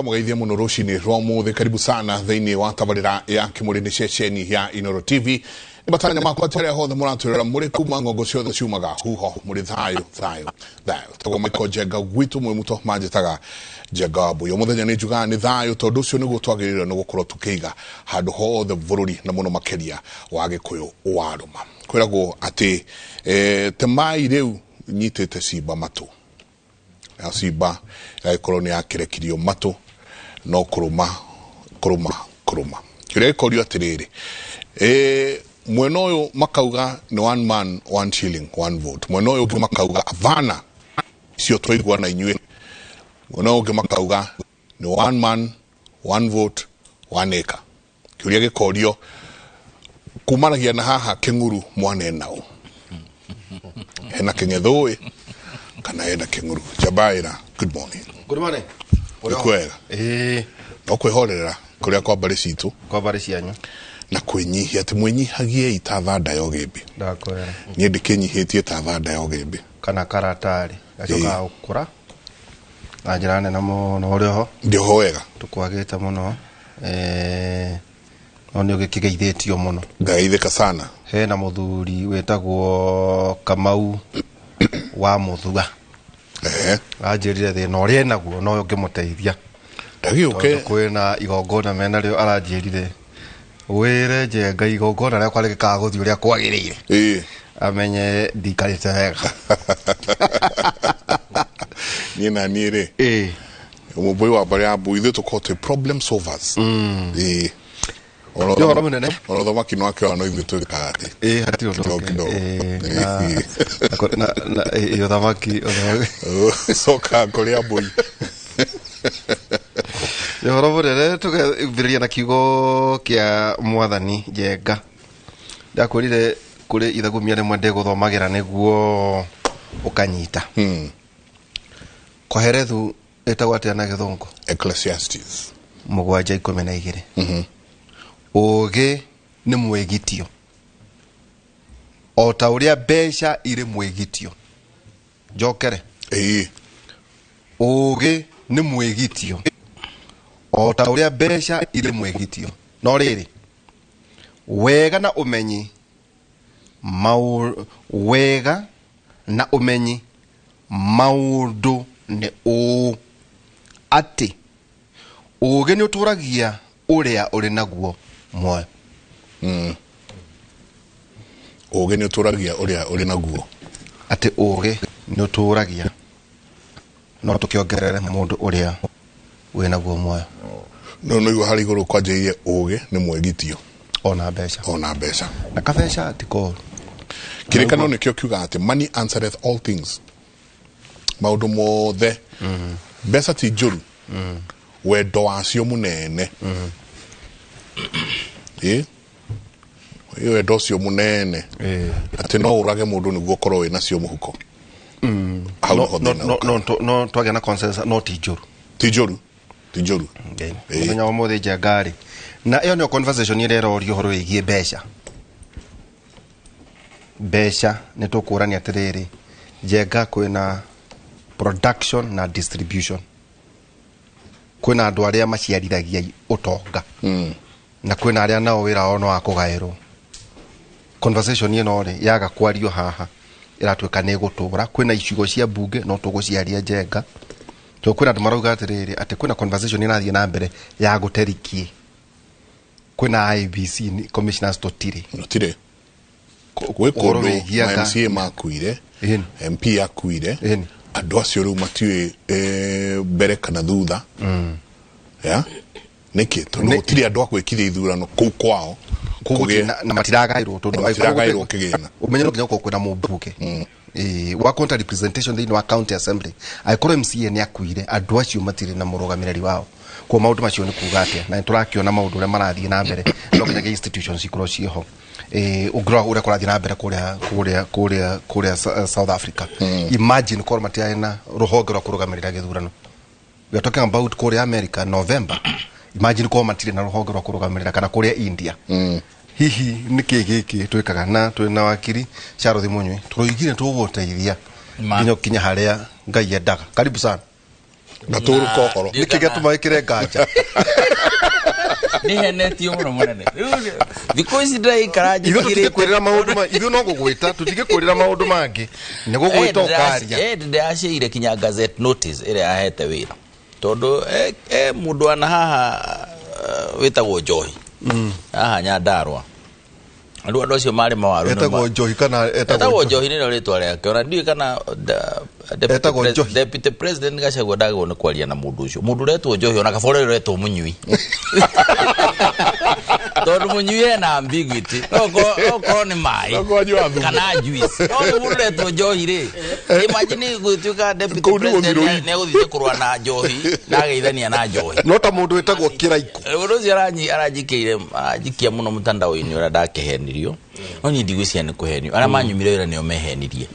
Twamugeithia muno rucini rwa umuthi. Karibu sana thiini wa tabarira ya Kimuri ni ceceni ya Inoro TV. Ni matanya makwa atia hothe muratwirora muri kuma ngongo ciothe ciumaga huho muri thayo thayo thayo. Tagwo Michael Njenga gwitu mwi muto manjitaga Njenga Mbuyu. Muthenya ni njugaga ni thayo tondu ucio niguo twagiriire ni gukorwo tukiiga handu hothe bururi na muno makiria wa Gikuyu waruma. Kwiragwo ati temai riu nyitite cimba matu. Ya cimba yagikorwo ni yakirekirio matu no kuruma kuruma kuruma. Kiuria gikorio atiriri, mwena uyu makauga ni one man one shilling one vote, mwena uyu ungi makauga avana cio twaigua na inyuĩ, mwena uyu ungi makauga ni one man one vote one acre. Kiuria gikorio kumanagia na haha king'uru mwanenao hena king'ethũĩ kana hena king'uru. Njabaira, good morning. Good morning. Nĩ kwega? Ĩĩ. No kwĩhorera kũrĩa kwa mbarĩ citũ, kwa mbarĩ cianyu, na kwĩnyihia atĩ mwĩnyihagiei ta thanda ya ũgĩmbĩ. Ndakwĩra. Niĩ ndĩkĩnyihĩtie ta thanda ya ũgĩmbĩ. Kana karatarĩ gacokaga gũkũra na njĩra nene mũno. Ũrĩ oho? Ndĩ oho wega. Tũkwagĩte mũno. No nĩ ũgĩkĩgeithĩtio mũno. Ngageithĩka sana. Hena mũthuri wĩtagwo Kamau wa Mũthua. Anjĩrire thĩna ũrĩa enaguo no ũngĩmũteithia. Ndagĩũke. Tondũ kwĩna igongona menarĩo, aranjĩrire wĩre Njenga igongona rĩakwa rĩgĩkaga gũthiĩ ũrĩa kwagĩrĩire. Amenye ndikarĩte wega. Niĩ na niĩ rĩ. Mũmbũi wa mbarĩ ya Mbui, ithuĩ tũkoragwo twĩ problem solvers. Nĩ ũhoro mũnene. Ona ũthamaki no akĩoya no ithuĩ twĩkaga atĩ. Hatirĩ ũndũ Kidogo, ũngĩ. kidogo. Ũthamaki, ũthamaki. Coka kũrĩa Mbui. Nĩ ũhoro mũnene, tũgambĩrĩria na kiugo kĩa mwathani Njenga. Ndakwĩrire kũrĩ ithagumia rĩmwe ndĩgũthomagĩra nĩguo ũkanyita. Koherethu ĩtagwo atĩa na gĩthũngũ? Ecclesiastes. 7:12. Ũũgĩ nĩ mwĩgitio o ta ũrĩa mbeca irĩ mwĩgitio. Njokere. Ũũgĩ nĩ mwĩgitio o ta ũrĩa mbeca irĩ mwĩgitio. No rĩrĩ, wega na ũmenyi wega na ũmenyi maũndũ nĩ ũũ atĩ ũũgĩ nĩ ũtũragia ũrĩa ũrĩ naguo muoyo. Ũũgĩ nĩ ũtũragia ũrĩa ũrĩ naguo. Atĩ ũũgĩ nĩ ũtũragia, no tũkĩongerere mũndũ ũrĩa wĩ naguo muoyo. No no igua harĩ igũrũ kwanjĩrĩirie ũũgĩ nĩ mwĩgitio. Ona mbeca. Ona mbeca. Na kabeca ti koru. Kĩrĩkanĩro nĩkĩo kiugaga atĩ money answereth all things. Maũndũ mothe. Mbeca ti njũru. Wendo wacio mũnene. Wendo ũcio mũnene. Atĩ no ũrage mũndũ nĩguo ũkorwo wĩ nacio mũhuko. Hau nĩho thĩna ũkaga. No twagĩa na consensus, no ti njũru. Ti njũru. Ti njũru. Mũthenya wa ũmũthĩ Njenga rĩ. Na ĩyo nĩyo conversation ĩrĩa ĩrorio ũhoro wĩgiĩ mbeca. Mbeca nĩ tũkũrania atĩrĩrĩ, Njenga kwĩna production na distribution. Kwĩna andũ arĩa maciarithagia ũtonga. Na kwĩna arĩa nao wĩra wao no wa kũgaĩrwo. Conversation ĩno rĩ, yaga kwario haha, ĩratuĩka nĩ ĩgũtũra. Kwĩna icigo cia mbunge no tũgũciaria Njenga. Tondũ kwĩna andũ marauga atĩrĩrĩ, atĩ kwĩna conversation ĩrathiĩ na mbere ya gũterikie. Kwĩna IEBC commissioners tũtirĩ. Tũtirĩ. Gwĩ Ũhoro kũndũ wĩgiĩ ma anga. MCA makuire, MP akuire, andũ acio rĩu matiũĩ, mbere kana thutha. Ya? Nĩkĩ? Tondũ gũtirĩ andũ a gwĩkithia ithurano kũu kwao. Kũu Kũgĩe gũtirĩ na matiragaĩrwo tondũ Na matiragaĩrwo kĩgĩna. Ũmenye no nginya gũkorwo kwĩna mũmbunge. Wa county representation thĩinĩ wa county assembly. Angĩkorwo MCA nĩ akuire, andũ acio matirĩ na mũrũgamĩrĩri wao. Kwa maũndũ macio nĩ kuga atĩa? Na nĩtũrakĩona maũndũ ũrĩa marathiĩ na mbere. No nginyagia institutions ikorwo ciĩho. Ũngĩrora ũrĩa kũrathiĩ na mbere kũrĩa South Africa. Imagine korwo matiarĩ na rũhonge rwa kũrũgamĩrĩra gĩthurano. We are talking about kũrĩa America, November. Imagine korwo matirĩ na rũhonge rwa kũrũgamĩrĩra kana kũrĩa India. Hihi nĩkĩ gĩkĩ twĩkaga na twĩ na wakiri Charles Munyui tũroigire tũgũteithia nginya ũkinye harĩa Ngai endaga. Karibu sana. Gatũrũ kohoro. Nĩkĩ gĩatũma wĩkĩre nganja? Nĩ henetio mũno mũnene. Rĩu thikũ ici ndĩraikara Ithuĩ njĩkĩrĩte. tũtingĩkwĩrĩra maũndũ ma ithuĩ no gũgwĩta tũtingĩkwĩrĩra maũndũ mangĩ nĩ gũgwĩta ũkaria. Ndĩraciire kinya gazette notice ĩrĩa ahete wĩra tondũ mũndũ ana haha wĩtagwo Njohi haha Nyandarũa andũ acio marĩ mawaru nĩ Etagwo Njohi kana etagwo etagwo Njohi nĩrĩo rĩtwa rĩake ona ndiũĩ kana Etagwo Njohi. Deputy President Gachagua ndagĩrĩirwo nĩ kwaria na mũndũ ũcio mũndũ ũretwo Njohi ona kaba ũrĩa ũretwo mũnyui tondũ mũnyui ena ambiguity no korwo nĩ maĩ No korwo anyuaga thumu. kana juice no nĩ mũndũ ũretwo Njohi rĩ imagine gũtuĩka Deputy Kũu nĩ President gũthirwo nĩ egũthiĩte kũrũa na Njohi na ageithania na Njohi. No ta mũndũ wĩtagwo Kĩraikũ. Mũndũ ũcio aranjikĩire aranjikia mũno mtandao-inĩ ũrĩa ndakĩhenirio no niĩ ndigwĩciria nĩ kũhenio arĩa manyumire wĩra nĩo mehenirie.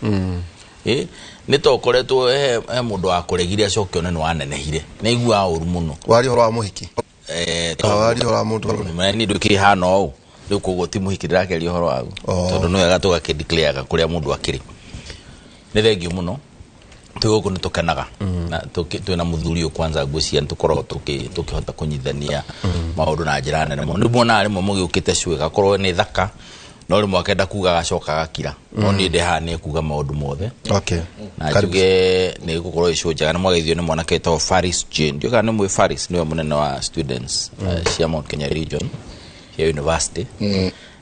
Nĩ ta ũkoretwo he mũndũ wakũregire acoke one nĩ wanenehire nĩ aiguaga ũru mũno. Waria ũhoro wa mũhiki? Waria ũhoro wa mũndũ ũrĩa? Niĩ ndũkĩrĩ hana ũũ rĩu koguo ti mũhiki ndĩrakeria ũhoro waguo tondũ nĩ wega tũgakĩdeclare kũrĩa mũndũ akĩrĩ. Nĩ thengio mũno twĩ gũkũ nĩ tũkenaga na twĩna mũthuri ũyũ kwanza ngwĩciria nĩ tũkoragwo tũkĩhota kũnyitithania maũndũ na njĩra nene mũno. Nĩ muonaga rĩmwe mũgĩũkĩte cũĩ gakorwo nĩ thaka no rĩmwe akenda kuga agacoka agakira no niĩ ndĩ haha nĩ kuga maũndũ mothe. Na Karibu. njuge nĩ gũkorwo ĩcũ njega nĩ mwageithio nĩ mwanake wĩtagwo Faris Jane. Ndiũĩ kana nĩ mwĩ Faris nĩwe mũnene wa students cia Mount Kenya region cia university.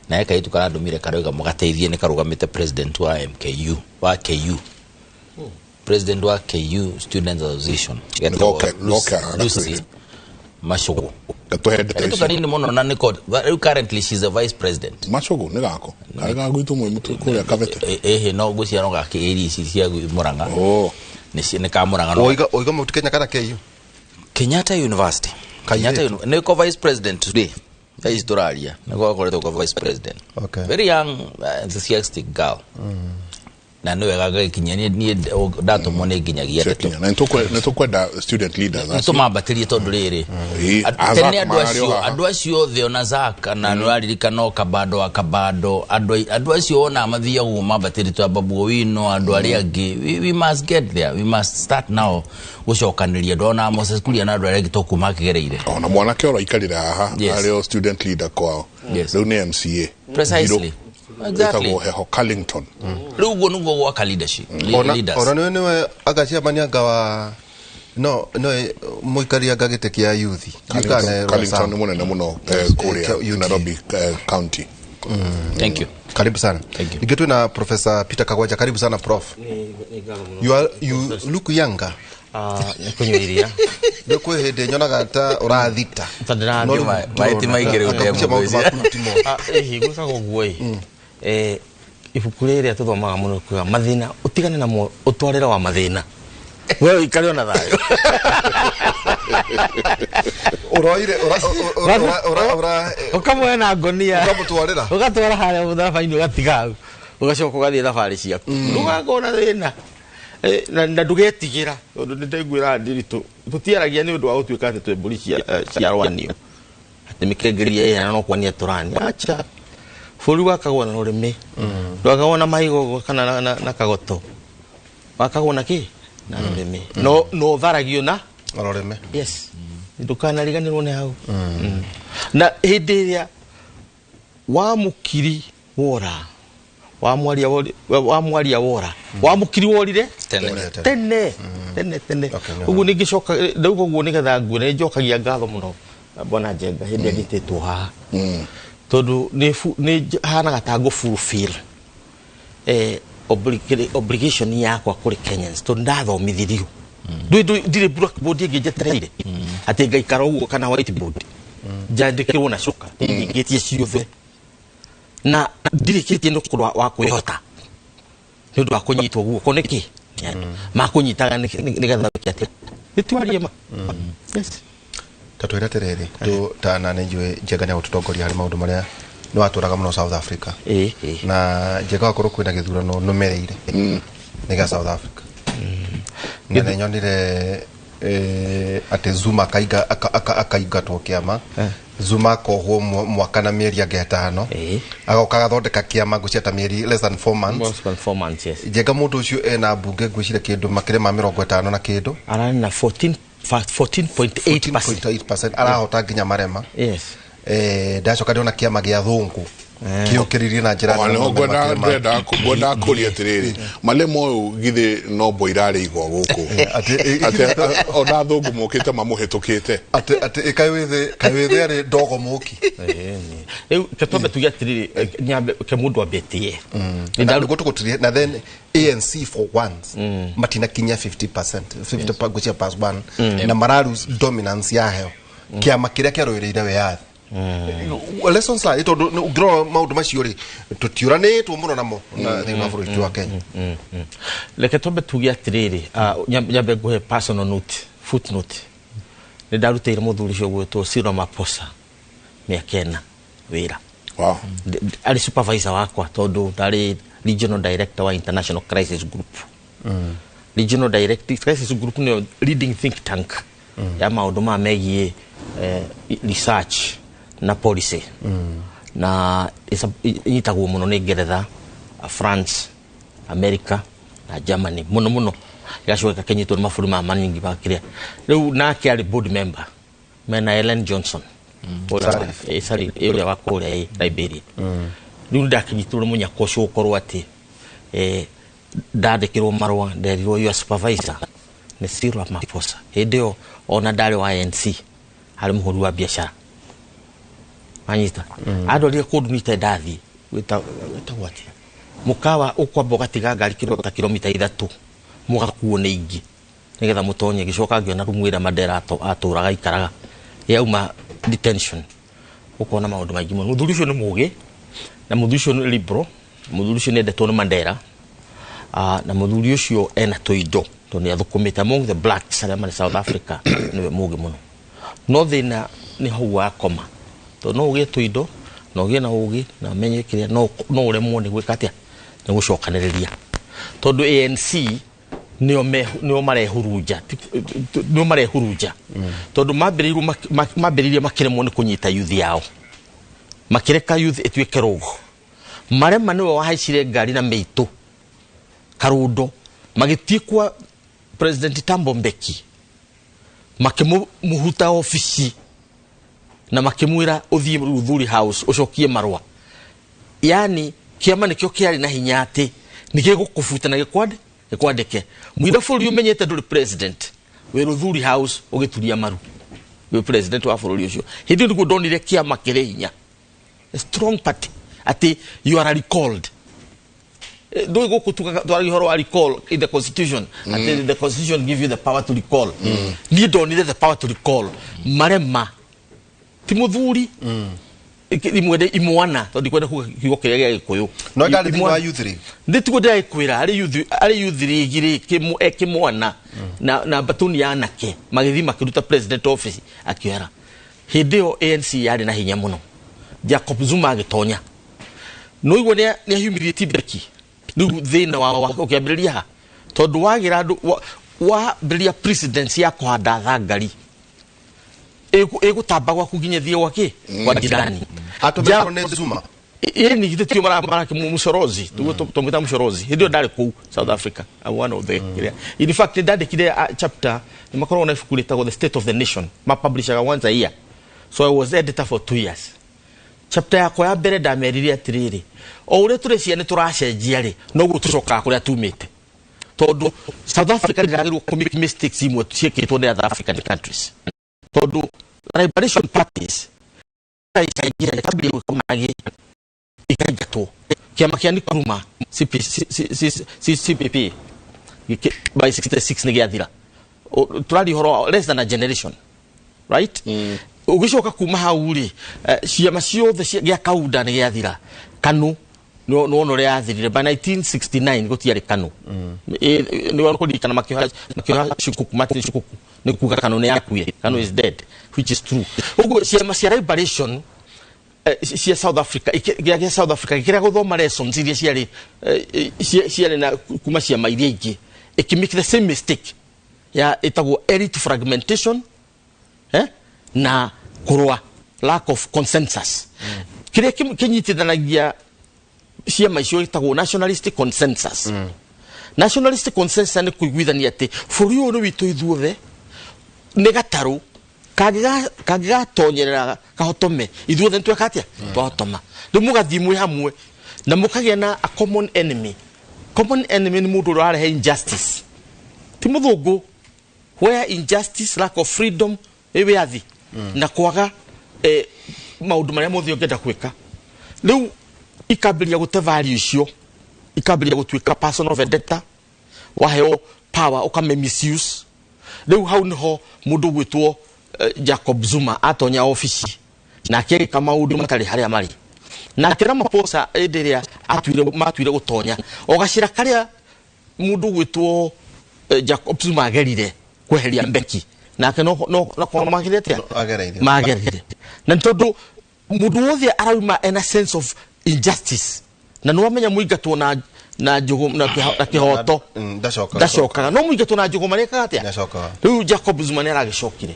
Na he kairĩtu karandũmire karauga mũgateithie nĩ karũgamĩte president wa MKU wa KU president wa KU Students Association. Getagwo Goke, Lucy Macugu. Gatũhe ndeto Kairĩtu ici. kanini mũno na nĩko rĩu currently she's a vice president. Macugu nĩ gako karĩ ga gwitũ mwĩ mũtũ kũrĩa Kabete. Ĩhĩ no ngwĩciria no gakĩ ĩri ici cia Murang'a. Nĩ ka Murang'a no. Oiga Mount Kenya kana KU? Kenyatta University. Kairĩtu. Kenyatta nĩko vice president today. Thaa ici tũraria nĩko gakoretwo ko vice president. Very young enthusiastic girl. Na nĩ wega gagĩkinyia niĩ ndatũmwo nĩ nginyagia ndeto. Ciakinya. Na nĩ tũkwenda student leaders acio. Tũmambatĩrie tondũ rĩrĩ tene Azak mararĩ o haha. andũ acio othe ona Zak na nĩ ũraririkana o Kabando wa Kabando andũ acio ona mathiaga ũguo mambatĩrie ta Babu Owino andũ arĩa angĩ we must get there, we must start now gũcokanĩria andũ ona Moses Kuria na andũ arĩa angĩ to kuma akĩgereire. Ona mwanake ũraikarire haha arĩ o student leader kwao. Rĩu nĩ MCA. Precisely. Exactly. Ĩtagwo Heho Carlington. Rĩu ũguo nĩguo gwaka leadership. Leaders. Ona nĩwe nĩwe agaciamania anga wa no no mũikaria anga gĩtĩ kĩa youth. Carlington nĩ mũnene mũno kũrĩa Nairobi County. Thank you. Karibu sana. Thank you. Ningĩ twĩna Professor Peter Kagwanja. Karibu sana Prof. You look younger. Nĩ kũnyua iria. Nĩ kwĩ hĩndĩ nyonaga ta ũrathita. Ta ndĩrathiĩ. No rĩu Maĩ ti maingĩ rĩu Akagucia maũndũ ndemũgwĩcia. maku ti mo. Ĩhi, gwĩkaga ũguo ĩ. Ibuku rĩrĩa tũthomaga mũno kuga mathĩna ũtigane na ũtwarĩre wa mathĩna. We ũikare ona thayũ. Ũroire, ura Ũkamuoya na ngonia. Ũkamũtwarĩra. Ũgatwara harĩa mũtharaba-inĩ ũgatiga hau. Ũgacoka ũgathiĩ thabarĩ ciaku. Ndũgakorwo na thĩna. Na ndũgetigĩra tondũ nĩ ndaiguĩra Ndiritu tũtiaragia nĩ ũndũ wa gũtuĩka atĩ twĩ mbũri cia rwanio atĩ mĩkengeria ĩhana no kwania tũrania. Acha bũrũri wakagwo na rũrĩmĩ ndwakagwo na mahiga kana na kagoto wakagwo na kĩ na rũrĩmĩ no ũtharagio na rũrĩmĩ. Yes. Ndũkanariganĩrwo nĩ hau. Na hĩndĩ ĩrĩa wa mũkiri wora wa mwaria wori, wa mwaria wora wa mũkiri worire Tene. tene tene tene. Okay, no. Ũguo ningĩcoka ndauga ũguo nĩgetha ngue nĩ njokagia ngatho mũno bwana Njenga hĩndĩ ĩrĩa ngĩtĩtwo haha tondũ nĩ hanaga ta ngũ fulfill obligation yakwa kũrĩ Kenyans tondũ ndathomithirio. Ndirĩ blackboard ĩngĩ njetereire atĩ ngaikara ũguo kana whiteboard njandĩkĩrwo na cuka nĩnyingĩtie ciothe na ndirĩkĩtie nĩ ũndũ wa kwĩhota nĩ ũndũ wa kũnyitwo guoko nĩkĩ makũnyitaga nĩgetha wĩke atĩa nĩtwarie ma. Yes. Ta twĩre atĩrĩrĩ, ta na nĩ njũĩ Njenga nĩ agũtũtongoria harĩ maũndũ marĩa nĩ watũraga mũno South Africa. Na Njenga wakorwo kwĩna gĩthurano nũmĩrĩire nĩ gĩa South Africa. Na nĩ nyonire atĩ Zuma akaingatwo kĩama. Zuma akohwo mwaka na mĩeri ĩngĩ ĩtano. Agoka agathondeka kĩama ngwĩciria ta mĩeri less than 4 months. Less than 4 months, yes. Njenga mũndũ ũcio ena mbunge ngwĩciria kĩndũ makĩria ma mĩrongo ĩtano na kĩndũ. Ararĩ na 14.8%. 14.8% arahota nginya Marema. Yes. Ndacoka ndona kĩama gĩa thũngũ kĩũkĩrĩrie na njĩra nene mũno Ngwenda kũria atĩrĩrĩ, Malema ũyũ githĩ no mbo irarĩ igwa gũkũ atĩ ona thũngũ mokĩte mamũhĩtũkĩte atĩ kaĩ wĩthĩ arĩ ndogo mũki. Rĩu ketwambe tuge atĩrĩrĩ, nyambe ke mũndũ ambetie. Na nĩguo tũgũtirie na then ANC for once matinakinyia 50%, 50 ngwĩciria plus one, na mara lose dominance yaheo kĩama kĩrĩa kĩarũĩrĩire wĩyathi. Lessons learned, tondũ ũngĩrora maũndũ macio rĩ, tũtiũranĩtwo mũno namo na thĩinĩ wa bũrũri witũ wa Kenya. Reke twambe tuge atĩrĩrĩ, nyambe ngũhe personal note, footnote. Nĩ ndarutĩire mũthuri ũcio ũgwĩtwo Cyril Ramaphosa mĩaka 4 wĩra. Wow. Arĩ supervisor wakwa tondũ ndarĩ regional director wa International Crisis Group. Regional Director Crisis Group nĩyo leading think tank ya maũndũ ma megiĩ research na policy, na ĩnyitagwo mũno nĩ Ngeretha, France, America na Germany mũno mũno, ĩgacoka ĩkanyitwo nĩ mabũrũri ma maningi makĩria. Rĩu nake arĩ board member mena Ellen Johnson ũrĩa wa kũrĩa Liberia. Rĩu ndakinyitwo nĩ mũnyaka ũcio gũkorwo atĩ ndandĩkĩrwo marũa, nderirwo your supervisor nĩ Cyril Ramaphosa. Hĩndĩ ĩyo ona ndarĩ wa ANC, harĩ mũhũri wa biacara anyita andwarire kũndũ nite ndathiĩ wĩtagwo atĩa, mũkawa ũkwamba ũgatiga ngari ta kilomita 3 mũgakuo nĩ ingĩ nĩgetha mũtonye. Gĩcoka ngĩona rumu ĩrĩa Mandela atũraga aikaraga yauma detention, ũkona maũndũ maingĩ mũno. Mũthuri ũcio nĩ mũgĩ, na mũthuri ũcio nĩ liberal, mũthuri ũcio nĩ endetwo nĩ Mandela, na mũthuri ũcio ena tũindo tondũ nĩ athũkũmĩte among the blacks arĩa marĩ South Africa, nĩwe mũgĩ mũno. No thĩna nĩ hau wakoma, tondũ no ũgĩe tũindo na ũgĩe na ũgĩ na ũmenye kĩrĩa, no ũremwo nĩ gwĩka atĩa, nĩ gũcokanĩrĩria, tondũ ANC nĩo marehurunja, nĩo marehurunja, tondũ mambĩrĩirie makĩremwo nĩ kũnyita youth yao, makĩreka youth ĩtuĩke rũgo. Marema nĩwe wahaicire ngari na mĩitũ Karundo, magĩthiĩ kwa President Thabo Mbeki makĩmũhuta obici na makĩmwĩra ũthiĩ Luthuli House ũcokie marũa. Yani kĩama nĩkĩo kĩarĩ na hinya atĩ nĩgĩgũkũbuta na gĩkwandĩke. Mũira bũrũri ũmenyete ndũrĩ president, wĩ Luthuli House ũgĩturia maru wĩ president wa bũrũri ũcio. Hĩndĩ ĩyo nĩguo ndonire kĩama kĩrĩ hinya, a strong party, atĩ you are recalled. Ndũĩ gũkũ twaragia ũhoro wa recall in the constitution, atĩ the constitution give you the power to recall. Niĩ ndonire the power to recall Marema ti mũthuri imwende imwana, tondũ ndikwenda kuga kiugo kĩrĩa gĩa Gĩkũyũ. No ndarĩ thĩinĩ wa youth league. Nĩ tiguo ndĩragĩkwĩra, arĩ youth league rĩ, kĩmwana na batuni ya anake magĩthiĩ makĩruta president office akĩoera. Hĩndĩ ĩyo ANC yarĩ na hinya mũno, Jacob Zuma agĩtonya. No igua nĩ ahumiliate Mbeki. Rĩu thĩna wa ũkĩambĩrĩria ha, tondũ wagĩra andũ wambĩrĩria presidency ya kũhanda thangari ĩgũtamba gwaku nginya thiĩ gwakĩ kwa jirani. Atũmĩtwo nĩ Zuma. Ĩni githĩ tio marakĩmũcorozi, tũmwĩta mũcorozi. Hĩndĩ ĩyo ndarĩ kũu South Africa, I'm one of the in fact ndandĩkire chapter, nĩ makoragwo na ibuku rĩtagwo The State of the Nation, mapublishaga once a year, so I was editor for 2 years. Chapter yakwa ya mbere ndamerire atĩrĩrĩ, o ũrĩa tũrecia nĩ tũracenjia rĩ, noguo tũcokaga kũrĩa tumĩte, tondũ South Africa ndĩragĩrĩirwo kũ make mistakes imwe ciĩkĩtwo nĩ other African countries, tondũ liberation parties ikaingĩra ikambĩrĩria gwĩka mangĩ ikaingatwo. Kĩama kĩa Nkrumah CPP by 66 nĩ gĩathira. Tũraria ũhoro wa less than a generation, right? Ũgĩcoka kuma hau rĩ, ciama ciothe gĩa Kaunda nĩ gĩathira. KANU nĩwona ũrĩa yathirire by 1969 gũtiarĩ KANU. Nĩ kũririkana makĩoha Shikuku, Martin Shikuku, nĩ kuga KANU nĩ yakuire, KANU is dead, which is true. Ũguo ciama cia liberation cia South Africa, gĩa South Africa gĩkĩrega gũthoma lessons iria ciarĩ na kuma ciama iria ingĩ, ĩkĩ make the same mistake ya ĩtagwo elite fragmentation, na kũrũa lack of consensus. Kĩrĩa kĩnyitithanagia ciama icio gĩtagwo nationalistic consensus. Nationalistic consensus nĩ kũiguithania atĩ bũrũri ũyũ nĩ witũ ithuothe, Nĩ gatarũ kangĩgatonyerera kahotome ithuothe nĩtweka atĩa twahotoma. Rĩu mũgathiĩ mwĩ hamwe na mũkagĩa na a common enemy. Common enemy nĩ mũndũ ũrĩa ũrarehe injustice, ti mũthũngũ. Where injustice, lack of freedom, wĩyathi na kwaga maũndũ marĩa mothe ũngĩenda gwĩka, rĩu ikambĩrĩria gũte value icio, ikambĩrĩria gũtuĩka personal vendetta. Waheo power ũkame misuse. Rĩu hau nĩho mũndũ ũgwĩtwo Jacob Zuma atonya obici na akĩrĩka maũndũ matarĩ harĩa marĩ. Nake Ramaphosa hĩndĩ ĩrĩa matuire gũtonya o gacĩra karĩa mũndũ ũgwĩtwo Jacob Zuma agerire kweheria Mbeki, nake no magire atĩa? Agereire. Magerire, na nĩ tondũ mũndũ wothe arauma ena sense of injustice, na nĩ wamenya mũingatwo na njũgũ na kĩhoto Ndacokaga. Ndacokaga, no mũingatwo na njũgũ marekaga atĩa? Ndacokaga. Rĩu Jacob Zuma nĩ aragĩcokire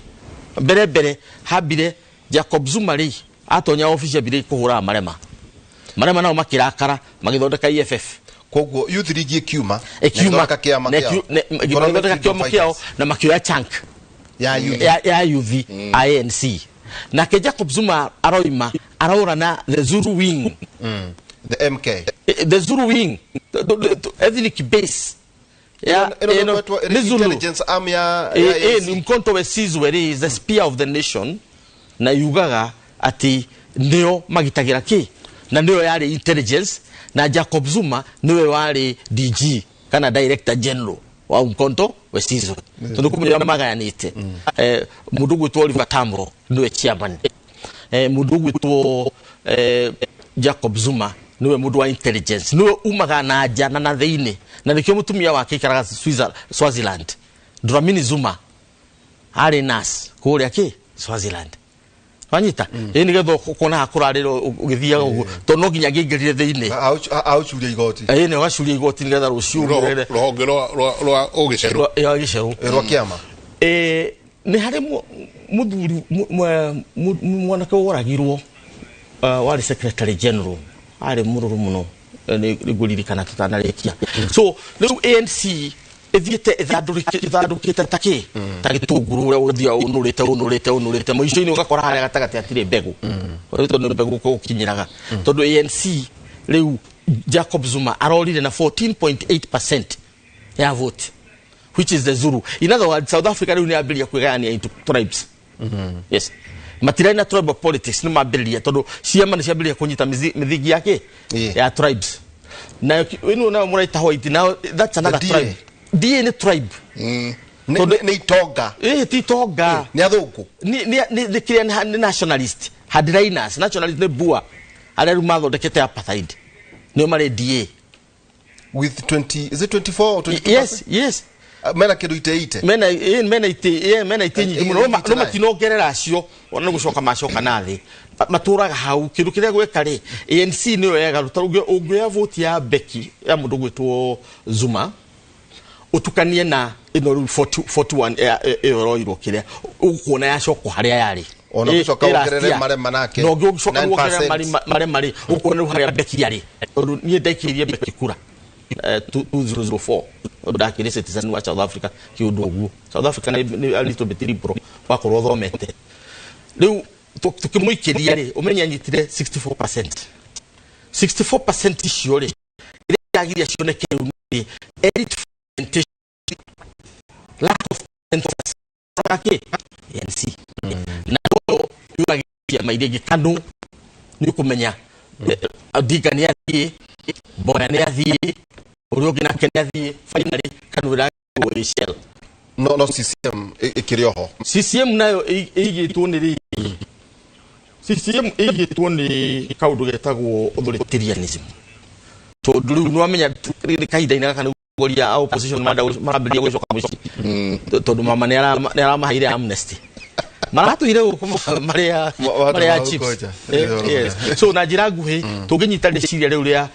mbere mbere hambire. Jacob Zuma rĩ atonya obici ambire kũhũraga marema marema, nao makĩrakara magĩthondeka EFF. Koguo Youth League ĩkiuma ĩkiuma na kĩama na kĩao. Magĩthondeka kĩama kĩao na makĩoya chunk ya youth. Ya youth ANC. Nake Jacob Zuma aroima araura na the Zulu wing. The MK. The Zulu wing, the ethnic base ya Ĩno ĩno nĩ Zulu. Intelligence arm ya ANC. Ni Mkhonto we Sizwe rĩ is the spear of the nation, na yugaga atĩ nĩo magitagĩra kĩ na nĩyo yarĩ intelligence, na Jacob Zuma nĩwe warĩ DG kana director general wa Mkhonto we Sizwe, tondũ kũmenya ũrĩa magayanĩte. Mũndũ ũgwĩtwo Oliver Tambo nĩwe chairman, mũndũ ũgwĩtwo Jacob Zuma niwe mũndũ wa intelligence, niwe umaga na nja na thĩinĩ, na nĩkĩo mũtumia wake aikaraga Swaziland. Dlamini Zuma arĩ nurse kũrĩa kĩ Swaziland, wanyita ĩ nĩgetha ũkona hakũrarĩra ũgĩthiaga ũguo, tondũ no nginya angĩingĩrire thĩinĩ. Aucuria igoti. Ĩ nĩ ũgacuria igoti nĩgetha rũciũ ũrere Rũhonge rwa ũgĩcerũ. Ya gĩcerũ. Rwa kĩama. Nĩ harĩ mũthuri mwanake woragirwo, warĩ secretary general, arĩ mũrũrũ mũno. Nĩ ngũririkana tũtanarĩkia. So rĩu ANC ĩthiĩte ĩthandũkĩte ta kĩ ta gĩtũngũrũ ũrĩa ũthiaga ũnũrĩte ũnũrĩte ũnũrĩte, mũico-inĩ ũgakora harĩa gatagatĩ hatirĩ mbegũ. Rĩu tondũ nĩ mbegũ gũkinyĩraga, tondũ ANC rĩu Jacob Zuma arorire na 14.8% ya vote, which is the Zulu. In other words, South Africa rĩu nĩ yambĩrĩria kwĩgayania into tribes. Yes, matirarĩ na tribal politics, nĩ mambĩrĩria tondũ ciama nĩ ciambĩrĩria kũnyita mĩthingi ya kĩ ya tribes. Nayo ĩno nayo mũraita white, now that's another The DA. tribe. DA nĩ tribe. Nĩ itonga. Ĩ ti itonga. Nĩ athũngũ. Nĩ kĩrĩa nĩ nationalist hardliners. Nationalist nĩ Boer arĩa rĩu mathondekete apartheid, nĩo marĩ DA. With 20, is it 24 or 22? Yes. Mena kĩndũ ite ite. Mena ite, mena ite nyingĩ mũno. No 89. Matinongerera acio ona nĩ gũcoka macoka na thĩ. Matũraga hau kĩndũ kĩrĩa gwĩka rĩ ANC nĩyo yegaruta. Ũngĩoya voti ya Mbeki ya mũndũ gwĩtwo Zuma ũtukanie na ĩno rĩu 40 41 ĩyo ĩroirwo kĩrĩa ũkuona yacokwo harĩa yarĩ. Ona ũgĩcoka Ĩ last wongerere year. Marema nake, Na ũngĩcoka wongerere 9%. Marema rĩ, ũkuona rĩu harĩa Mbeki yarĩ, tondũ niĩ ndaikĩirie Mbeki kura 2004, tondũ ndakĩrĩ citizen wa South Africa kĩũndũ ũguo. South Africa nĩ a little bit liberal wakorwo ũthomete. Rĩu tũkĩmũikĩria rĩ, ũmenye anyitire 64%. 64% icio rĩ, iria iragiria cioneke rĩu nĩ elite fragmentation, lack of consensus kĩ ANC, na no yũragia ciama iria ingĩ KANU. Nĩ ũkũmenya Odinga nĩ athiĩ, Mboya nĩ athiĩ, ũrĩa ũngĩ nake nĩ athiĩ, finally KANU ĩragirwo ĩ shell. No CCM ĩkĩrĩ oho. CCM nayo ĩigĩtwo nĩ rĩrĩ, CCM ĩigĩtwo nĩ kaũndũ getagwo authoritarianism, tondũ rĩu nĩwamenya kahinda-inĩ gaka nĩguo a opposition marambĩrĩria gũcoka mũciĩ, tondũ mama nĩ aramaheire amnesty, maratũire gũkũ marĩa marĩa chips. Koja. Yes. So na njĩra nguhĩ tũngĩnyita rĩciria rĩu rĩa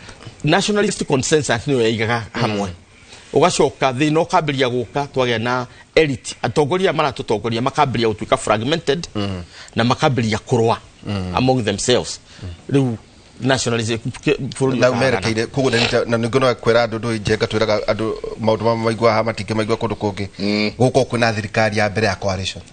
nationalist consensus nĩyo yaigaga hamwe, ũgacoka thĩna ũkambĩrĩria gũka twagĩa na elite, atongoria maratũtongoria makambĩrĩria gũtuĩka fragmented na makambĩrĩria kũrũa among themselves. Rĩu Nationalism bũrũri Na ũkahagana. Merekeire koguo na ningĩ no kwĩra andũ ndũĩ njenga twĩraga andũ maũndũ mamwe maiguaga haha matingĩmaigua kũndũ kũngĩ gũkũ kwĩna thirikari ya mbere ya coalition.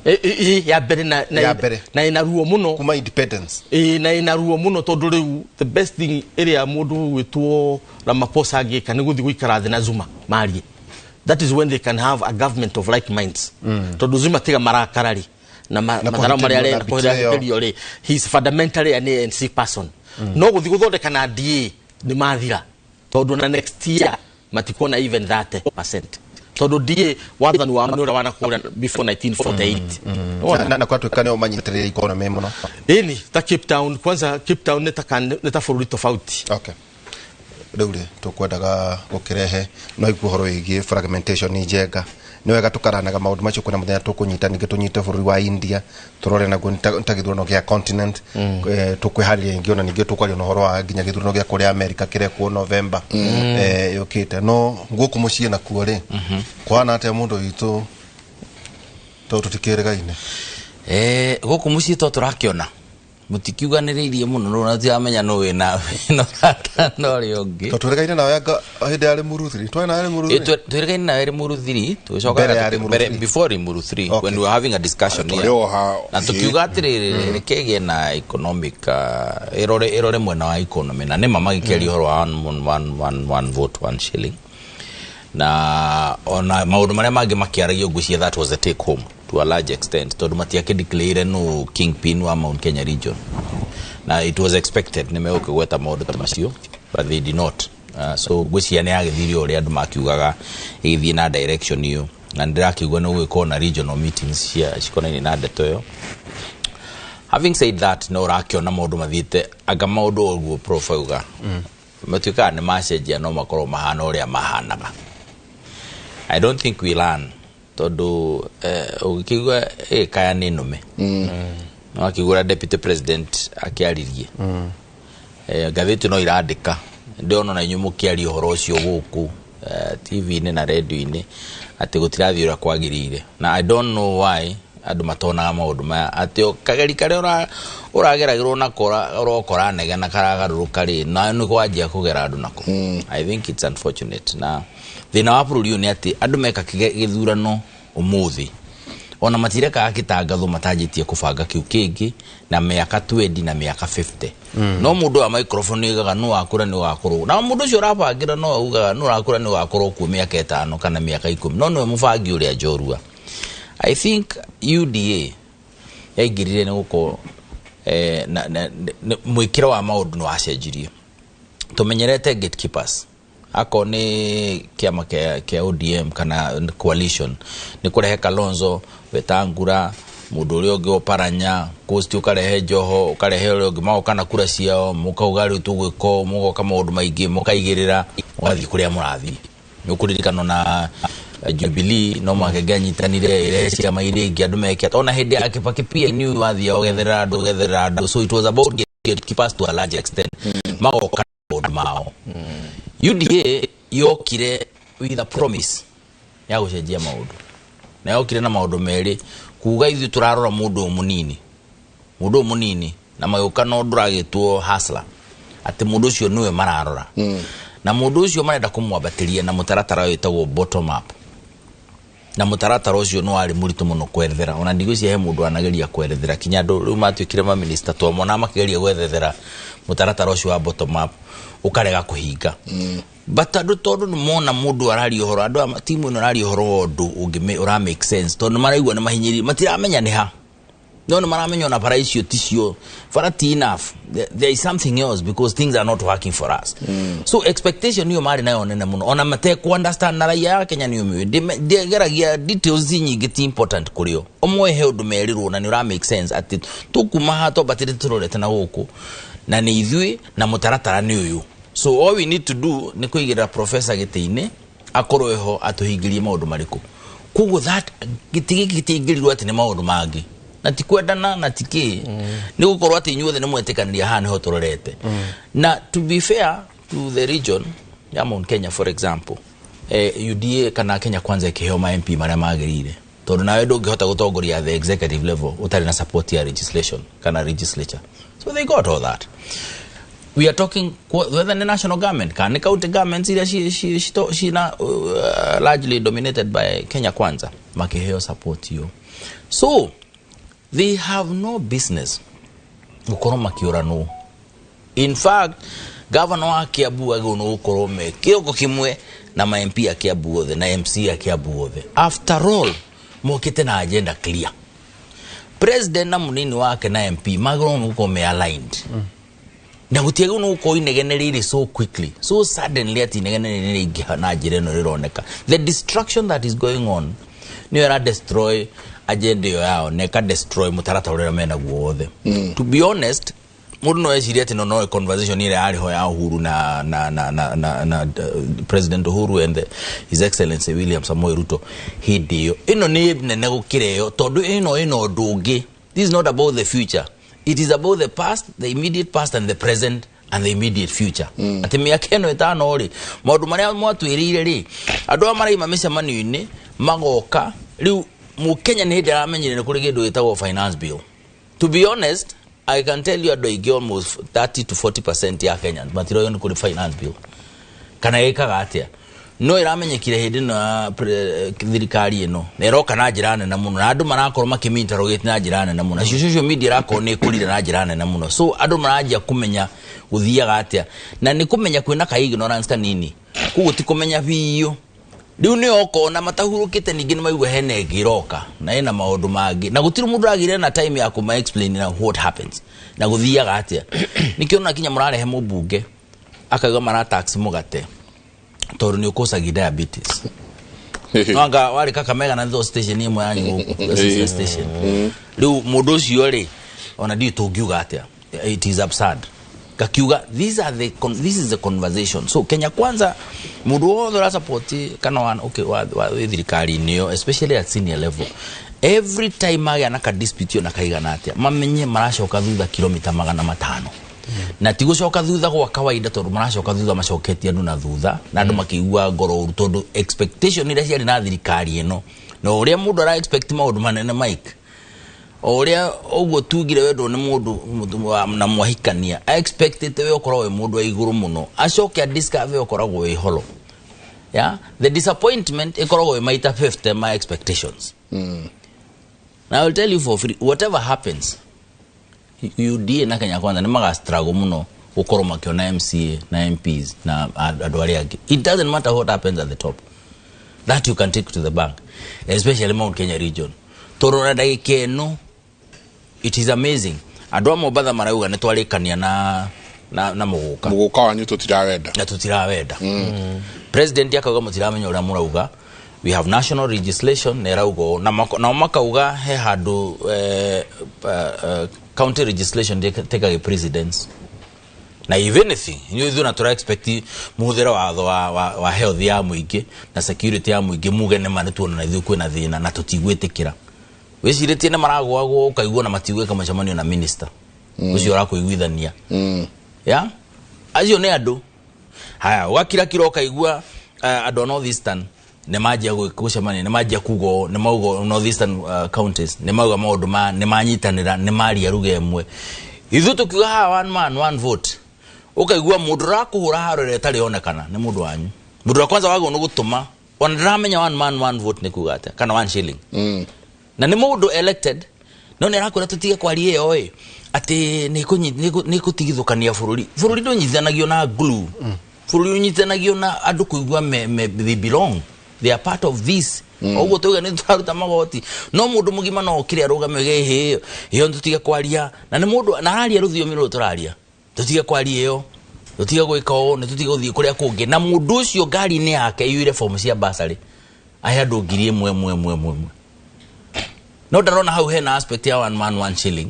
Ya mbere na Ya mbere. Na ĩna ruo mũno. Kuma independence. Ĩ, na ĩna ruo mũno tondũ rĩu the best thing ĩrĩa mũndũ gwĩtwo Ramaphosa angĩka nĩ gũthiĩ gũikara thĩ na Zuma marie. That is when they can have a government of like minds, tondũ Zuma tiga marakara rĩ na Na matharau marĩa kũhĩtĩrio arenda na betrayal. kũhĩtĩrio rĩ, he is fundamentally an ANC person. No gũthiĩ gũthondeka na DA nĩ mathira, tondũ na next year matikuona even 30%, tondũ DA wathani wa nĩ ũrĩa wanakũrĩa before 1948. Wona? Na kwatuĩka nĩo manyitĩrĩire economy mũno. Ĩni ta Cape Town kwanza, Cape Town nĩ ta bũrũri tofauti. Okay, rĩu rĩ tũkwendaga gũkĩrehe no igu ũhoro wĩgiĩ fragmentation nĩ njenga nĩ wega tũkaranaga maũndũ macio kwĩna mũthenya tũkũnyita ningĩ tũnyite bũrũri wa India tũrore naguo nĩ ta gĩthurano gĩa continent. Tũkwĩharĩria ingĩ ona ningĩ tũkwaria na ũhoro wa nginya gĩthurano gĩa kũrĩa America kĩrekwo November yũkĩte. No gũkũ mũciĩ nakuo rĩ kũhana atĩa mũndũ witũ tondũ tũtikĩrĩgaine? Gũkũ mũciĩ to tũrakĩona mũtikiuganĩrĩirie mũno rĩu na tiramenya nũ wĩna wĩna ũrata na ũrĩa ũngĩ. Tondũ twĩrĩgaine nawe anga hĩndĩ ya Limuru 3 twarĩ nawe Limuru 3. Twĩrĩgaine nawe Limuru 3 tũgĩcoka Mbere ya Limuru 3. Before Limuru 3, when we were having a discussion Twarĩ here. o Na tukiuga atĩrĩrĩ reke ĩgĩe na economic ĩrore mwena wa economy na nĩma magĩkĩaria ũhoro wa one vote one shilling na ona maũndũ marĩa mangĩ makĩaragio. Ngwĩciria that was the take home to a large extent, tondũ matiakĩdeclare no kingpin wa Mount Kenya region na it was expected nĩ megũkĩgweta maũndũ ta macio, but they did not. So ngwĩciria nĩ yagĩthire ũrĩa andũ makiugaga ĩgĩthiĩ na direction ĩyo, na nĩndĩrakĩigua nĩ gũgĩkorwo na regional meetings cia cikonainie na ndeto ĩyo. Having said that, no ũrakĩona maũndũ mathiĩte anga maũndũ ũguo prof auga matuĩkaga nĩ macenjia no makorwo mahana ũrĩa mahanaga. I don't think we learn, tondũ ũgĩkĩigua ĩkaya nĩ nũme no akĩigua deputy president akĩaririe ngathĩti no irandĩka ndĩrona na inyuĩ mũkĩaria ũhoro ũcio gũkũ TV-inĩ na radio-inĩ atĩ gũtirathiĩ ũrĩa kwagĩrĩire, na I don't know why andũ matonaga maũndũ maya atĩ o kageri karĩa ũrageragĩrwo nako ũrokora negena karagarũrũka rĩ na nĩ kwanjia kũgera andũ nako. I think it's unfortunate, na thĩna wa bũrũri ũyũ nĩ atĩ andũ meka gĩthurano ũmũthĩ ona matirekaga gĩtangathwo matanjĩtie kũbanga kĩu kĩngĩ na mĩaka 20 na mĩaka 50. No mũndũ wa microphone oigaga nũ wakũra nĩ ũgakorwo na mũndũ ũcio ũrabangĩra no augaga nũ ũrakũra nĩ ũgakorwo kuo mĩaka 5 kana mĩaka 10, no nĩwe mũbangi ũrĩa njorua. I think UDA yaingĩrire nĩ gũkorwo mwĩkĩro wa maũndũ nĩ wacenjirie. Tũmenyerete gatekeepers, akorwo nĩ kĩama kĩa ODM kana coalition nĩ kũrehe Kalonzo, Wetangula, mũndũ ũrĩa ũngĩ Oparanya, Coast ũkarehe Joho, ũkarehe ũrĩa ũngĩ, magoka na kura ciao mũkauga rĩu tũgwĩka ũũ, mũgoka maũndũ maingĩ mũkaigĩrĩra mũgathiĩ kũrĩa mũrathiĩ. Nĩ ũkũririkana na Jubilee no mũhaka ĩngĩanyitanire ĩrehe ciama iria ingĩ andũ meke ona hĩndĩ ya Kibaki PNU wathiaga ũgetherera andũ ũgetherera andũ. So it was about gatekeepers to a large extent, magoka na maũndũ mao. UDA yokire with a promise ya gũcenjia maũndũ na yokire na maũndũ merĩ kuga ithuĩ tũrarora mũndũ ũyũ mũnini, mũndũ ũyũ mũnini, na magĩũka na ũndũ ũragĩtwo hustler atĩ mũndũ ũcio nĩwe mararora na mũndũ ũcio marenda kũmwambatĩria na mũtaratara wĩtagwo bottom up, na mũtaratara ũcio nĩ warĩ mũritũ mũno kwerethera. Ona ndigwĩciria he mũndũ anageria kwerethera kinya andũ rĩu matuĩkire maminista twamona makĩgeria gwethethera mũtaratara ũcio wa bottom up ũkarega kũhinga. But andũ tondũ nĩ mona mũndũ araria ũhoro andũ a timu ĩno araria ũhoro wa ũndũ ũngĩ ũra make sense, tondũ nĩ maraigua nĩ mahinyĩrĩrie matiramenya nĩ ha no nĩ maramenya ona bara icio ticio bara ti enough. There is something else because things are not working for us. So expectation hiyo marĩ nayo nene mũno ona mateku understand na raia ya Kenya nĩ ũmĩũĩ. Ndĩgeragia details nyingĩ ti important kũrĩ o ũmwe he ũndũ merirwo na nĩ ũra make sense atĩ tũkuma haha twambatĩrĩte tũrorete na gũkũ na nĩ ithuĩ na mũtaratara nĩ ũyũ. So all we need to do nĩ kũigĩrĩra professor gĩtĩ-inĩ akorwo eho atũhingĩrie maũndũ marĩkũ. Koguo that gĩtĩ gĩkĩ gĩtiaingĩrirwo atĩ nĩ maũndũ mangĩ na ti kwendana na ti kĩ nĩ gũkorwo atĩ inyuothe nĩ mwetĩkanĩria haha nĩho tũrorete. Na to be fair to the region ya Mount Kenya, for example, UDA kana Kenya Kwanza ĩkĩheo ma MP marĩa magĩrĩire, tondũ nawe ndũngĩhota gũtongoria the executive level ũtarĩ na support ya legislation kana legislature, so they got all that. We are talking whether the national government kana county governments iria cina largely dominated by Kenya Kwanza makiheo support yo. So they have no business gukorwo makiuranwo. In fact, governor wa Kiambu agĩrĩirwo nĩ gũkorwo me kĩongo kĩmwe na ma MP a Kiambu othe na MC a Kiambu othe. After all, mokĩte na agenda clear. President na munini wake na MP magĩrĩirwo nĩ gũkorwo me aligned. Na gũtiagĩrĩirwo nĩ gũkorwo inegene rĩrĩ so quickly, so suddenly atĩ inegene rĩrĩ rĩingĩha na njĩra ĩno rĩroneka. The destruction that is going on nĩyo ĩra destroy agenda ĩyo yao na ĩka destroy mũtaratara ũrĩa menaguo wothe. To be honest, mũndũ no ecirie atĩ no conversation ĩrĩa yarĩ ho ya Uhuru na President Uhuru and His Excellency William Samoei Ruto hĩndĩ ĩyo, ĩno nĩ nene gũkĩra ĩyo tondũ ĩno ũndũ ũngĩ. This is not about the future. It is about the past, the immediate past and the present and the immediate future. Atĩ mĩaka ĩno ĩtano rĩ, maũndũ marĩa mwatwĩrĩire rĩ, andũ aya maraima mĩcemanio-inĩ magoka rĩu Mũkenya nĩ hĩndĩ aramenyire nĩ kũrĩ kĩndũ gĩtagwo finance bill. To be honest, I can tell you andũ aingĩ almost 30 to 40% ya Kenyans matiroĩ nĩ kũrĩ finance bill kana ĩkaga atĩa. No ĩramenyekire hĩndĩ ĩno ya thirikari ĩno na ĩroka na njĩra nene mũno na andũ marakorwo makĩminterrogate na njĩra nene mũno, nacio social media ĩrakorwo nĩ ĩkũrire na njĩra nene mũno, so andũ maranjia kũmenya gũthiaga atĩa na nĩ kũmenya kwĩna ka ignorance kanini, koguo ti kũmenya biũ. Rĩu nĩ okona matahurũkĩte ningĩ nĩ maigua hena ĩngĩ ĩroka na ĩna maũndũ mangĩ na gũtirĩ mũndũ agĩire na time ya kũma explain na what happens na gũthiaga atĩa. Nĩkĩo ona kinya mũrarehe mũmbunge akauga mara tax mũgate tondũ nĩ ũkũcagia diabetes. Nwanga warĩ Kakamega na thoo station ĩmwe yanyu gũkũ sister station. Rĩu mũndũ ũcio rĩ ona ndiũĩ tũngiuga atĩa, it is absurd. Kakiuga these are the this is the conversation. So Kenya Kwanza mũndũ wothe ũra support kana wa okay wa thirikari-inĩ ĩyo especially at senior level, every time magĩa na ka dispute na kaigana atĩa mamenye maracoka thutha kilomita 500. Na ti gũcoka thutha gwa kawaida tondũ maracoka thutha macoketie andũ na thutha na andũ makĩigua ngoro ũru tondũ expectation iria ciarĩ na thirikari ĩno na ũrĩa mũndũ ara expect maũndũ manene Mike, o ũrĩa ũguo tugire wendwo nĩ mũndũ na mwahikania expected we ũkorwo wĩ mũndũ wa igũrũ mũno acoke a discover ũkoragwo wĩ hollow. Yeah, the disappointment ĩkoragwo wĩ maita 50 my expectations. Now I will tell you for free, whatever happens, UDA na Kenya Kwanza nĩ maga struggle mũno gũkorwo makĩona MCA na MPs na andũ arĩa angĩ. It doesn't matter what happens at the top, that you can take to the bank, especially Mount Kenya region. Tondũ ona ndagĩka ĩno it is amazing. Andũ a Mombatha marauga nĩ twarĩkania na mũgũka. Mũgũka wanyu tũtirawenda. Na tũtirawenda. President akauga mũtiramenya ũrĩa mũrauga. We have national legislation na ĩrauga ũũ. Na makauga he handũ county legislation tekage precedence. Na if anything, inyuĩ ithuĩ na tũra expect mũhũthĩre watho wa health ya mũingĩ na security ya mũingĩ muge nĩ ma nĩ tuona na ithuĩ kwĩna thĩna na tũtigwĩtĩkĩra. Wĩcirĩtie nĩ maragwagwo ũkaigua na matigwĩka mũcemanio na minister ũcio ũrakũiguithania. Yeah? Acio nĩ andũ. Haya, ũgakirakira ũkaigua andũ a North Eastern nĩ manjia gũcemania, nĩ manjia kuga ũũ, nĩ mauga North Eastern counties, nĩ mauga maũndũ ma, nĩ manyitanĩra, nĩ maria ruga ĩmwe. Ithuĩ tũkiuga haha one man one vote, ũkaigua mũndũ ũrakũhũra haro ĩrĩa ĩtarĩ yonekana nĩ mũndũ wanyu. Mũndũ wa kwanza wagĩrĩirwo nĩ gũtũma, ona ndĩramenya one man one vote nĩ kuga atĩa, kana one shilling. Na nĩ mũndũ elected, no nĩ arakwĩra tũtige kwaria ĩyo ĩ, atĩ nĩ kũtigithũkania bũrũri. Bũrũri ndũnyitithanagio na glue. Bũrũri ũnyitithanagio na andũ kũigua they belong. They are part of this. Ũguo tuge nĩ tũraruta magoti. No mũndũ mũgima no okire arũgame oige, ĩhĩ, ĩyo tũtige kwaria. Na nĩ mũndũ, na araria rũthiomi rũrũ tũraria. Tũtige kwaria ĩyo. Tũtige gwĩka ũũ, nĩ tũtige gũthiĩ kũrĩa kũngĩ. Na mũndũ ũcio ngari-inĩ yake ĩiyũire fomu cia bursary. Ahe andũ ngiri ĩmwe, ĩmwe, ĩmwe, ĩmwe, ĩmwe. No ndarona hau hena aspect ya one man one shilling.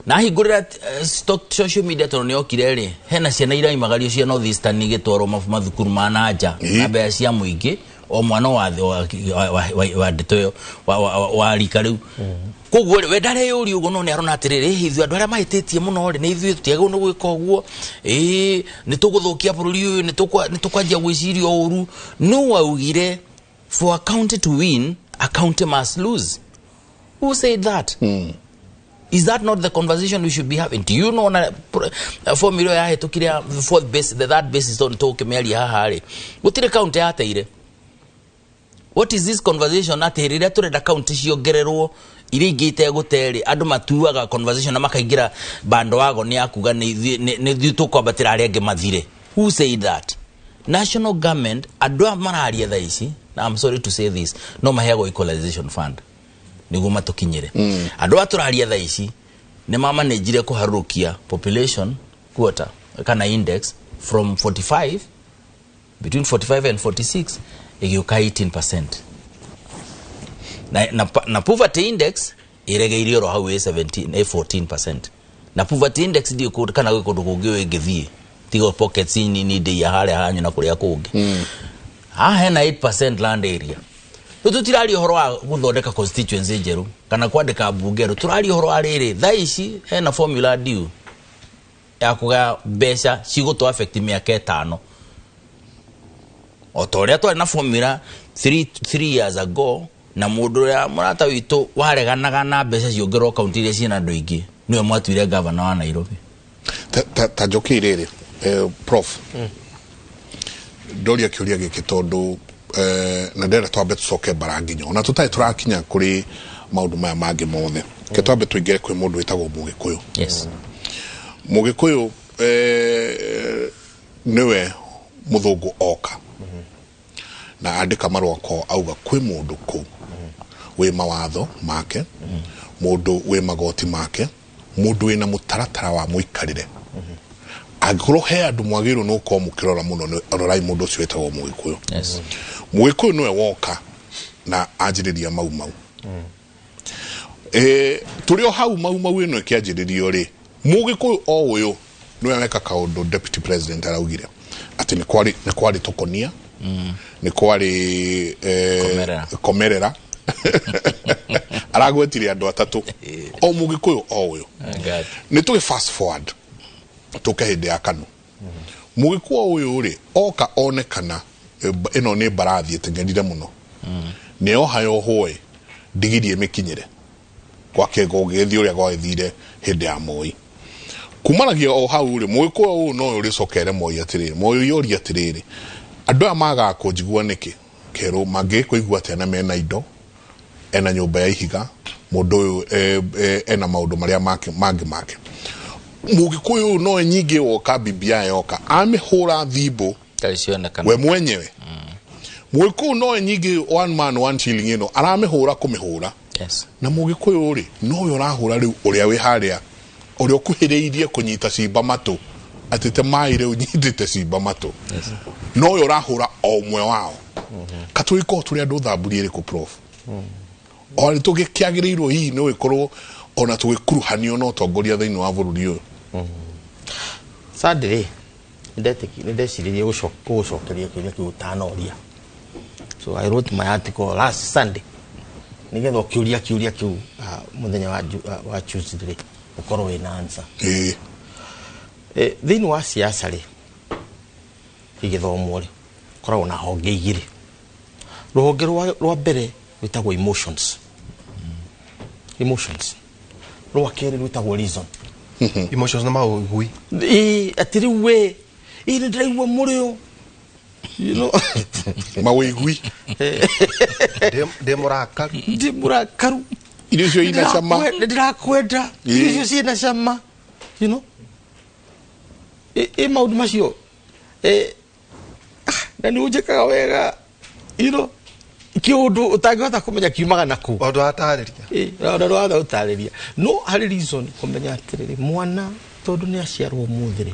Na hingũrĩra stock social media tondũ nĩ okire rĩ, hena ciana iraimagario cia North Eastern igĩtwarwo mathukuru ma na nja, na mbeca cia mũingĩ, o mwana wa thĩ wa ndeto ĩyo, wa rika rĩu. Koguo rĩ, we ndareyũria ũguo, no nĩ arona atĩrĩrĩ, ĩhĩ, ithuĩ andũ arĩa mahĩtĩtie mũno rĩ, nĩ ithuĩ tũtiagĩrĩirwo nĩ gwĩka ũguo, ĩĩ, nĩ tũgũthũkia bũrũri ũyũ, nĩ tũkwanjia gwĩciria ũru. No augire, for a county to win, a county must lose. Who said that? Is that not the conversation we should be having? Do you know na formula ya hetũkire fourth base, the third basis on tũkĩmĩaria haha rĩ, gũtirĩ county yateire. What is this conversation atĩ rĩrĩa tũrenda county ciongererwo iria ingĩ itegũte rĩ, andũ matuaga conversation na makaingĩra bandwagon ya kuga nĩ ithuĩ tũkwambatĩra arĩa angĩ mathire. Who said that? National government, andũ aya mararia thaa ici, na I'm sorry to say this, no maheagwo equalization fund nĩguo matũkinyĩre. Andũ aya tũraria thaa ici nĩ mamanĩnjire kũharũrũkia population quota kana index from 45, between 45 and 46 ĩgĩũka 18%. Na poverty index ĩregeire oro hau ĩ 17, ĩ 14%. Na poverty index ndiũ kũndũ kana gwĩ kũndũ kũngĩ ĩngĩthiĩ tiga pockets nini ndĩ ya harĩa hanyu na kũrĩa kũngĩ. Haha hena 8% land area. Rĩu tũtiraria ũhoro wa gũthondeka constituency njerũ kana kwandĩka mbunge njerũ, tũraria ũhoro wa rĩrĩ thaa ici hena formula due ya kũgaya mbeca cigũtũ affect mĩaka 5. O ta ũrĩa twarĩ na formula 3 years ago, na mũndũ ũrĩa mũrata witũ wareganaga na mbeca ciongererwo kaunti iria ciĩna andũ aingĩ nĩwe mwatuire gavana wa Nairobi. Ta njoke rĩrĩ, prof, ndoria kĩũria gĩkĩ tondũ na ndĩrenda twambe tũcoke mbara nginya ona tũtarĩ tũrakinya kũrĩ maũndũ maya mangĩ mothe. Ke twambe tũingĩre kwĩ mũndũ wĩtagwo Mũgĩkũyũ. Yes. Mũgĩkũyũ nĩwe mũthũngũ oka na andĩka marũa ko auga kwĩ mũndũ kũu wĩ mawatho make, mũndũ wĩ magoti make, mũndũ wĩna mũtaratara wa mũikarĩre. Angĩkorwo he andũ mwagĩrĩirwo nĩ gũkorwo mũkĩrora mũno, rorai mũndũ ũcio wĩtagwo Mũgĩkũyũ. Yes. Mũgĩkũyũ nĩwe woka na anjĩrĩria Mau Mau. Tũrĩ o hau Mau Mau ĩno ĩkĩanjĩrĩrio rĩ, Mũgĩkũyũ o ũyũ nĩwe weka kaũndũ deputy president araugire atĩ nĩ kwarĩ tũkonia, nĩ kwarĩ komerera. Aragwetire andũ atatũ o Mũgĩkũyũ o ũyũ. Nĩ tũgĩ fast forward tũke hĩndĩ ya KANU. Mũgĩkũyũ ũyũ rĩ oka onekana ĩno nĩ mbarathi ĩteng'erire mũno, nĩ oha yohwo ndigiri ĩmĩkinyĩre gwake gũgĩthiĩ ũrĩa gwagĩthire hĩndĩ ya Moi. Kumanagia o hau rĩ, Mũgĩkũyũ ũyũ no ũrĩcokere Moi atĩrĩrĩ, Moi yoria atĩrĩrĩ, andũ aya magaga kũnjigua nĩkĩ? Kerwo mangĩkũigua atĩa na mena indo, ena nyũmba ya ihiga, mũndũ ũyũ ena maũndũ marĩa mangĩ make. Mũgĩkũyũ ũyũ no nyingĩ woka BBI yoka amĩhũra thimbo we mwenyewe. Mũgĩkũyũ no nyingĩ one man one shilling ĩno aramĩhũra kũmĩhũra. Yes. Na Mũgĩkũyũ rĩ no we ũrahũra rĩu ũrĩa wĩ harĩa ũrĩa ũkuhĩrĩirie kũnyita cimba matũ atĩ te maĩ rĩu nyitĩte cimba matũ. No we ũrahũra o ũmwe wao. Katũgĩkorwo tũrĩ andũ thamburi ĩrĩkũ prof? O nĩ tũgĩkĩagĩrĩirwo hihi nĩ gũgĩkorwo ona tũgĩkuruhanio na ũtongoria thĩinĩ wa bũrũri ũyũ? Sunday rĩ, nĩndeciririe gũgũcokeria kĩũria kĩu ũtanoria. So I wrote my article last Sunday nĩgetha ũkĩũria kĩũria kĩu mũthenya wa Tuesday rĩ ũkorwo wĩna answer. Thĩinĩ wa siasa rĩ igĩthomwo rĩ koragwo na honge igĩrĩ. Rũhonge rwa mbere rwĩtagwo emotions. Emotions. Rwa kerĩ rwĩtagwo reason. Emotions na maũigui. Atĩ rĩu we, nĩ ndĩraigua mũrĩo. You know? Maũigui. Ndĩ mũrakaru. Ndĩ mũrakaru. Irio icio ina cama. Nĩ ndĩrakwenda. Irio icio ciĩna cama. You know? Maũndũ macio. Na nĩ ũnjĩkaga wega. You know? Kĩũndũ ũtangĩhota kũmenya kiumaga nakũ. Ũndũ watarĩria. Ũndũ watarĩria. No harĩ reason kũmenya atĩrĩrĩ, mwana tondũ nĩ aciarwo ũmũthĩ rĩ,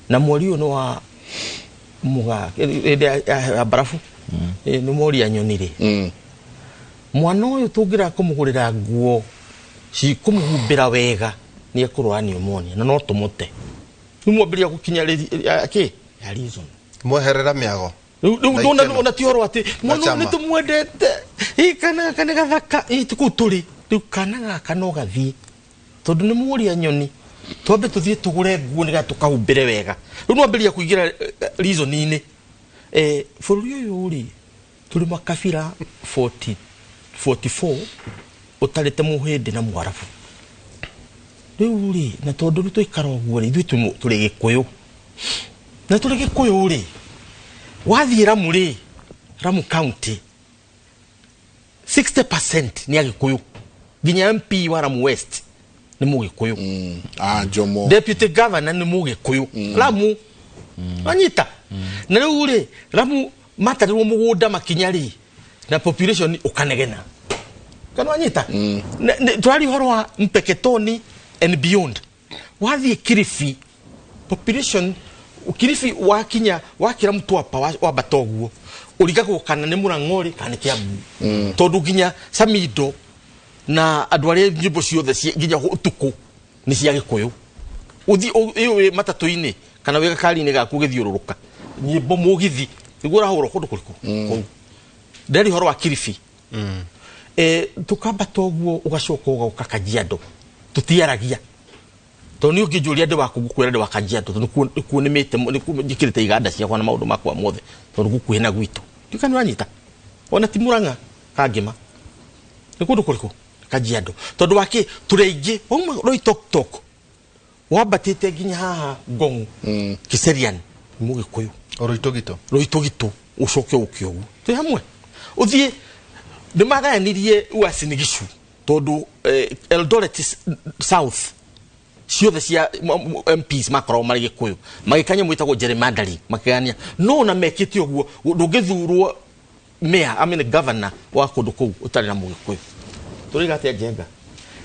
na mweri ũyũ nĩ wa mũgaa, hĩndĩ ya barabu, nĩ moria nyoni rĩ. Mwana ũyũ tũngĩrega kũmũgũrĩra nguo cikũmũhumbĩra wega nĩ ekũrwara pneumonia na no tũmũte. Rĩu mwambĩrĩria gũkinya kĩ ya reason. Mweherera mĩago. Rĩu ona ti ũhoro atĩ mwana ũyũ nĩ tũmwendete, kana gaka nĩ gathaka, ti kũu tũrĩ. Rĩu kana gaka no gathiĩ tondũ nĩ mũria nyoni, twambe tũthiĩ tũgũre nguo nĩgetha tũkahumbĩre wega. Rĩu nĩwambĩrĩria kũingĩra reason-inĩ. Bũrũri ũyũ rĩ tũrĩ makabira 44 ũtarĩte mũhĩndĩ na mwarabu. Rĩu rĩ, na tondũ rĩu twaikara ũguo rĩ, ithuĩ tũrĩ Gĩkũyũ. Na tũrĩ Gĩkũyũ rĩ, wathiĩ Ramu rĩ, Ramu County 60% nĩ Agĩkũyũ. Nginya MP wa Ramu West nĩ Mũgĩkũyũ. Jomo. Deputy Governor nĩ Mũgĩkũyũ. Ramu. Wanyita. Na rĩu rĩ, Ramu matarĩrwo mũgũnda makinya rĩ, na population ũkanegena. Kana wanyita? Tũraria ũhoro wa Mpeketoni and beyond. Wathiĩ Kilifi, population Kilifi wakinya wakĩra Mtwapa wambata ũguo, ũrigagwo kana nĩ Mũrang'orĩ kana nĩ Kiambu. Tondũ nginya Samido na andũ arĩa nyĩmbo ciothe nginya ũtukũ nĩ cia Gĩkũyũ. Ũthiĩ wĩ matatũ-inĩ kana wĩ gakari-inĩ gaku ũgĩthiũrũrũka, nyĩmbo mũgithi nĩguo ũrahũrwo kũndũ kũrĩkũ? Kũu. Ndĩraria ũhoro wa Kilifi. Tũkambata ũguo ũgacoka ũgoka Kajiado. Tũtiaragia. Tondũ niĩ ũngĩnjũria ndĩ waku ngũkwĩra ndĩ wa Kajiado, tondũ nĩkuo nĩmĩte, nĩkuo njĩkĩrĩte iganda ciakwa na maũndũ makwa mothe, tondũ gũkuhĩ na gwitũ. Ndiũĩ kana nĩũranyita. Ona ti Murang'a Kangĩma. Nĩ kũndũ kũrĩkũ? Kajiado. Tondũ wa kĩ? Tũrĩ aingĩ. Wauma Loitoktok, wambatĩte nginya haha Ngong, Kiserian, nĩ Mũgĩkũyũ. Oloitoktok. Loitoktok, ũcoke ũke ũguo. Twĩ hamwe. Ũthiĩ, nĩ magayanirie Uasin Gishu, tondũ Eldoret South, ciothe cia MPs makoragwo marĩ Gĩkũyũ. Magĩkanya mwĩtagwo gerrymandering, makĩgayania. No ona mekĩte ũguo, ndũngĩthurwo mayor, I mean governor wa kũndũ kũu ũtarĩ na Mũgĩkũyũ. Tũrĩga atĩa Njenga?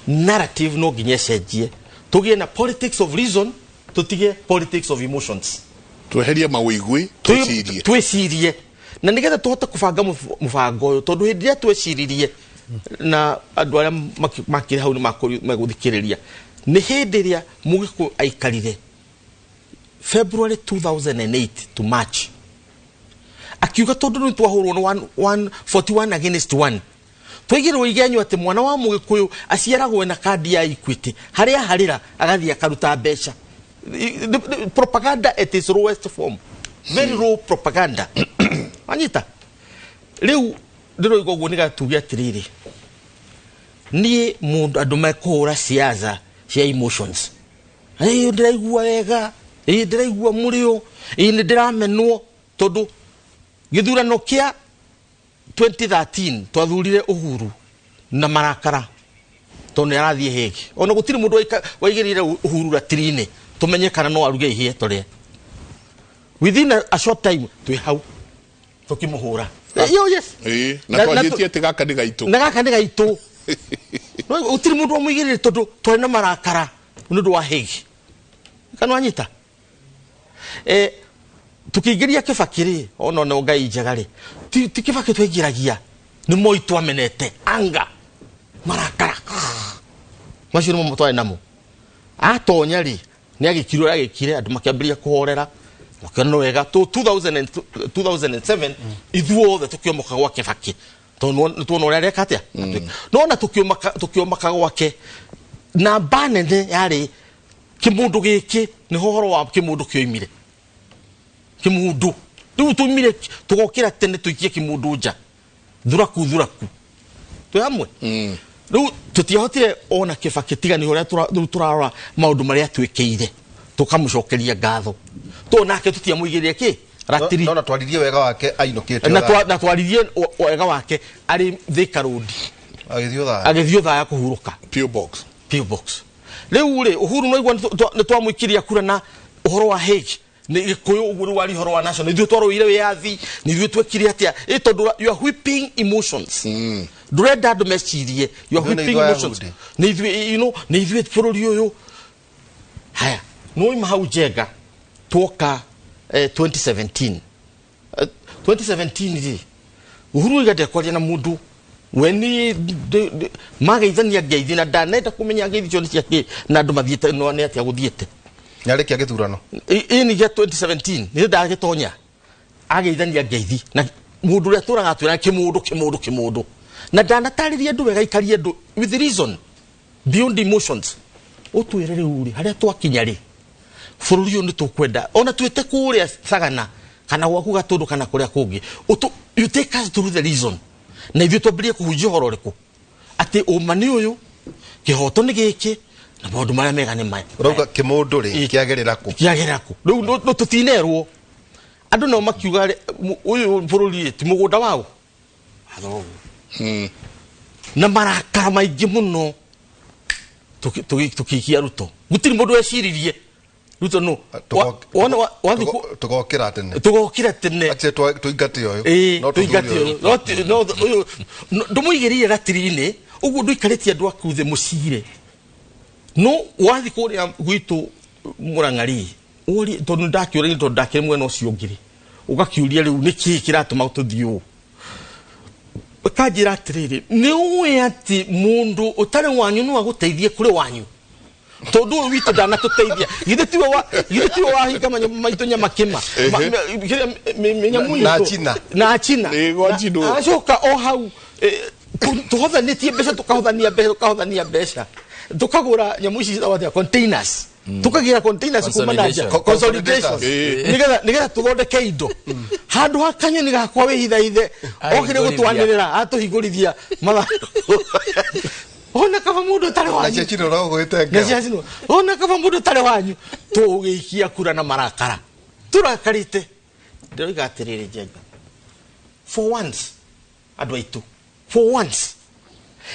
Narrative no nginya ĩcenjie. Tũgĩe na politics of reason, tũtige politics of emotions. Tweherie mawĩigwi, twĩcirie. Twĩcirie. Na nĩgetha tũhote kũbanga mũbango ũyũ, tondũ hĩndĩ ĩrĩa tweciririe na andũ arĩa makĩrĩ hau nĩ megũthikĩrĩria, nĩ hĩndĩ ĩrĩa Mũgĩkũyũ aikarire February 2008 to March, akiuga tondũ nĩ twahũrwo nĩ one, 41 against 1, twaigĩrwo igenyo atĩ mwana wa Mũgĩkũyũ aciaragwo na kandi ya Equity, harĩa harĩra agathiĩ akaruta mbeca. Propaganda at its lowest form, very low propaganda. Wanyita? Rĩu ndĩroiga ũguo nĩgetha tuge atĩrĩrĩ, niĩ mũndũ andũ mekũhũra siasa cia emotions, ĩĩ ndĩraigua wega, ĩĩ ndĩraigua mũrĩo, ĩĩ nĩ ndĩramenwo, tondũ gĩthurano kĩa 2013 twathurire Uhuru na marakara tondũ nĩ arathiĩ Hague. Ona gũtirĩ mũndũ waigĩrĩire Uhuru ratiri-inĩ tũmenye kana no aruge ihĩe tũrĩe. Within a short time twĩ hau tũkĩmũhũra. Yo, yes. Na twanjĩtie atĩ gaka nĩ gaitũ. Na gaka nĩ gaitũ. No gũtirĩ mũndũ wamũigĩrĩire tondũ twarĩ na marakara nĩ ũndũ wa Hague. Kana wanyita? Tukĩingĩria Kibaki rĩ, ona no Ngai njega rĩ, ti Kibaki twaingĩragia, nĩ Moi twamenete, anga, marakara. Macio nĩmo twarĩ namo. Atonya rĩ, nĩ agĩkirwo ũrĩa agĩkire, andũ makĩambĩrĩria kũhorera, makĩona nĩ wega. To 2007, ithuothe tũkĩomoka gwa Kibaki. Tondũ nĩ tuona ũrĩa areka atĩa? No ona tũkĩomoka gwake, namba nene yarĩ kĩmũndũ gĩkĩ, nĩho ũhoro wa kĩmũndũ kĩoimire. Kĩmũndũ. Rĩu tũimire, tũgokĩra tene tũikie kĩmũndũ nja. Thuraku, thuraku. Twĩ hamwe? Rĩu tũtiahotire ona Kibaki tiga nĩ ũrĩa rĩu tũrarora maũndũ marĩa twĩkĩire, tũkamũcokeria ngatho. Tondũ nake tũtiamũigĩrĩire kĩ? Ratiri. No, no twaririe wega wake ainũkĩte Na ũthaya. twaririe wega wake arĩ Thika Road. Agĩthiĩ ũthaya. Agĩthiĩ ũthaya kũhurũka. P.O. Box. P.O. Box. Rĩu rĩ, Uhuru no igua nĩ twamũikiria kura na ũhoro wa Hague. Nĩ Gĩkũyũ ũguo rĩu wari ũhoro wa national. Ithuĩ twarũire wĩyathi, nĩ ithuĩ twekire atĩa? Ĩ tondũ you are whipping emotions. Ndũrenda andũ mecirie. You are Ithuĩ nĩ whipping ithuĩ emotions. Ayahudi. Nĩ ithuĩ, you know, nĩ ithuĩ bũrũri ũyũ. Haya, nĩ wauma hau Njenga, twoka 2017. 2017 rĩ, Uhuru oiga ndekwaria na mũndũ. We nĩ mageithania ngeithi na ndanenda kũmenya ngeithi icio nĩ cia kĩ, na andũ mathiĩte, no nĩ atĩa gũthiĩte. Nĩ arĩkia gĩthurano? Ĩ nĩ gĩa 2017, nĩ ndagĩtonya. Ageithania ngeithi na mũndũ ũrĩa tũraga atwĩra kĩmũndũ, kĩmũndũ, kĩmũndũ. Na ndanatarĩria andũ wega, aikarie andũ with reason, beyond emotions. Ũtwĩre rĩu rĩ, harĩa twakinya rĩ, bũrũri ũyũ nĩ tũkwenda. Ona twĩte kũrĩa Sagana, kana gwaku Gatũndũ, kana kũrĩa kũngĩ. You take us through the reason. Na ithuĩ twambĩrĩrie kũhunjia ũhoro ũrĩkũ? Atĩ ũma nĩ ũyũ, kĩhoto nĩ gĩkĩ, Na maũndũ marĩa mega nĩ maya. Ũrauga kĩmũndũ rĩ kĩagerera kũ? Kĩagerera kũ? Rĩu no tũtinerwo. Andũ nao makiuga ũyũ bũrũri ti mũgũnda wao. Athoguo. Na marakara maingĩ mũno tukiikia Ruto. Gũtirĩ mũndũ weciririe Ruto no. Tũgokĩra tene. Tũgokĩra tene. Actually tũingate ũyũ. No tũingate ũyũ. No ũyũ ndũmũigĩrĩire ratiri-inĩ ũguo ndũikarĩtie andũ aku thĩ mũcire. No wathi kũrĩa gwitũ Mũrang'ari ũrie tondũ ndakĩũria tondũ ndakĩrĩ mwena ũcio ũngĩ rĩ ũgakiũria rĩu nĩkĩĩ kĩratũma tũthiĩ ũũ. Kanjĩra atĩrĩrĩ nĩ ũĩ atĩ mũndũ ũtarĩ wanyu no agũteithie kũrĩ wanyu tondũ ũyũ witũ ndanatũteithia githĩ tiwe wahinga maitũ nyamakĩma mĩnyamũ na China na China acoka o hau tũhothanĩtie mbeca tũkahothania mbeca tũkahothania mbeca tukagura nyamũ ici ciĩtagwo atĩa containers tukagira containers kuma na nja consolidation nigetha tuthondeke indo handu ha kanyoni gakwa wihithaithe okire gutwanirira atuhingurithia mathandũkũ ona kaba mundu utari wanyu na cia ũragwĩte ngeo ona kaba mundu utari wanyu tũgĩikia kura na marakara tũrakarĩte ndĩroiga atĩrĩrĩ Njenga for once andũ aitũ for once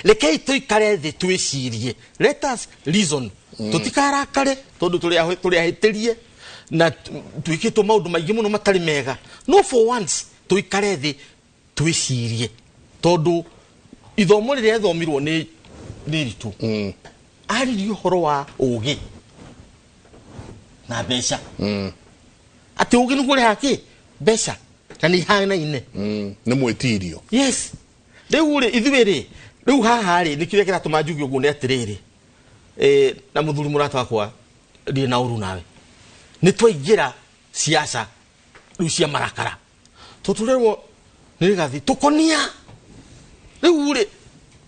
rekei tũikare thĩ twĩcirie let us reason tũtikarakare tondũ tũrĩ ahĩtĩrie na twĩkĩtwo maũndũ maingĩ mũno matarĩ mega no for once tũikare thĩ twĩcirie tondũ ithomo rĩrĩa rĩthomirwo nĩ ritũ aririe ũhoro wa ũgĩ na mbeca atĩ ũgĩ nĩguo ũrehaga kĩ mbeca na nĩ ihanaine nĩ mwĩtirio yes rĩu rĩ ithuĩ rĩ rĩu haha rĩ nĩ kĩrĩa kĩratũma njuge ũguo nĩ atĩrĩrĩ na mũthuri mũrata wakwa ndirĩ na ũru nawe nĩ twaingĩra siasa rĩu cia marakara tũtũrerwo nĩ Rigathi tũkonia rĩu rĩ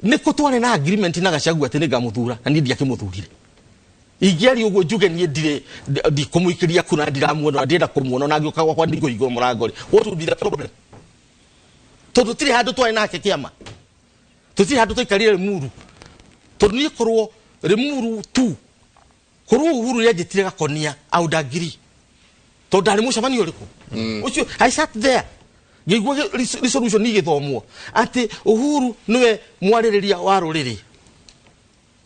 nĩ kũ twarĩ na agreement na Gachagua atĩ nĩngamũthura na niĩ ndiakĩmũthurire ingĩaria ũguo njuge niĩ ndirĩ ndikũmũikĩria kura ndiramuona ndĩrenda kũmuona na ngĩũka gwakwa ndikũhingũra mũrango rĩ what would be the problem tondũ tũtirĩ handũ twarĩ nake kĩama tũtirĩ handũ twaikarire Limuru tondũ niĩ korwo Limuru tu korwo Uhuru nĩanjĩtire Gakonia I would agree tondũ ndarĩ mũcemanio ũrĩkũ ũcio I sat there ngĩigua resolution igĩthomwo atĩ Uhuru nĩwe mwarĩrĩria wa rũrĩrĩ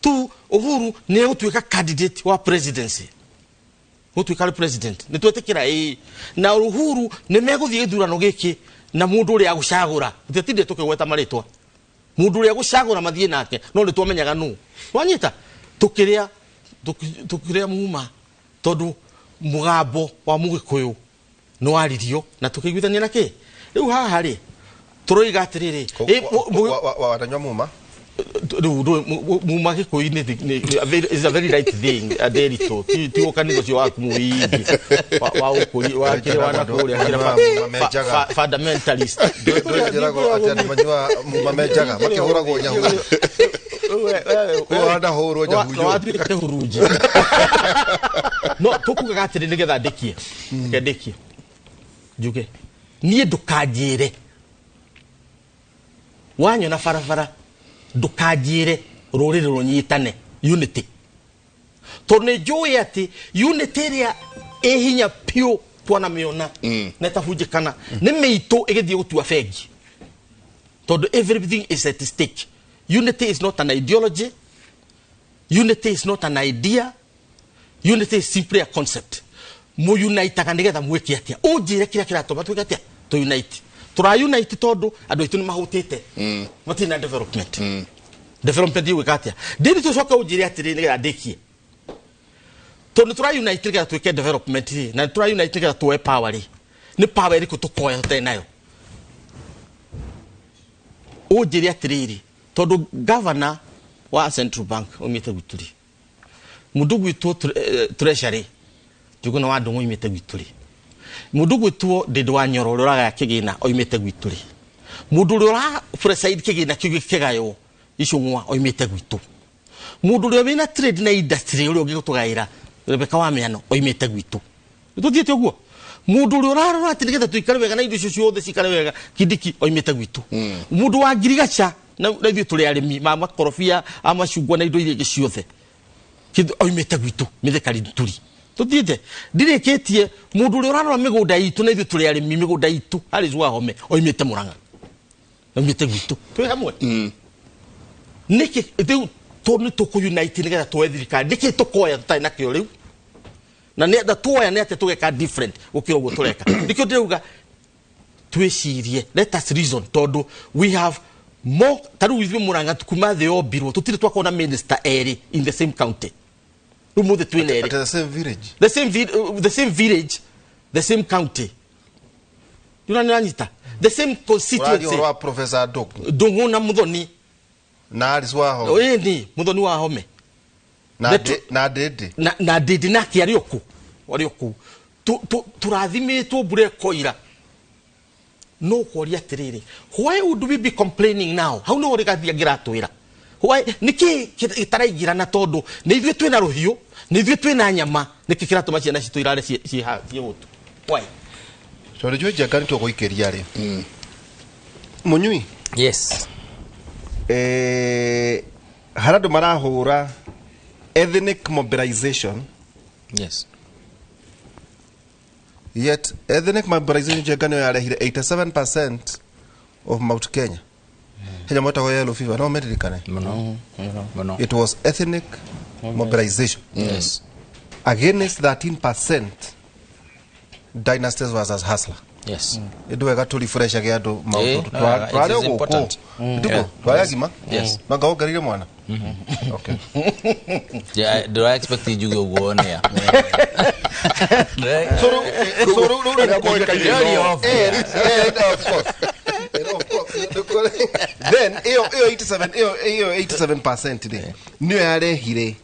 tu Uhuru nĩ egũtuĩka candidate wa presidency gũtuĩka president nĩ twetĩkĩra ĩĩ na Uhuru nĩ megũthiĩ gĩthurano gĩkĩ na mũndũ ũrĩa agũcagũra tũtinde tũkĩgweta marĩtwa mũndũ ũrĩa agũcagũra mathiĩ nake no nĩ twamenyaga nũ wanyita tũkĩrĩa tũkĩrĩa muma tondũ mũgambo wa mũgĩkũyũ nĩ waririo na tũkĩiguithania na kĩ rĩu haha rĩ tũroiga atĩrĩrĩ watanyua muma rĩu muma gĩkũyũ-inĩ is a very right thing Nderitu ti ũkanitha ũcio waku mũingĩ wa ũkũri wa kĩrĩa wa nakũrĩa kĩrĩa fundamentalist njĩragwo atĩ andũ manyuaga muma menjaga makĩhũragwo nyahuyo wandahũrwo nyahuyo watuĩka kĩhurunji no tũkugaga atĩrĩ nĩgetha ndĩkie reke ndĩkie njuge niĩ ndũkanjĩre wanyona barabara ndũkanjĩre rũrĩrĩ rũnyitane unity tondũ nĩ njũĩ atĩ unity ĩrĩa ĩ hinya piũ twanamĩona na ĩtabunjĩkana nĩ mĩitũ ĩgĩthiĩ gũtua bengi tondũ everything is at stake. Unity is not an ideology, unity is not an idea, unity is simply a concept. Mũunitaga nĩgetha mwĩke atĩa ũnjĩre kĩrĩa kĩratũma twĩke atĩa tũunite tũraunite tondũ andũ aitũ nĩ mahũtĩte matirĩ na development development ĩgwĩka atĩa ndĩri tũcoke ũnjĩre atĩrĩ nĩgetha ndĩkie tondũ tũraunite nĩgetha twĩke development rĩ na tũraunite nĩgetha tuoe power rĩ nĩ power ĩrĩkũ tũkoya tũtarĩ nayo ũnjĩre atĩrĩrĩ tondũ governor wa Central Bank oimĩte gwitũ rĩ mũndũ gwitũ treasury Njuguna wa Ndung'u oimĩte gwitũ rĩ mũndũ gwĩtwo Ndĩndĩ wa Nyoro ũrĩa ũragaya kĩgĩna oimĩte gwitũ rĩ mũndũ ũrĩa ũra preside kĩgĩna kĩu gĩkĩgaywo Icũng'wa oimĩte gwitũ mũndũ ũrĩa wĩna trade na industry ũrĩa ũngĩgũtũgaĩra Rebecca wa Mĩano oimĩte gwitũ tũthiĩte ũguo mũndũ ũrĩa ũrarora atĩ nĩgetha tũikare wega na indo icio ciothe cikare wega Kindiki oimĩte gwitũ mũndũ wa ngirigaca na ithuĩ tũrĩ arĩmi ma makorobia a macungwa na indo iria ingĩ ciothe Oimĩte gwitũ Mithika Linturi. Tuthiĩte ndirĩkĩtie mũndũ ũrĩa ũrarora mĩgũnda itũ na ithuĩ tũrĩ arĩmi mĩgũnda itũ Alice Wahome oimĩte Murang'a. Oimĩte gwitũ. Twĩ hamwe. Nĩkĩ rĩu nĩ tũkũ-unite nĩgetha tuoe thirikari? Nĩkĩ tũkoya tũtarĩ nakĩo rĩu? Na nĩ tuoya nĩ atĩa tũgeka different gũkĩra ũguo tũreka? Nĩkĩo ndĩrauga twĩcirie, let us reason, tondũ we have more. Ta rĩu ithuĩ Murang'a kuma thĩ yombirwo tũtirĩ twakorwo na minister erĩ in the same county. Rĩu mũthĩ twĩna erĩ. At the same village. The same village, the same county. Nĩũranyita? The same constituency. Ũraria ũhoro wa Professor Ndung'u. Ndung'u na Muthoni. Na Alice Wahome. Ĩni Muthoni Wahome. Na Ndindi. Na Ndindi nake arĩ o kũu. Arĩ o kũu. Tũrathimĩtwo mbura ĩkoira. No ũkoria atĩrĩrĩ, why would we be complaining now? Hau nĩho rĩgathia ngĩratwĩra. Why nĩkĩ gĩtaraingĩrana tondũ nĩ ithuĩ twĩna rũhiũ, nĩ ithuĩ twĩna nyama, nĩkĩ kĩratũma ciana citũ irare ciĩ hũtu? Why? Tondũ njũĩ njenga nĩ tũgũikĩria rĩ. Mũnyui? Yes. Harĩa andũ marahũra ethnic mobilization. Yes. Yet ethnic mobilization njenga nĩyo yarehire 87% of Mount Kenya. Henya mwetagwo yellow fever, no meririkane. Mũno. Mũno. It was ethnic mobilization. Yes. Against 13% dynasties versus hustler. Yes. Nĩ wega tũ refresh age andũ maũndũ. It Twarĩ is gũkũ. important. Ndiko, twarĩ agima? Yes. Nanga wongereire mwana? Okay. Yeah, do I expect njuge ũguo nĩa? So rĩu of course. Then iyo 87 iyo 87% rĩ nĩyo yarehire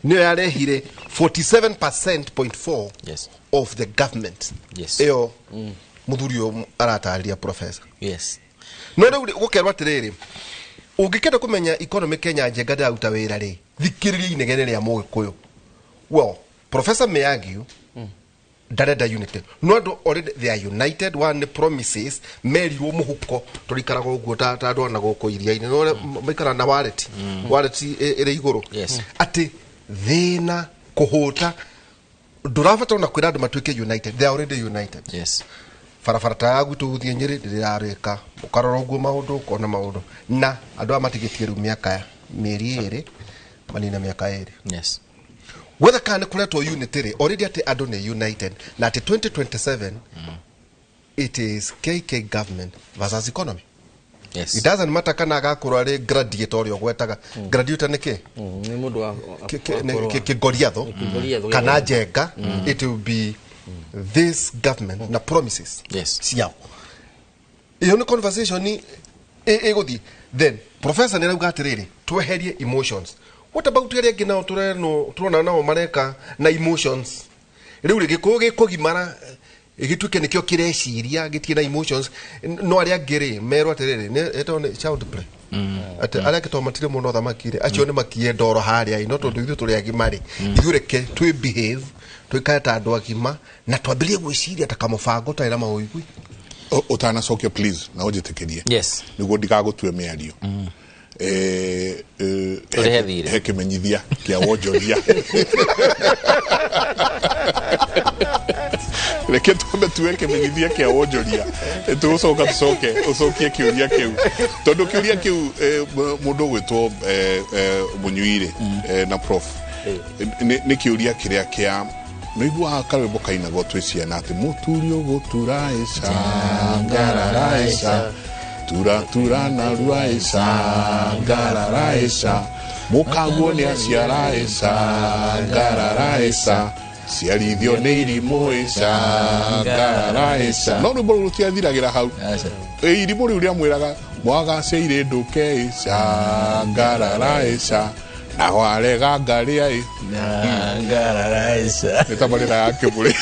nĩyo yarehire 47.4% Yes. of the government. Yes. Iyo muthuri ũyũ aratarĩria professor. Yes. No rĩu gũkerwo atĩrĩrĩ, ũngĩkenda kũmenya economy Kenya njenga ndĩraruta wĩra rĩ, thikĩrĩria inegene rĩa Mũgĩkũyũ. Well, Professor Mĩagiu ndarenda unity. No andũ already they are united. One promises merirwo mũhuko tũrikaraga ũguo ta andũ ana gũkũ iria-inĩ. No ũrĩa maikaraga na wallet. Wallet ĩrĩ igũrũ. Yes. Atĩ thĩna kũhũta ndũrabatara ona kwĩra andũ matuĩke united. They are already united. Yes. Barabara ta ya gwitũ gũthiĩ Nyĩrĩ ndĩrarĩka. Ũkarora ũguo maũndũ ũkona maũndũ. Na andũ aya matigĩtie rĩu mĩaka mĩeri ĩrĩ manina mĩaka ĩrĩ. Yes. Whether kana nĩ kũretwo unity rĩ, already atĩ andũ nĩ united na atĩ 2027 it is KK government versus economy. Yes. It doesn't matter kana agakorwo arĩ graduate ũrĩa ũgwetaga. Graduate nĩ kĩ? Nĩ mũndũ wa Kĩngoriatho Kĩngoriatho. kana njenga. It will be this government na promises Yes. ciao. Iyo nĩ conversation ĩgũthiĩ. Then professor nĩ arauga atĩrĩrĩ, tweherie emotions. What about arĩa angĩ nao tũrona nao mareka na emotions? Rĩu rĩ gĩkũyũ gĩkũgimara gĩtuĩke nĩkĩo kĩreciria gĩtirĩ na emotions, no arĩa angĩ rĩ merwo atĩrĩrĩ nĩ ĩtagwo nĩ child play. Atĩ arĩa angĩ tondũ matirĩ mũno thamaki rĩ, acio nĩ makie ndoro harĩa ĩ, no tondũ ithuĩ tũrĩ agima rĩ, ithuĩ reke twĩ behave tũikare ta andũ agima na twambĩrĩrie gwĩciria ta kamũbango tarĩ na maũigui. Ũtanacokia please na ũnjĩtĩkĩrie. Yes. Nĩguo ndigagũtue mĩario. Ũrĩhe thirĩ. He kĩmenyithia kĩa wonjoria. Reke twambe tuwe kĩmenyithia kĩa wonjoria. Tũgũcoka tũcoke ũcokie kĩũria kĩu. Tondũ kĩũria kĩu mũndũ ũgwĩtwo Mũnyui rĩ na prof nĩ kĩũria kĩrĩa kĩa nĩiguaga karwĩmbo kainagwo twĩ ciana atĩ mũturi ũgũtura ĩca ngarara ĩca tura tura na rua ĩca ngarara ĩca mũkaguo nĩ aciara ĩca ngarara ĩca ciarithio nĩ irimũ ĩca ngarara ĩca. No rwĩmbo rũu rũtiathiragĩra hau. Irimũ rĩu rĩamwĩraga mwagaceire ndũke ĩca ngarara ĩca na warega ngarĩa ĩ Ngarara ĩca. Nĩ tabarĩra ya Kĩmũrĩ.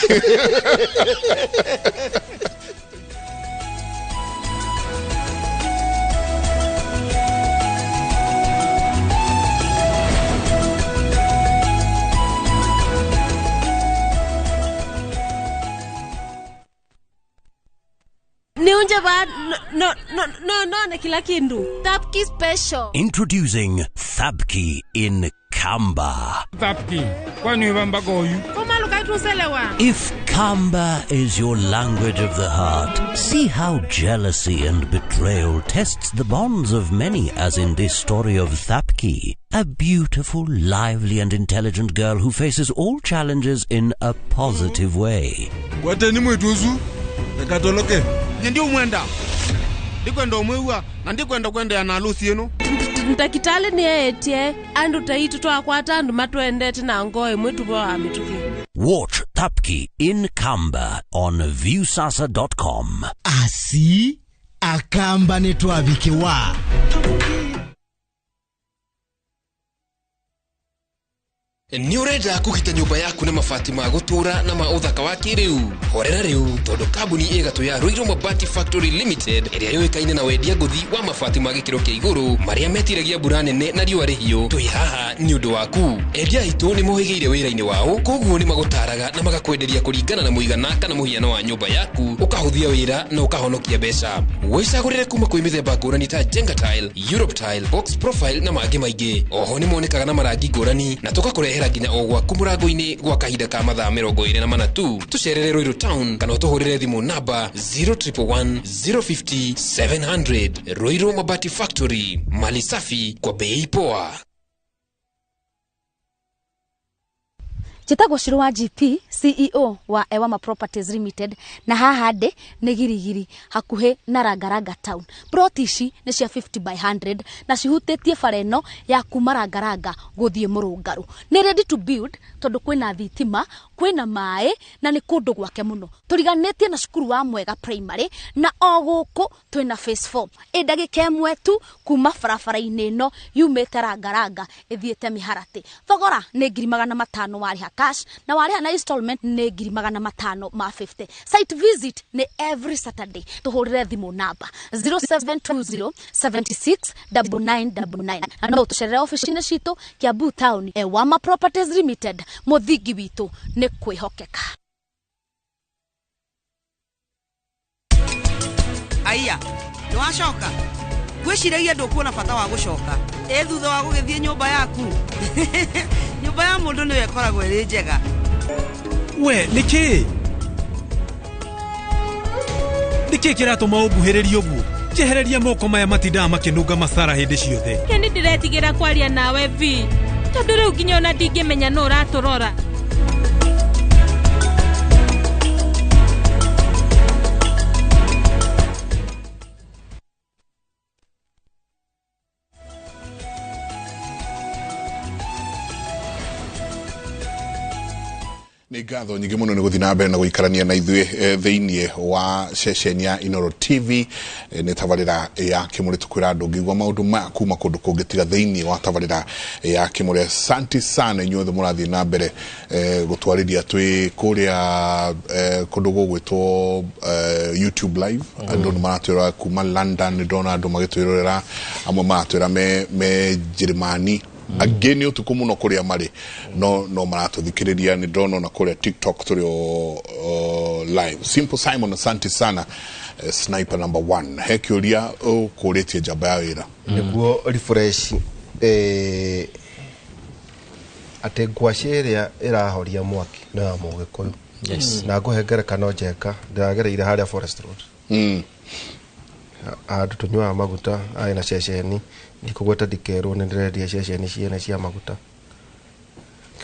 Niunje ba no no no no na kila kindu. Thapki special. Introducing Thabki in Kamba. If Kamba is your language of the heart, see how jealousy and betrayal tests the bonds of many, as in this story of Thapki, a beautiful, lively and intelligent girl who faces all challenges in a positive way. Ndakitali ni etie andu taitu twakwata andu matwendete na ngoe mwitu bwa mituki. Watch Thapki in Kamba on viewsasa.com. Asi akamba netwabikiwa. Nĩ ũrenda kũgita nyũmba yaku na mabati ma gũtũũra na ma ũthaka wa kĩrĩu? Horera rĩu tondũ kambuni ĩgatũ ya Ruiru Mabati Factory Limited ĩrĩa yũĩkaine na wendia ngũthi wa mabati ma gĩkĩro kĩa igũrũ marĩa metiragia mbura nene na riũa rĩhiũ, twĩ haha nĩ ũndũ waku. Endia aitũ nĩ mohĩgĩire wĩra-inĩ wao, koguo nĩ magũtaraga na magakwenderia kũringana na mũigana kana mũhiano wa nyũmba yaku, ũkahũthia wĩra na ũkahonokia mbeca. Wĩcagũrĩre kuma kwĩ mĩthemba ngũrani ta Jenga Tile, Europe Tile, Box Profile na mangĩ maingĩ. Oho nĩ monekaga na marangi ngũrani na tũgakũrehera nginya o gwaku mũrango-inĩ gwa kahinda ka mathaa 24 tu. Tũcerere Ruiru Town kana ũtũhũrĩre thimũ namba 0111 050 700. Ruiru Mabati Factory, mali safi kwa bei poa. Njĩtagwo Shiro wa GP, CEO wa Ewama Properties Limited, na haha ndĩ nĩ Girigiri hakuhĩ na Rangaranga Town. Plot ici nĩ cia 50 by 100 na cihutĩtie bara ĩno ya kuma Rangaranga gũthiĩ Mũrũngarũ. Nĩ ready to build tondũ kwĩna thitima, kwĩna maĩ na nĩ kũndũ gwake mũno. Tũriganĩtie na cukuru wa Mwega Primary na o gũkũ twĩna phase 4. Ĩ ndagĩka ĩmwe tu kuma barabara-inĩ ĩno yumĩte Rangaranga ĩthiĩte Mĩharatĩ. Thogora nĩ 500,000 warĩha cash na warĩha na installment nĩ 550,000. Site visit nĩ every Saturday. Tũhũrĩre thimũ namba 0720 76 9999 na no tũcerere ofici-inĩ citũ Kiambu Town. Ewama Properties Limited, mũthingi witũ nĩ kwĩhokeka. Aya, nĩ wacoka? Ngwĩciragia ndũkuona bata wa gũcoka. Ĩ thutha wa gũgĩthiĩ nyũmba yaku. Nyũmba ya mũndũ nĩyo ĩkoragwo ĩrĩ njega. We, nĩkĩ? Nĩkĩ kĩratũma ũnguhĩrĩrie ũguo? Njehereria moko maya matindaga makĩnunga macara hĩndĩ ciothe. Keni ndĩretigĩra kwaria nawe vi, tondũ rĩu nginya ona ndingĩmenya nũ ũratũrora. Nĩ ngatho nyingĩ mũno nĩ gũthiĩ na mbere na gũikarania na ithuĩ thĩinĩ wa ceceni ya Inooro TV. Nĩ tabarĩra ya Kĩmũrĩ, tũkwĩra andũ ũngĩigua maũndũ maya kuma kũndũ kũngĩ tiga thĩinĩ wa tabarĩra ya Kĩmũrĩ. Asante sana inyuothe mũrathiĩ na mbere gũtwarĩria twĩ kũrĩa kũndũ gũgwĩtwo YouTube live. Andũ nĩ maratwĩrora kuma London, nĩ ndona andũ magĩtwĩrorera, amwe maratwĩra me Njĩrĩmani, angĩ nĩ ũtukũ mũno kũrĩa marĩ no maratũthikĩrĩria. Nĩ ndona ona kũrĩa TikTok tũrĩ o live. Simple Simon, asante sana. Sniper number 1, he kĩũria ũkũrĩtie njamba ya wĩra nĩguo refresh atĩ ngwacĩ ĩrĩa ĩrahoria mwaki no ya Mũgĩkũyũ. Yes. Na ngũhe ngerekano njeka, ndĩragereire harĩa Forest Road handũ tũnyuaga maguta arĩ na ceceni, ndikũgweta ndikerwo nĩ ndĩrendia ceceni ciene cia maguta.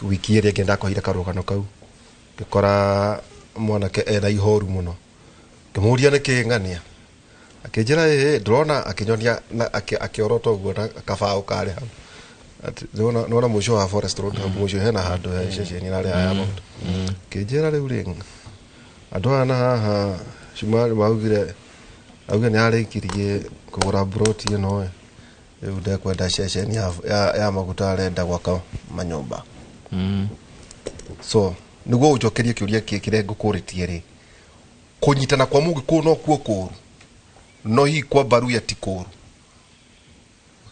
Wiki ĩrĩa ĩngĩ ndakohire karũgano kau, ngĩkora mwanake ena ihoru mũno, ngĩmũria nĩkĩ ng'ania, akĩnjĩra ĩĩ ndĩrona, akĩnyonia na akĩorota ũguo na kabaũ karĩ hau atĩ nĩwona mũico wa Forest Road hau mũico hena handũ he ceceni ĩrarĩ ya maguta. Akĩnjĩra rĩu rĩ andũ aya na haha cuma maugire auge nĩ arĩkirie kũgũra broti ĩno ĩ, rĩu ndekwenda ceceni ya maguta, arenda gwaka manyũmba. So nĩguo ũnjokerie kĩũria kĩrĩa ngũkũrĩtie rĩ, kũnyitana kwa Mũgĩkũyũ no kuo kũũru, no hihi kwa Baruya ti kũũru?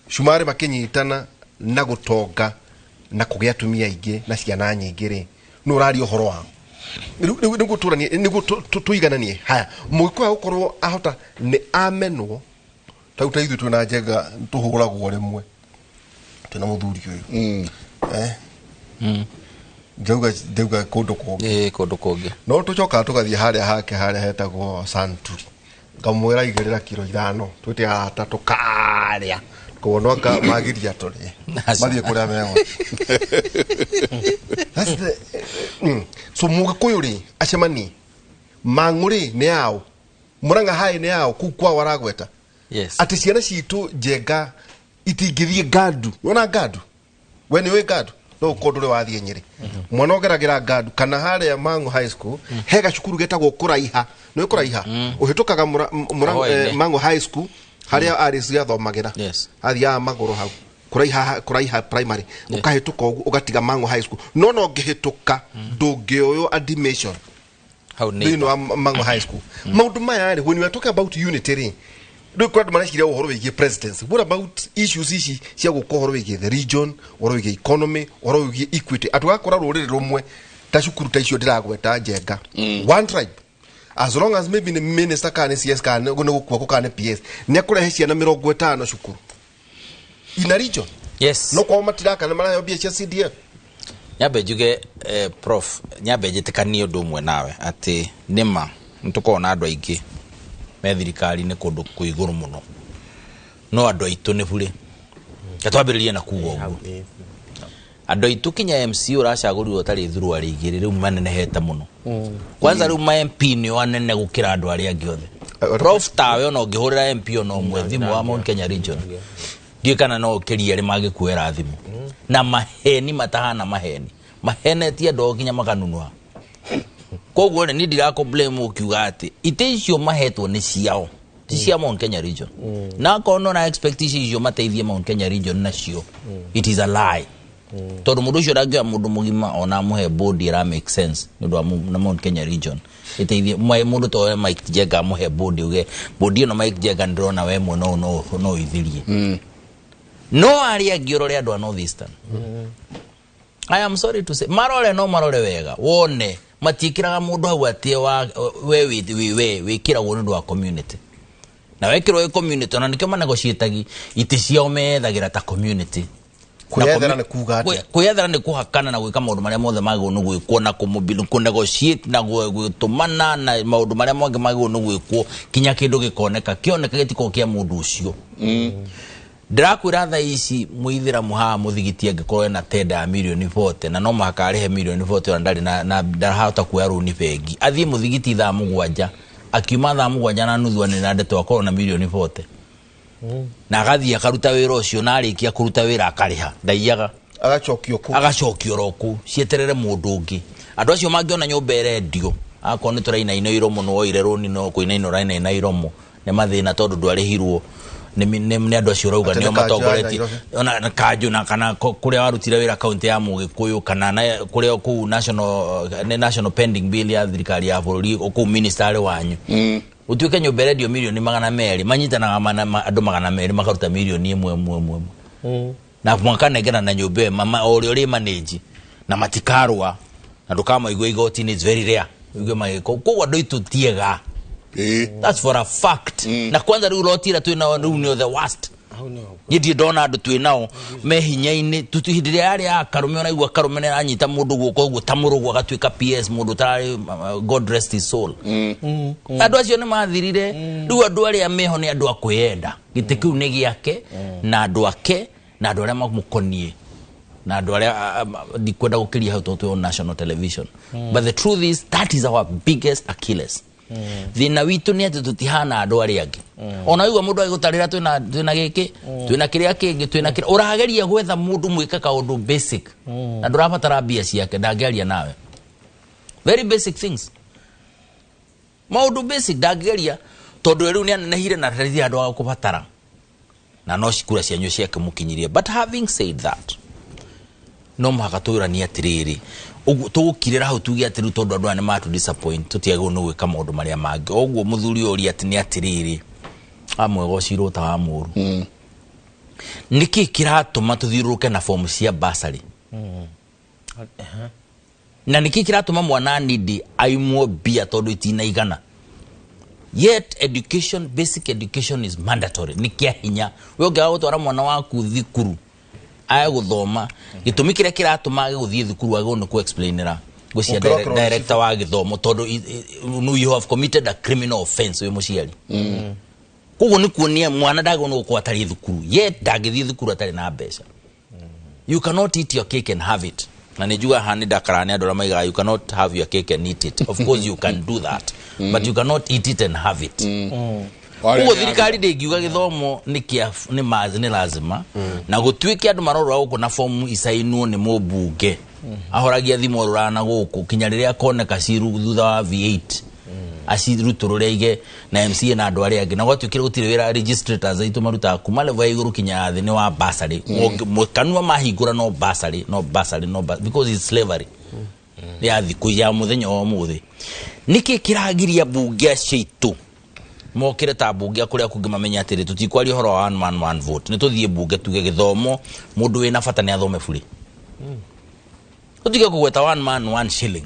Cumarĩ makĩnyitana na gũtonga na kũgĩa atumia aingĩ na ciana nyingĩ rĩ, nũ ũraria ũhoro wao? Nĩguo tũranie, nĩguo tũigananie. Haya, Mũgĩkũyũ agũkorwo ahota nĩ amenwo, ta rĩu ta ithuĩ twĩna Njenga tũhũragwo rĩmwe twĩna mũthuri ũyũ. Ndauga kũndũ kũngĩ. Kũndũ kũngĩ. No tũcokaga tũgathiĩ harĩa hake harĩa hetagwo Santuri. Ngamwĩra igĩrĩra kiro 5 twĩte arata tũkarĩa. Koguo no magiria tũrĩe. Mathiĩ kũrĩa megũ. That's the so Mũgĩkũyũ rĩ acemanie Mang'u rĩ nĩ yao, Murang'a High nĩ yao, kũu kwao aragweta. Yes. Atĩ ciana citũ Njenga itingĩthiĩ Ngandu. Wona Ngandu? We nĩ ũĩ Ngandu? No ũkorwo ndũrĩ wathiĩ Nyĩrĩ. Mwana ũgeragĩra Ngandu kana harĩa Mang'u High School he gacukuru getagwo Kũraiha. Nĩ ũĩ Kũraiha? Ũhĩtũkaga Mang'u High School harĩa Alice athomagĩra. Yes. Athiaga magũrũ hau. Kũraiha primary. Ũkahĩtũka ũguo ũgatiga Mang'u High School. No no ũngĩhĩtũka ndũngĩoywo admission. Hau nĩ thĩinĩ wa Mang'u High School. Maũndũ maya rĩ, when we are talking about unity rĩ, rĩu kũrĩ andũ mareciria ũhoro wĩgiĩ presidency. What about issues ici cia gũka ũhoro wĩgiĩ the region, ũhoro wĩgiĩ economy, ũhoro wĩgiĩ equity? Atĩ ũgakora rũrĩrĩ rũmwe ta cukuru ta icio ndĩragweta Njenga. One tribe. As long as maybe nĩ minister kana nĩ CS kana nĩ gũkua kana nĩ PS, nĩ akũrehe ciana 50 cukuru. In a region. Yes. No kwao matiraka nĩ maraheo mbia cia CDF. Nyambe njuge prof, nyambe njĩtĩkanie ũndũ ũmwe nawe atĩ nĩma nĩtũkoragwo na andũ aingĩ me thirikari-inĩ kũndũ kwĩ igũrũ mũno, no andũ aitũ nĩ burĩ. Reke twambĩrĩrie na kuga ũguo. Andũ aitũ kinya MC ũracagũrirwo ũtarĩ thuruarĩ igĩrĩ rĩu manenehete mũno. Kwanza rĩu ma MP nĩo anene gũkĩra andũ arĩa angĩ othe. Prof tawe ona ũngĩhũrĩra MP ona ũmwe thimũ wa Mount Kenya region, ndiũĩ kana no ũkĩrie arĩa mangĩkuoera thimũ. Na maheni matahana maheni, mahenetie andũ ao nginya makanunua. Koguo rĩ, niĩ ndirakũ-blame ũkiuga atĩ itĩ icio mahetwo nĩ ciao, ti cia Mount Kenya region. Na akorwo no na expect icio mateithie Mount Kenya region nacio, it is a lie. Tondũ mũndũ ũcio ndangĩoya mũndũ mũgima ona amũhe board ĩra make sense nĩ ũndũ wa na Mount Kenya region. Ĩteithie mũndũ ta ũrĩa Mike Njenga amũhe board, uge board ĩno Mike Njenga ndĩrona we mwe no ũithirie. No arĩa angĩ ũrore andũ a North Eastern. I am sorry to say, marore no marore wega, wone matiĩkĩraga mũndũ hau atĩ we wĩkĩragwo nĩ ũndũ wa community. Na wekĩrwo wĩ community, ona nĩkĩo manegotiatagi itĩ ciao methagĩra ta community. Kwĩyethera nĩ kuga atĩa? Kwĩyethera nĩ kũhakana na gwĩka maũndũ marĩa mothe magĩrĩirwo nĩ gwĩkwo na kũnegotiate na gwĩtũmana na maũndũ marĩa mangĩ magĩrĩirwo nĩ gwĩkwo kinya kĩndũ gĩkoneka. Kĩoneka gĩtikoragwo kĩa mũndũ ũcio. Ndĩrakwĩra thaa ici mũithĩramu haha mũthigiti angĩkorwo ena tenda ya mirioni 40 na no mũhaka arĩhe mirioni 40 ona ndarĩ na ndarahota kuoya rũni bengi, athiĩ mũthigiti thaa 7, akiuma thaa 7:30 anĩ na ndeto akorwo na mirioni 40. Na agathiĩ akaruta wĩra ũcio, na arĩkia kũruta wĩra akarĩha, ndaiyaga. Agacokio kũu. Agacokio oro kũu, cieterere mũndũ ũngĩ. Andũ acio mangĩona nyũmba ĩrendio, akorwo nĩ tũrainaina iromo, nĩ woire rũni no kũinaina ũrainaina iromo, nĩ mathĩna tondũ ndwarĩhirwo. Nĩ andũ acio ũrauga nĩo matongoretie. Ona kanjũ na kana kũrĩa warutire wĩra kaunti ya Mũgĩkũyũ, kana na kũrĩa kũu national pending bill ya thirikari ya bũrũri, kũu minister wanyu. Ũtuĩke nyũmba ĩrendio mirioni 200, manyitanaga andũ 200 makaruta mirioni ĩmwe ĩmwe ĩmwe ĩmwe. Na makanengera na nyũmba ĩyo, o ũrĩa ũrĩ manage, na matikarũa, na ndũkamaigua igoti-inĩ, it's very rare. Ũigue magĩka. Koguo andũ aitũ ti ega. That's for a fact. Na kwanza rĩu roti ĩrĩa twĩ nao rĩu nĩo the worst. Niĩ ndirĩ ndona andũ twĩ nao me hinya-inĩ. Tutu hĩndĩ ĩrĩa yarĩ ya Karume, ũraigua Karume nĩ aranyita mũndũ guoko ũguo ta mũrũgũ agatuĩka PS, mũndũ ũtararĩ, God rest his soul. Andũ acio nĩ mathirire. Rĩu andũ arĩa meho nĩ andũ a kwĩyenda. Gĩtĩ kĩu nĩ gĩake, na andũ ake, na andũ arĩa mamũkoniĩ. Na andũ arĩa, ndikwenda gũkĩria hau tondũ twĩ on national television. But the truth is, that is our biggest Achilles. Thĩna witũ nĩ atĩ tũtihana andũ arĩa angĩ. Ona waigua mũndũ agĩgũtarĩra twĩna gĩkĩ, twĩna kĩrĩa kĩngĩ, twĩna kĩrĩa, ũrageria gwetha mũndũ mwĩke kaũndũ basic. Na ndũrabatara mbia ciake, ndangĩaria nawe. Very basic things. Maũndũ basic ndangĩgeria, tondũ rĩu nĩ anenehire na ndarĩ andũ a kũbatara. Na no kura cianyu ciakĩmũkinyirie. But having said that, no mũhaka tũranie atĩrĩrĩ, ũguo tũgũkirĩra hau tuge atĩ rĩu tondũ andũ aya nĩ matũ disappoint, tũtiagĩrĩirwo nĩ gwĩka maũndũ marĩa mangĩ. Ũguo mũthuri ũyũ ũria atĩ nĩ atĩrĩrĩ, amwega ũcirwo ta wa mũũru. Nĩkĩ kĩratũma tũthiũrũrũke na fomu cia bursary? Na nĩkĩ kĩratũma mwana nidi aimwo mbia tondũ itinaigana? Yet education, basic education is mandatory. Nĩ kĩa hinya. We ũngĩaga gũtwara mwana waku thukuru, Age gũthoma gĩtũmi kĩrĩa kĩratũma age gũthiĩ thukuru agĩrĩirwo nĩ kũ-explainĩra gwĩcia director wa gĩthomo tondũ you have committed a criminal offense wĩ mũciari. Koguo nĩ kuonia mwana ndagĩrĩirwo nĩ gũkorwo atarĩ thukuru, yet ndangĩthiĩ thukuru atarĩ na mbeca. You cannot eat your cake and have it. Na nĩ njugaga haha nĩ ndakaraga nĩ andũ arĩa maigaga you cannot have your cake and eat it. Of course you can do that, but you cannot eat it and have it. Koguo thirikari ndĩngiuga gĩthomo nĩ kĩa nĩ lazima na gũtuĩke andũ marorora gũkũ na fomu icainwo nĩ mũmbunge ahoragia thimũ orũraga na gũkũ kinya rĩrĩa akoneka ciru thutha wa V8 acirutũrũre aige na MCA na andũ arĩa angĩ na gwatuĩkire gũtirĩ wĩra registrators aitũ marutaga kuma level ya igũrũ kinya ya thĩ nĩ wa bursary. Kanua mahingũra no bursary, no bursary, no bursary, because it's slavery ya thikũ ya mũthenya wa ũmũthĩ. Nĩkĩ kĩragiria mbunge acio aitũ mokĩre ta mbunge kũrĩa kũngĩ mamenye atĩrĩ tũtikwaria ũhoro wa one man one vote, nĩ tũthiĩ mbunge tuge gĩthomo mũndũ wĩna bata nĩ athome bure. Tutige kugweta one man one shilling.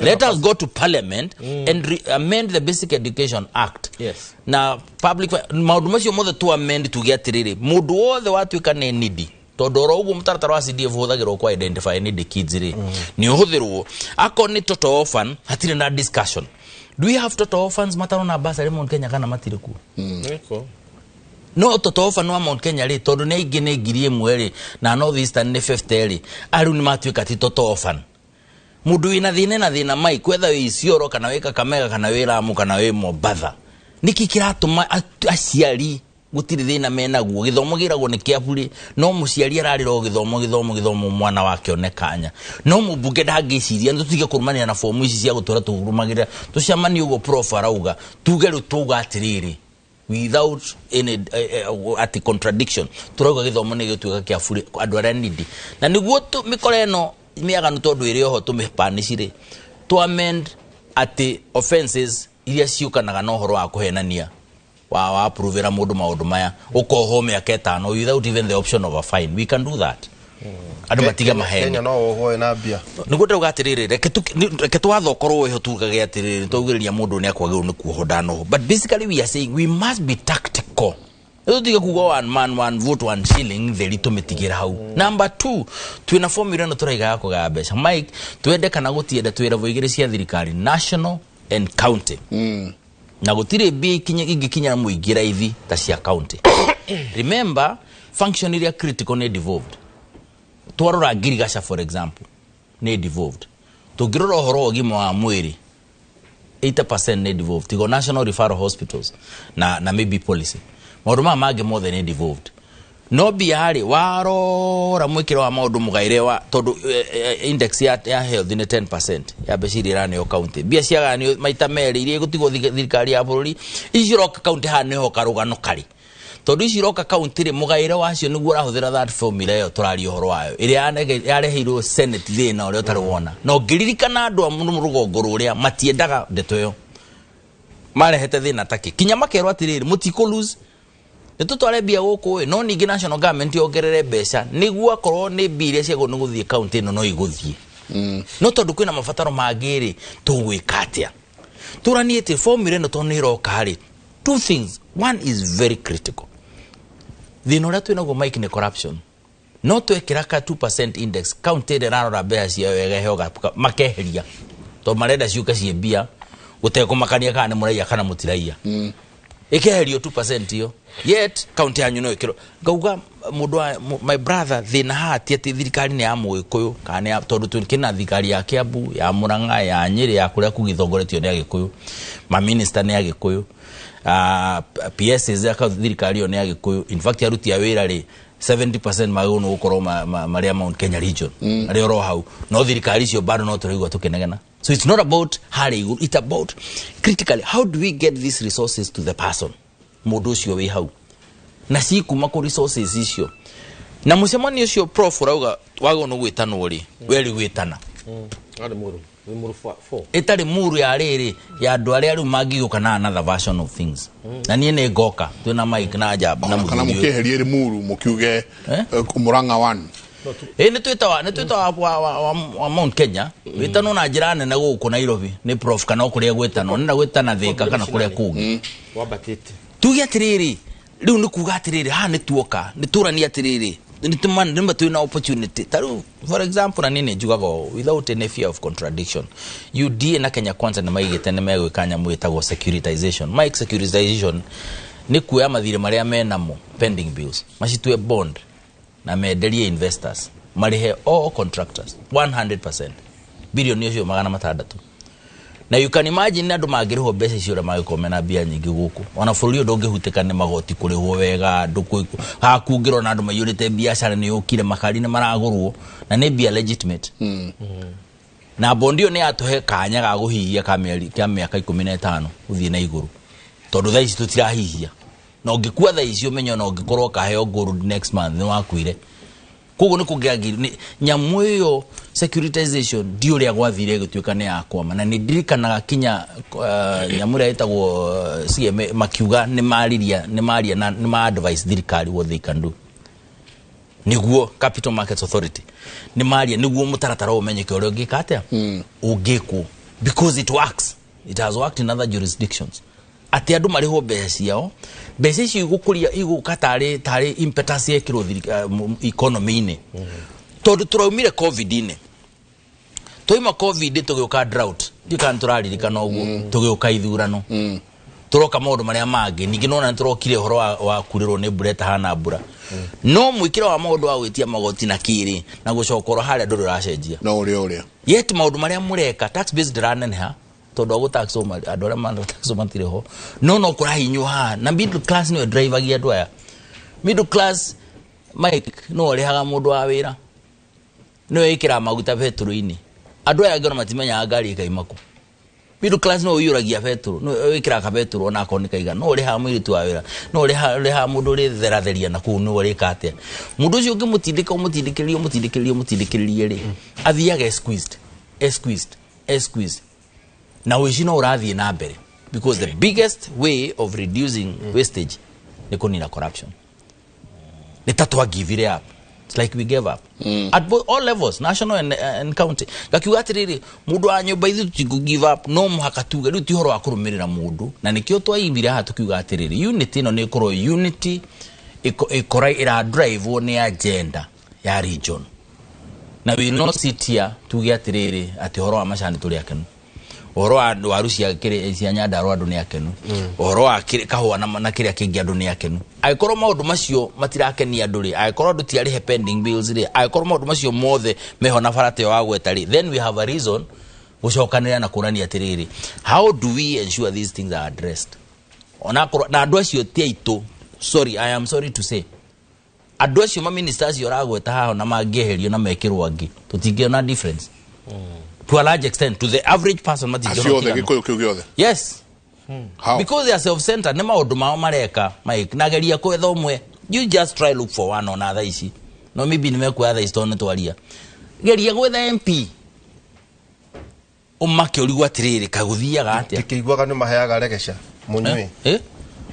Let us go to parliament and amend the Basic Education Act. Yes. Na public maũndũ macio mothe tu amend tuge atĩrĩrĩ mũndũ wothe watuĩka nĩ needy tondũ oro ũguo mũtaratara wa CDF ũhũthagĩrwo kwa identify needy kids rĩ nĩ ũhũthĩrwo akorwo nĩ total orphan hatirĩ na discussion. Do we have total orphans matarona bursary Mount Kenya kana matirĩ kuo? No total orphan wa Mount Kenya rĩ tondũ nĩ aingĩ nĩ 1,000 rĩ na North Eastern nĩ 50 rĩ arĩu nĩ matuĩka ti total orphan. Mũndũ wĩna thĩna na thĩna mai kwetha wĩ Isiolo kana wĩ Kakamega kana wĩ Lamu kana wĩ Mombatha nĩkĩ kĩratũma aciari gũtirĩ thĩna menaguo gĩthomo gĩragwo nĩ kĩa bure no mũciari ararĩra o gĩthomo gĩthomo gĩthomo mwana wake one kanya no mũmbunge ndangĩciria nĩ tũtige kũrũmanĩra na fomu ici cia gũtũra tũrũmagĩrĩra tũcemanie ũguo prof arauga tuge rĩu tuga atĩrĩrĩ without any ati contradiction turauga gĩthomo nĩ gĩtuĩka kĩa bure andũ arĩa needy na nĩguo mĩkora ĩno mĩaganu tondũ ĩrĩ oho tũmĩpanici rĩ to amend atĩ offenses iria ciũkanaga na ũhoro wa kũhenania wa approve mũndũ maũndũ maya ũkohwo mĩaka 5 without even the option of a fine. We can do that. Andũ matiga maheni Kenya no ũhoe na mbia nĩguo ndauga atĩrĩrĩ reke twathokorwo ĩho tugage atĩrĩrĩ twaugĩrĩria mũndũ nĩ akwagĩrĩirwo nĩ kuohwo ndanoho, but basically we are saying we must be tactical. Tũtige kuga one man one vote one shilling theri tũmĩtigĩra hau. Number 2 twĩna formula ĩno tũraiga ya kũgaya mbeca Mike twende kana gũtienda twĩ level igĩrĩ cia thirikari national and county. Na gũtirĩ mbia ingĩkinya mũingĩ raithi ta cia county. Remember function iria critical nĩ devolved. Twarora Ngirigaca for example nĩ devolved. Tũngĩrora ũhoro wa ũgima wa mwĩrĩ 80% nĩ devolved tigo national referral hospitals na maybe policy maũndũ maya mangĩ mothe nĩ devolved. No mbia rĩ warora mwĩkĩro wa maũndũ mũgaĩre wa tondũ index ya health nĩ 10% ya mbeca iria iraneo county mbia ciagayanio maita merĩ iria igũtigwo thirikari ya bũrũri ici ciroka county haha nĩho karũgano karĩ tondũ ici iroka county rĩ mũgaĩre wacio nĩguo ũrahũthĩra that formula ĩyo tũraria ũhoro wayo ĩrĩa yareheirwo senate thĩna ũrĩa ũtarĩ wona na ũngĩririkana andũ a rũgongo rũrĩa matiendaga ndeto ĩyo marehete thĩna takĩ kinya makerwo atĩrĩrĩ mũtikũ lose nĩ tũtware mbia gũkũ ĩ no ningĩ national government yongerere mbeca nĩguo akorwo nĩ mbia iria ciagwo nĩ gũthiĩ county ĩno no igũthiĩ no tondũ kwĩna mabataro mangĩ rĩ tũgwĩka atĩa tũranie atĩ formula ĩno tondũ nĩ ĩroka rĩ two things. One is very critical. Thĩna ũrĩa twĩnaguo Mike nĩ corruption. No twekĩra ka 2% index county ĩrĩa ĩrarora mbeca ciayo ĩgaheo makeheria tondũ marenda ciũke ciĩ mbia gũtekũmakania kana nĩ mũraiya kana mũtiraiya ĩkeherio 2% iyo yet county yanyu no ĩkĩrwo ngauga mũndũ wa my brother thĩna haha ti atĩ thirikari nĩ ya Mũgĩkũyũ kana tondũ twĩna thirikari ya Kiambu ya Murang'a ya Nyĩrĩ ya kũrĩa kũgĩthongoretio nĩ Agĩkũyũ maminista nĩ Agĩkũyũ PSs ya thirikari ĩyo nĩ Agĩkũyũ in fact aruti a wĩra rĩ 70% magĩrĩirwo nĩ gũkorwo marĩa Mount Kenya region arĩa oro hau no thirikari icio bado no tũraigua tũkĩnegena. So it's not about harĩa igũrũ, it's about critically how do we get these resources to the person mũndũ ũcio wĩ hau na cikuma kũ resources icio na mũcemanio ũcio prof ũrauga wagĩrĩirwo nĩ gwĩtanwo rĩ weri gwĩtana ĩtarĩ muru ya rĩrĩ ya andũ arĩa rĩu mangĩgĩũka na another version of things na niĩ nĩ ngoka twĩna Mike na Njamba na kana mũkĩeherie rĩ muru mũkiuge Murang'a 1 nĩ twĩtawa wa Mount Kenya wĩtanwo na njĩra nene gũkũ Nairobi nĩ prof kana kũrĩa gwĩtanwo nenda gwĩtana Thika kana kũrĩa kũngĩ tuge atĩrĩrĩ rĩu nĩ kuga atĩrĩrĩ haha nĩ tuoka nĩ tũranie atĩrĩrĩ nĩ twĩna opportunity. Ta rĩu, for example, na niĩ nĩ njugaga ũũ, without any fear of contradiction, UDA na Kenya Kwanza nĩ maigĩte nĩ megwĩka nyamũ ĩtagwo securitization. Mike, securitization nĩ kuoya mathirĩ marĩa menamo, pending bills, macitue bond na menderie investors, marĩhe all contractors 100%, bilioni ũcio 600. Na you can imagine andũ mangĩrĩhwo mbeca icio, ũrĩa mangĩkorwo mena mbia nyingĩ gũkũ. Ona bũrũri ũyũ ndũngĩhutĩka nĩ magoti kũrĩhwo wega. Andũ hakungĩrwo na andũ maiyũrĩte biacara nĩ yũkire, makari nĩ maragũrwo na nĩ mbia legitimate. Na bondi ĩyo nĩ yatũhe kanya ga kũhihia ka mĩeri ka mĩaka 15 gũthiĩ na igũrũ, tondũ thaa ici tũtirahihia, na ũngĩkua thaa ici, ũmenye ona ũngĩkorwo ũkaheo gold next month, nĩ wakuire. Koguo nĩ kũngĩagiri nyamũ ĩyo securitization, ndi ũrĩa gwathire ĩgĩtuĩka nĩ yakwama. Na nĩ ndirikanaga kinya nyamũ ĩrĩa ĩtagwo CMA makiuga nĩ mariria, nĩ maria na nĩ ma advice thirikari what they can do, nĩguo Capital Markets Authority nĩ maria nĩguo mũtaratara ũmenyeke ũrĩa ũngĩka atĩa, ũngĩkwo, because it works, it has worked in other jurisdictions, atĩ andũ marĩhwo mbeca ciao, mbeca icio igũkũria, igũka tarĩ impetus yekĩrwo economy-inĩ. Tondũ tũraumire COVID-inĩ, twaima COVID tũgĩũka drought, ndiũ kana tũraririkana ũguo, tũgĩũka ithurano, tũroka maũndũ marĩa mangĩ. Ningĩ nona nĩ tũrokire ũhoro wa kurĩrwo nĩ mbura ĩtahana mbura. No mwĩkĩro wa maũndũ wa gwĩtia magoti na kĩrĩ na gũcokorwo harĩa ndũrĩ ũracenjia. No ũrĩa Yet maũndũ marĩa mũreka, tax base ndĩraneneha, tondũ wa gũtaxwo andũ arĩa mataxwo matirĩ ho, no kũrahinywo haha. Na middle class nĩyo drivagia andũ aya. Middle class, Mike, no ũrĩhaga mũndũ wa wĩra, nĩwe ĩkĩraga maguta betũrũ-inĩ. Andũ aya angĩ ona matimenyaga ngari ĩkaima kũ. Middle class no ũiyũragia betũrũ, no wĩkĩraga kabetũrũ onakorwo nĩ kaigana, no ũrĩhaga mũirĩtu wa wĩra, no ũrĩhaga mũndũ ũrĩtheratheria na kũu, nĩwe ũrĩka atĩa. Mũndũ ũcio ũngĩmũtindĩka, ũmũtindĩkĩrĩrie, ũmũtindĩkĩrĩrie, ũmũtindĩkĩrĩrie rĩ, athiaga squeezed, squeezed, squeezed, na ũici no ũrathiĩ na mbere, because the biggest way of reducing wastage nĩ kũnina corruption. Nĩ ta twa give it up. It's like we gave up at both, all levels, national and county. Ngakiuga atĩrĩrĩ, mũndũ wa nyũmba, ithuĩ tũtingũ give up. No mũhaka tuge rĩu ti ũhoro wa kũrũmĩrĩra mũndũ, na nĩkĩo twaimire haha tũkiuga atĩrĩrĩ, unity ĩno nĩ ĩkorwo unity ĩkora ĩradrivewo nĩ agenda ya region. Na we not sit here tuge atĩrĩrĩ, atĩ ũhoro wa macani tũrĩ akenu, ũhoro wa waru cia cia Nyandarua andũ nĩ akenu, ũhoro wa kahũa na kĩrĩa kĩngĩ andũ nĩ akenu. Angĩkorwo maũndũ macio matirakenia andũ rĩ, angĩkorwo andũ ti arĩhe pending bills rĩ, angĩkorwo maũndũ macio mothe meho na barata ĩyo wa gweta rĩ, then we have a reason gũcokanĩrĩra na kũrania atĩrĩrĩ, how do we ensure these things are addressed? Onakorwo na andũ acio ti aitũ, sorry, I am sorry to say, andũ acio maminista acio ũragweta haha, na mangĩeherio na mekĩrwo angĩ, tũtingĩona difference to a large extent. To the average person, matingĩona Acio othe? ũtiganu. Gĩkũyũ kĩu gĩothe? Yes. How? Because they are self-centered. Nĩ maũndũ mao mareka, Mike. Na geria kwetha ũmwe, you just try look for one ona thaa ici, no maybe nĩ mekuoya thaa ici tondũ nĩ twaria. Geria gwetha MP, ũmake ũrigwo atĩrĩrĩ, kagũthiaga atĩa? Ndikĩiguaga nĩ maheaga regeca mũnyui. Eh?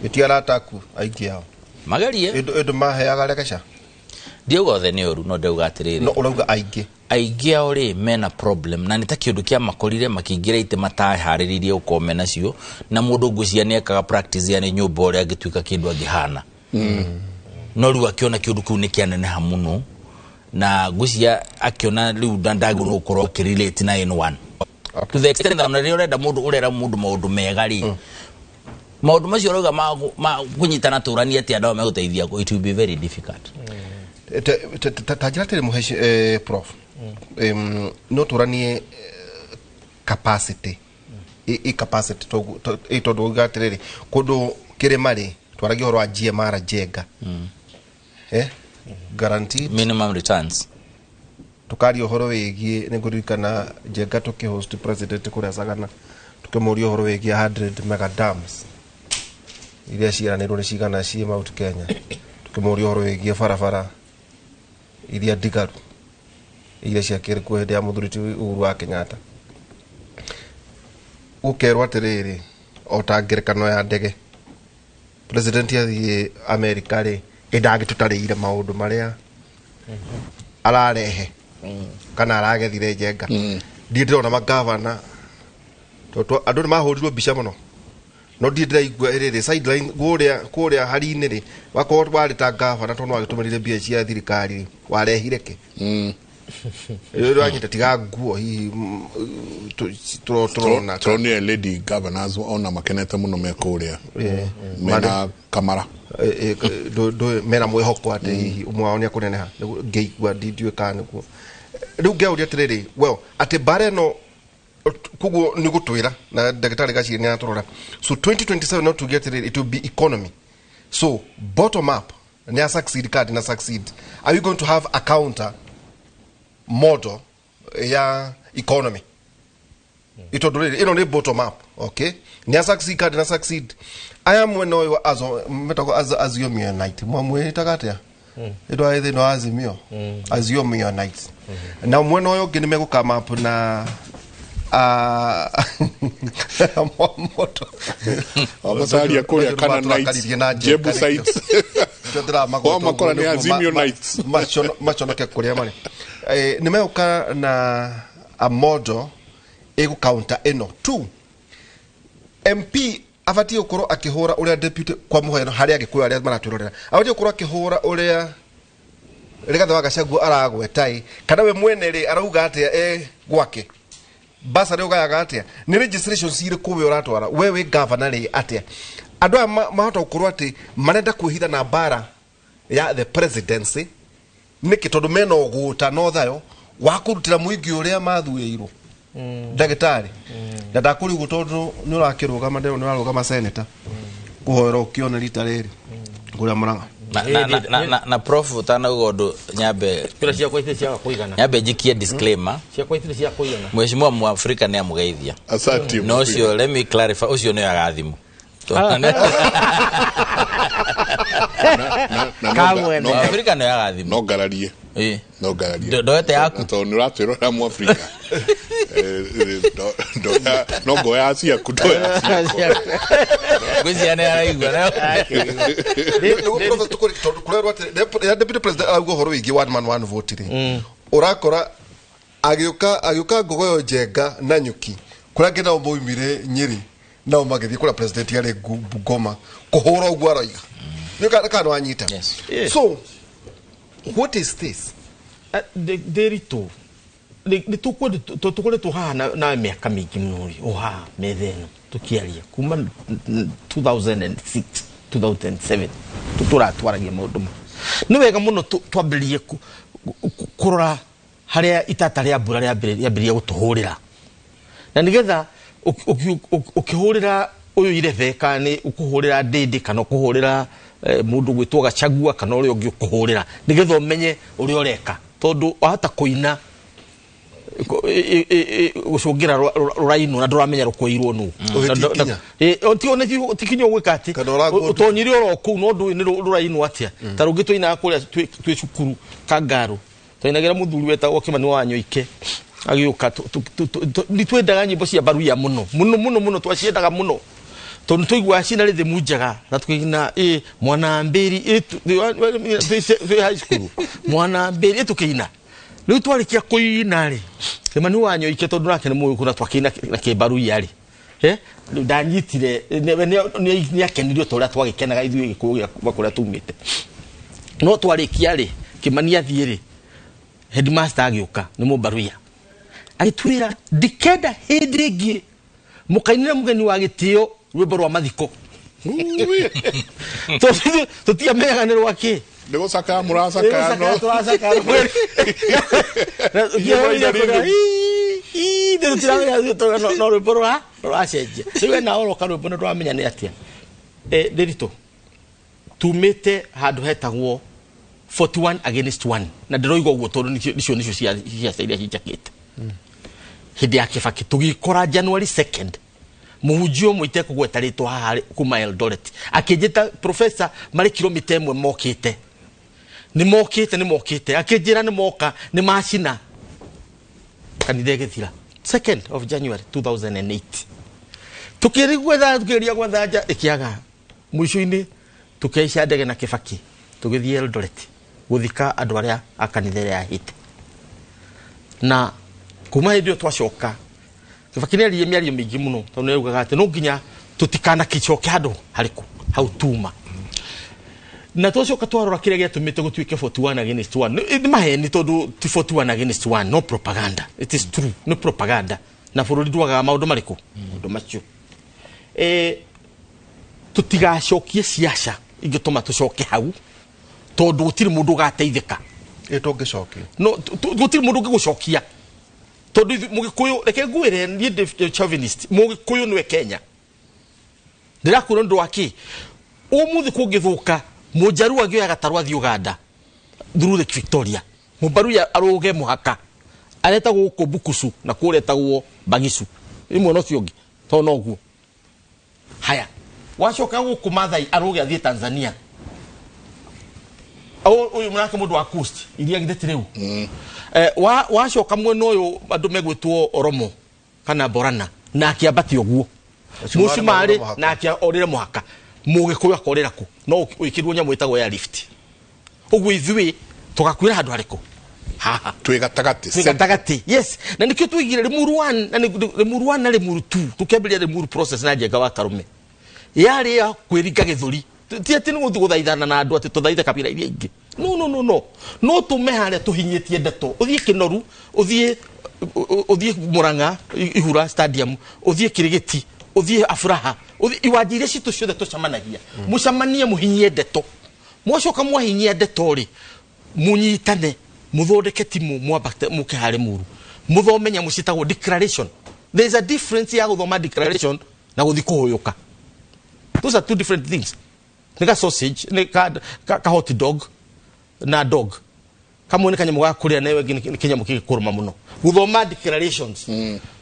Ĩti arataku aingĩ ao. Magerie. Ĩndũ maheaga regeca. Ndiauga othe nĩ ũru, no ndauga atĩrĩrĩ, No ũrauga aingĩ. Aingĩ ao rĩ, mena problem, na nĩ ta kĩũndũ kĩa makorire makĩingĩra itĩ mataharĩrĩirie gũkorwo menacio. Na mũndũ ngwĩciria nĩ ekaga practice ya nĩ nyũmba ũrĩa angĩtuĩka kĩndũ angĩhana, no rĩu akĩona kĩũndũ kĩu nĩ kĩaneneha mũno, na ngwĩciria akĩona rĩu ndagĩrĩirwo gũkorwo akĩrelate na anyone, to the extent that ona rĩrĩa ũrenda mũndũ, ũrera mũndũ maũndũ mega rĩ, maũndũ macio ũrauga ma kũnyitana tũranie atĩ andũ aya megũteithia, it will be very difficult. Ta njĩra atĩrĩ, mũheci prof, no tũranie capacity, i capacity tondũ uga atĩrĩrĩ, kũndũ kĩrĩma rĩ, twaragia ũhoro wa GMR, Jenga, guaranteed minimum returns. Tukaria ũhoro wĩgiĩ, nĩ ngũririkana Jenga tũkĩhost president kũrĩa Sagana, tũkĩmũria ũhoro wĩgiĩ 100 mega dams iria ciĩranĩirwo nĩ cigana ciĩ Mount Kenya, tũkĩmũria ũhoro wĩgiĩ barabara iria ndigaru iria ciakĩrĩ kuo hĩndĩ ya mũthuri ti Uhuru wa Kenyatta. Gũkerwo atĩrĩrĩ, o ta ngerekano ya ndege, president athiĩ Amerika rĩ, ĩndangĩtũtarĩire maũndũ marĩa ararehe kana aragethire Njenga. Ndiĩ ndĩrona magavana, tondũ andũ nĩ mahũrirwo mbica mũno No ndiĩ ndĩraigua rĩrĩ sideline kũrĩa hari-inĩ rĩ wakorwo warĩ ta gavana tondũ wagĩtũmĩrire mbia cia thirikari rĩ warehire kĩ? Rĩu wanyita tiga nguo hihi tũrona Tũronire lady governors ona makenete mũno me kũrĩa mena kamara mena mwĩhoko atĩ hihi ũmwe wao nĩekũneneha ngĩigua ndiũĩ kana nĩguo. Rĩu ngĩaũria atĩrĩrĩ, well, atĩ mbara ĩno koguo nĩ gũtwĩra na ndagĩtarĩ Gachiri nĩ aratũrora, so 2027 no tuge atĩrĩrĩ it will be economy, so bottom up nĩ a succeed card na succeed. Are we going to have a counter model ya economy? Itondo rĩrĩ ĩno nĩ bottom up, okay, nĩ a succeed card na succeed. Aya mwena ũyũ azo metagwo Azimio Unite, mwamwĩtaga atĩa? Ĩndũ thĩinĩ wa Azimio Azimio Unite, na mwena ũyũ ũngĩ nĩ megũkama up na moto Wabacaria kũrĩa kana Knights, Jebusites. Wamakora nĩ Azimio Knights. Maconoke kũrĩa marĩ nĩ megũka na a model ĩgũ counter ĩno. Two, MP abatiĩ gũkorwo akĩhũra ũrĩa deputy, kwa mũhano harĩa Agĩkũyũ arĩa maratwĩrorera, abatiĩ gũkorwo akĩhũra ũrĩa Rigathĩ wa Gachagua aragweta ĩ, kana we mwene rĩ arauga atĩa gwake basarĩ ũgayaga atĩa, nĩ registration cirĩkũ we ũratwara, we wĩ governor rĩ atĩa? Andũ aya mahota gũkorwo atĩ marenda kwĩhitha na mbara ya the presidency nĩkĩ? Tondũ mena ũgũta no thayũ wa kũrutĩra mũingĩ ũrĩa mathurĩirwo. Ndagĩtarĩ, na ndakũria ũguo tondũ nĩ ũrakĩrũgama, nĩ ũrarũgama senator kũhoera ũkĩone rita rĩrĩ kũrĩa Murang'a. Na prof utanauga ũndũ nyambe Kura ciakwa itirĩ ciaga kũigana. Nyambe njikie disclaimer. Ciakwa itirĩ cia kũigana. Mheshimiwa Mwafrika nĩ amũgeithia. Asante. No ũcio, let me clarify, ũcio nĩ agathimũ. Kamwene. Mwafrika nĩ agathimũ. No ngararie. No ngararie. Ndoete yaku. Tondũ nĩ ũratwĩrorera Mwafrika. No ngoya ciaku, ndoya ciaku. Ngwĩciria nĩ araigua. Tondũ kũrerwo atĩ deputy president arauga ũhoro wĩgiĩ one man one vote rĩ, ũrakora agĩũka Ngogoyo Njenga na Nyuki kũrĩa angĩ nao maumire Nyĩrĩ, nao magĩthiĩ kũrĩa president arĩ Bungoma kũhũra ũguo aroiga nĩ kana wanyita. So what is this? Ndĩritũ nĩ tũkoretwo haha na mĩaka mĩingĩ mũno rĩ, o haha metha ĩno tũkĩaria kuma 2006 2007 tũratwaragia maũndũ ma nĩ wega mũno twambĩrĩrie kũrora harĩa itata rĩa mbura rĩambĩrĩria gũtũhũrĩra, na nĩgetha ũkĩhũrĩra ũyũ irebe kana nĩ ũkũhũrĩra ndĩndĩ kana ũkũhũrĩra mũndũ gwĩtwo Gachagua kana ũrĩa ũngĩ ũkũhũrĩra, nĩgetha ũmenye ũrĩa ũreka, tondũ wahota kũina gũcũngĩra rũrainwo na ndũramenya rũkũirwo nũ. Tikinya ũgwĩka atĩ ũtonyire oro kũu no ndũĩ nĩ rũrainwo atĩa. Ta rũngĩ twainaga kũrĩa twĩ cukuru Kangarũ, twainagĩra mũthuri wetagwo Kĩmani wa Wanyoike agĩũka, nĩ twendaga nyĩmbo cia Baruya mũno mũno mũno mũno, twaciendaga mũno tondũ twaiguaga ciĩna rhythm njega, na tũkĩina mwana mbĩri twĩ high school, mwana mbĩri tũkĩina. Rĩu twarĩkia kũina rĩ, Kĩmani wa Wanyoike tondũ nake nĩ mũĩ kũna twakĩina na kĩmbaruya rĩ, rĩu ndanyitire nĩ akenirio ta ũrĩa twagĩkenaga ithuĩ Gĩkũyũ gĩa kuma kũrĩa tumĩte. No twarĩkia rĩ, Kĩmani athiĩ rĩ, headmaster agĩũka nĩ mũmbaruya, agĩtwĩra ndikenda hĩndĩ ĩngĩ mũkainĩre mũgeni wa gĩtĩo rwĩmbo rwa mathiko. Tũtiamenyaga nĩ rwa kĩ. Nĩ gũcakaya mũracakaya no. No rwĩmbo rũracenjia. Rĩu ena oroka rwĩmbo nĩ tũramenya nĩ atĩa. Ndĩritũ tumĩte handũ hetagwo 41 against 1, na ndĩroiga ũguo tondũ nicio ciaca iria cinjakĩte hĩndĩ ya Kĩbakĩ. Tũgĩkora January 2nd mũhunjia ũmwe itekũgweta rĩtwa haha kuma Eldoret akĩnjĩta professor, marĩ kilomita ĩmwe mokĩte, nĩ mokĩte, nĩ mokĩte, akĩnjĩra nĩ moka, nĩ macina kanitha ĩgĩthira 2nd of January 2008. Tũkĩgeria gwetha nja ĩkĩaga, mũico-inĩ tũkĩhaica ndege na Kĩbakĩ tũgĩthiĩ Eldoret gũthika andũ arĩa a kanitha ĩrĩa yahĩte. Na kuma hĩndĩ ĩyo twacoka, Kĩbakĩ nĩ aririe mĩario mĩingĩ mũno tondũ nĩ augaga atĩ no nginya Tutikana kicoke handu hariku hau tuma. Na twacoka twarora kĩrĩa gĩatũmĩte gũtuĩke 41 against 1. Nĩ maheni tondũ ti 41 against 1, no propaganda. It is true, no propaganda. Na bũrũri ndwagaga maũndũ marĩkũ? Maũndũ macio. Tutigacokie ciaca ingĩtũma tũcoke hau tondũ gũtirĩ mũndũ ũgateithĩka. Tũngĩcokia. No, gũtirĩ mũndũ ũngĩgũcokia. Tondũ Mũgĩkũyũ, reke ngwĩre niĩ ndĩ chauvinist, Mũgĩkũyũ nĩwe Kenya. Ndĩrakwĩra ũndũ wa kĩ? Ũmũthĩ kũngĩthũka, Mũnjaruo angĩoya gatarũ athiĩ Uganda through Lake Victoria, Mũmbaruya arũge mũhaka aretagwo gũkũ Bukusu na kũrĩa etagwo Bagisu, ĩ mwena ũcio ũngĩ tondũ noguo. Haya, wacoka gũkũ Mathai arũge athiĩ Tanzania. Ũyũ nake mũndũ wa coast iria githĩ ti rĩu. Wacoka mwena ũyũ andũ megwĩtwo Oromo kana Borana nake ambate ũguo. Mũcumarĩ nake orĩre mũhaka. Mũgĩkũyũ akorĩra kũ? No wĩkĩrwo nyamũ ĩtagwo airlift. Ũguo ithuĩ tũgakuĩra handũ harĩkũ? Haha. Twĩ gatagatĩ. Twĩ gatagatĩ. Yes. Na nĩkĩo twaigire Limuru 1 na Limuru 1 na Limuru 2 tũkĩambĩrĩria Limuru process na Njenga wa Karume. Yarĩ ya kwĩringa gĩthũri. Ti atĩ nĩ gũthiĩ gũthaithana na andũ atĩ tũthaithe kabira iria ingĩ. No no no no. No tũme harĩa tũhinyĩtie ndeto. Ũthiĩ Kĩnoru, ũthiĩ Murang'a, Ihura Stadium, ũthiĩ Kĩrĩgĩti, ũthiĩ Afuraha, ũthiĩ iwanja iria citũ ciothe tũcemanagia. Mũcemanie mũhinyie ndeto. Mwacoka mwahinyia ndeto rĩ, mũnyitane, mũthondeke timu mwambate mũke harĩ Limuru. Mũthome nyamũ ciĩtagwo declaration. There is a difference ya gũthoma declaration na gũthiĩ kũhũyũka. Those are two different things. Nĩ ka sausage, nĩ ka hot dog na dog. Kamwe nĩ kanyamũ ga kũrĩa na ĩyo ĩngĩ nĩ kĩnyamũ kĩngĩkũrũma mũno. Gũthoma declarations,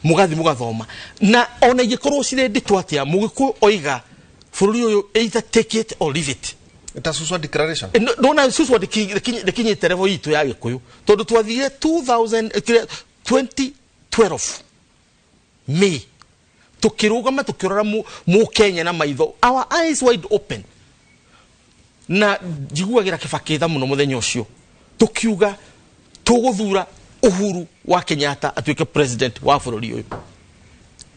mũgathiĩ mũgathoma. Na ona ingĩkorwo cirĩ nditũ atĩa, Mũgĩkũyũ oiga bũrũri ũyũ either take it or leave it. Ta Suswa declaration. Ndona Suswa ndĩkinyĩte level itũ ya Gĩkũyũ. Tondũ twathire 2012 May tukirugama tukirora Mũkenya na maitho, our eyes wide open. Na njiguagira Kibaki tha mũno mũthenya ũcio tukiuga tũgũthura Uhuru wa Kenyatta atuĩke president wa bũrũri ũyũ.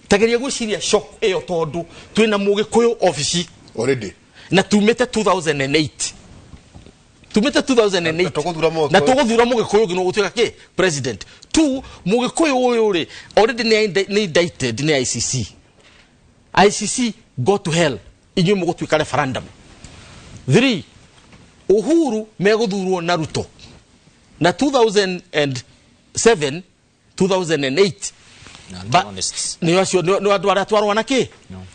Tageria gwĩciria shock ĩyo tondũ twĩna Mũgĩkũyũ obici already na tumĩte 2008. Tumĩte 2008. Na Na tũgũthura Mũgĩkũyũ ũngĩ nĩ gũtuĩka kĩ? President. Two, Mũgĩkũyũ ũyũ rĩ already nĩ indicted nĩ ICC. ICC go to hell. Inyuĩ mũgũtuĩka referendum. 3, Uhuru megũthurwo na Ruto. Na 2007, 2008 nĩ acio nĩ andũ arĩa twarũa na kĩ?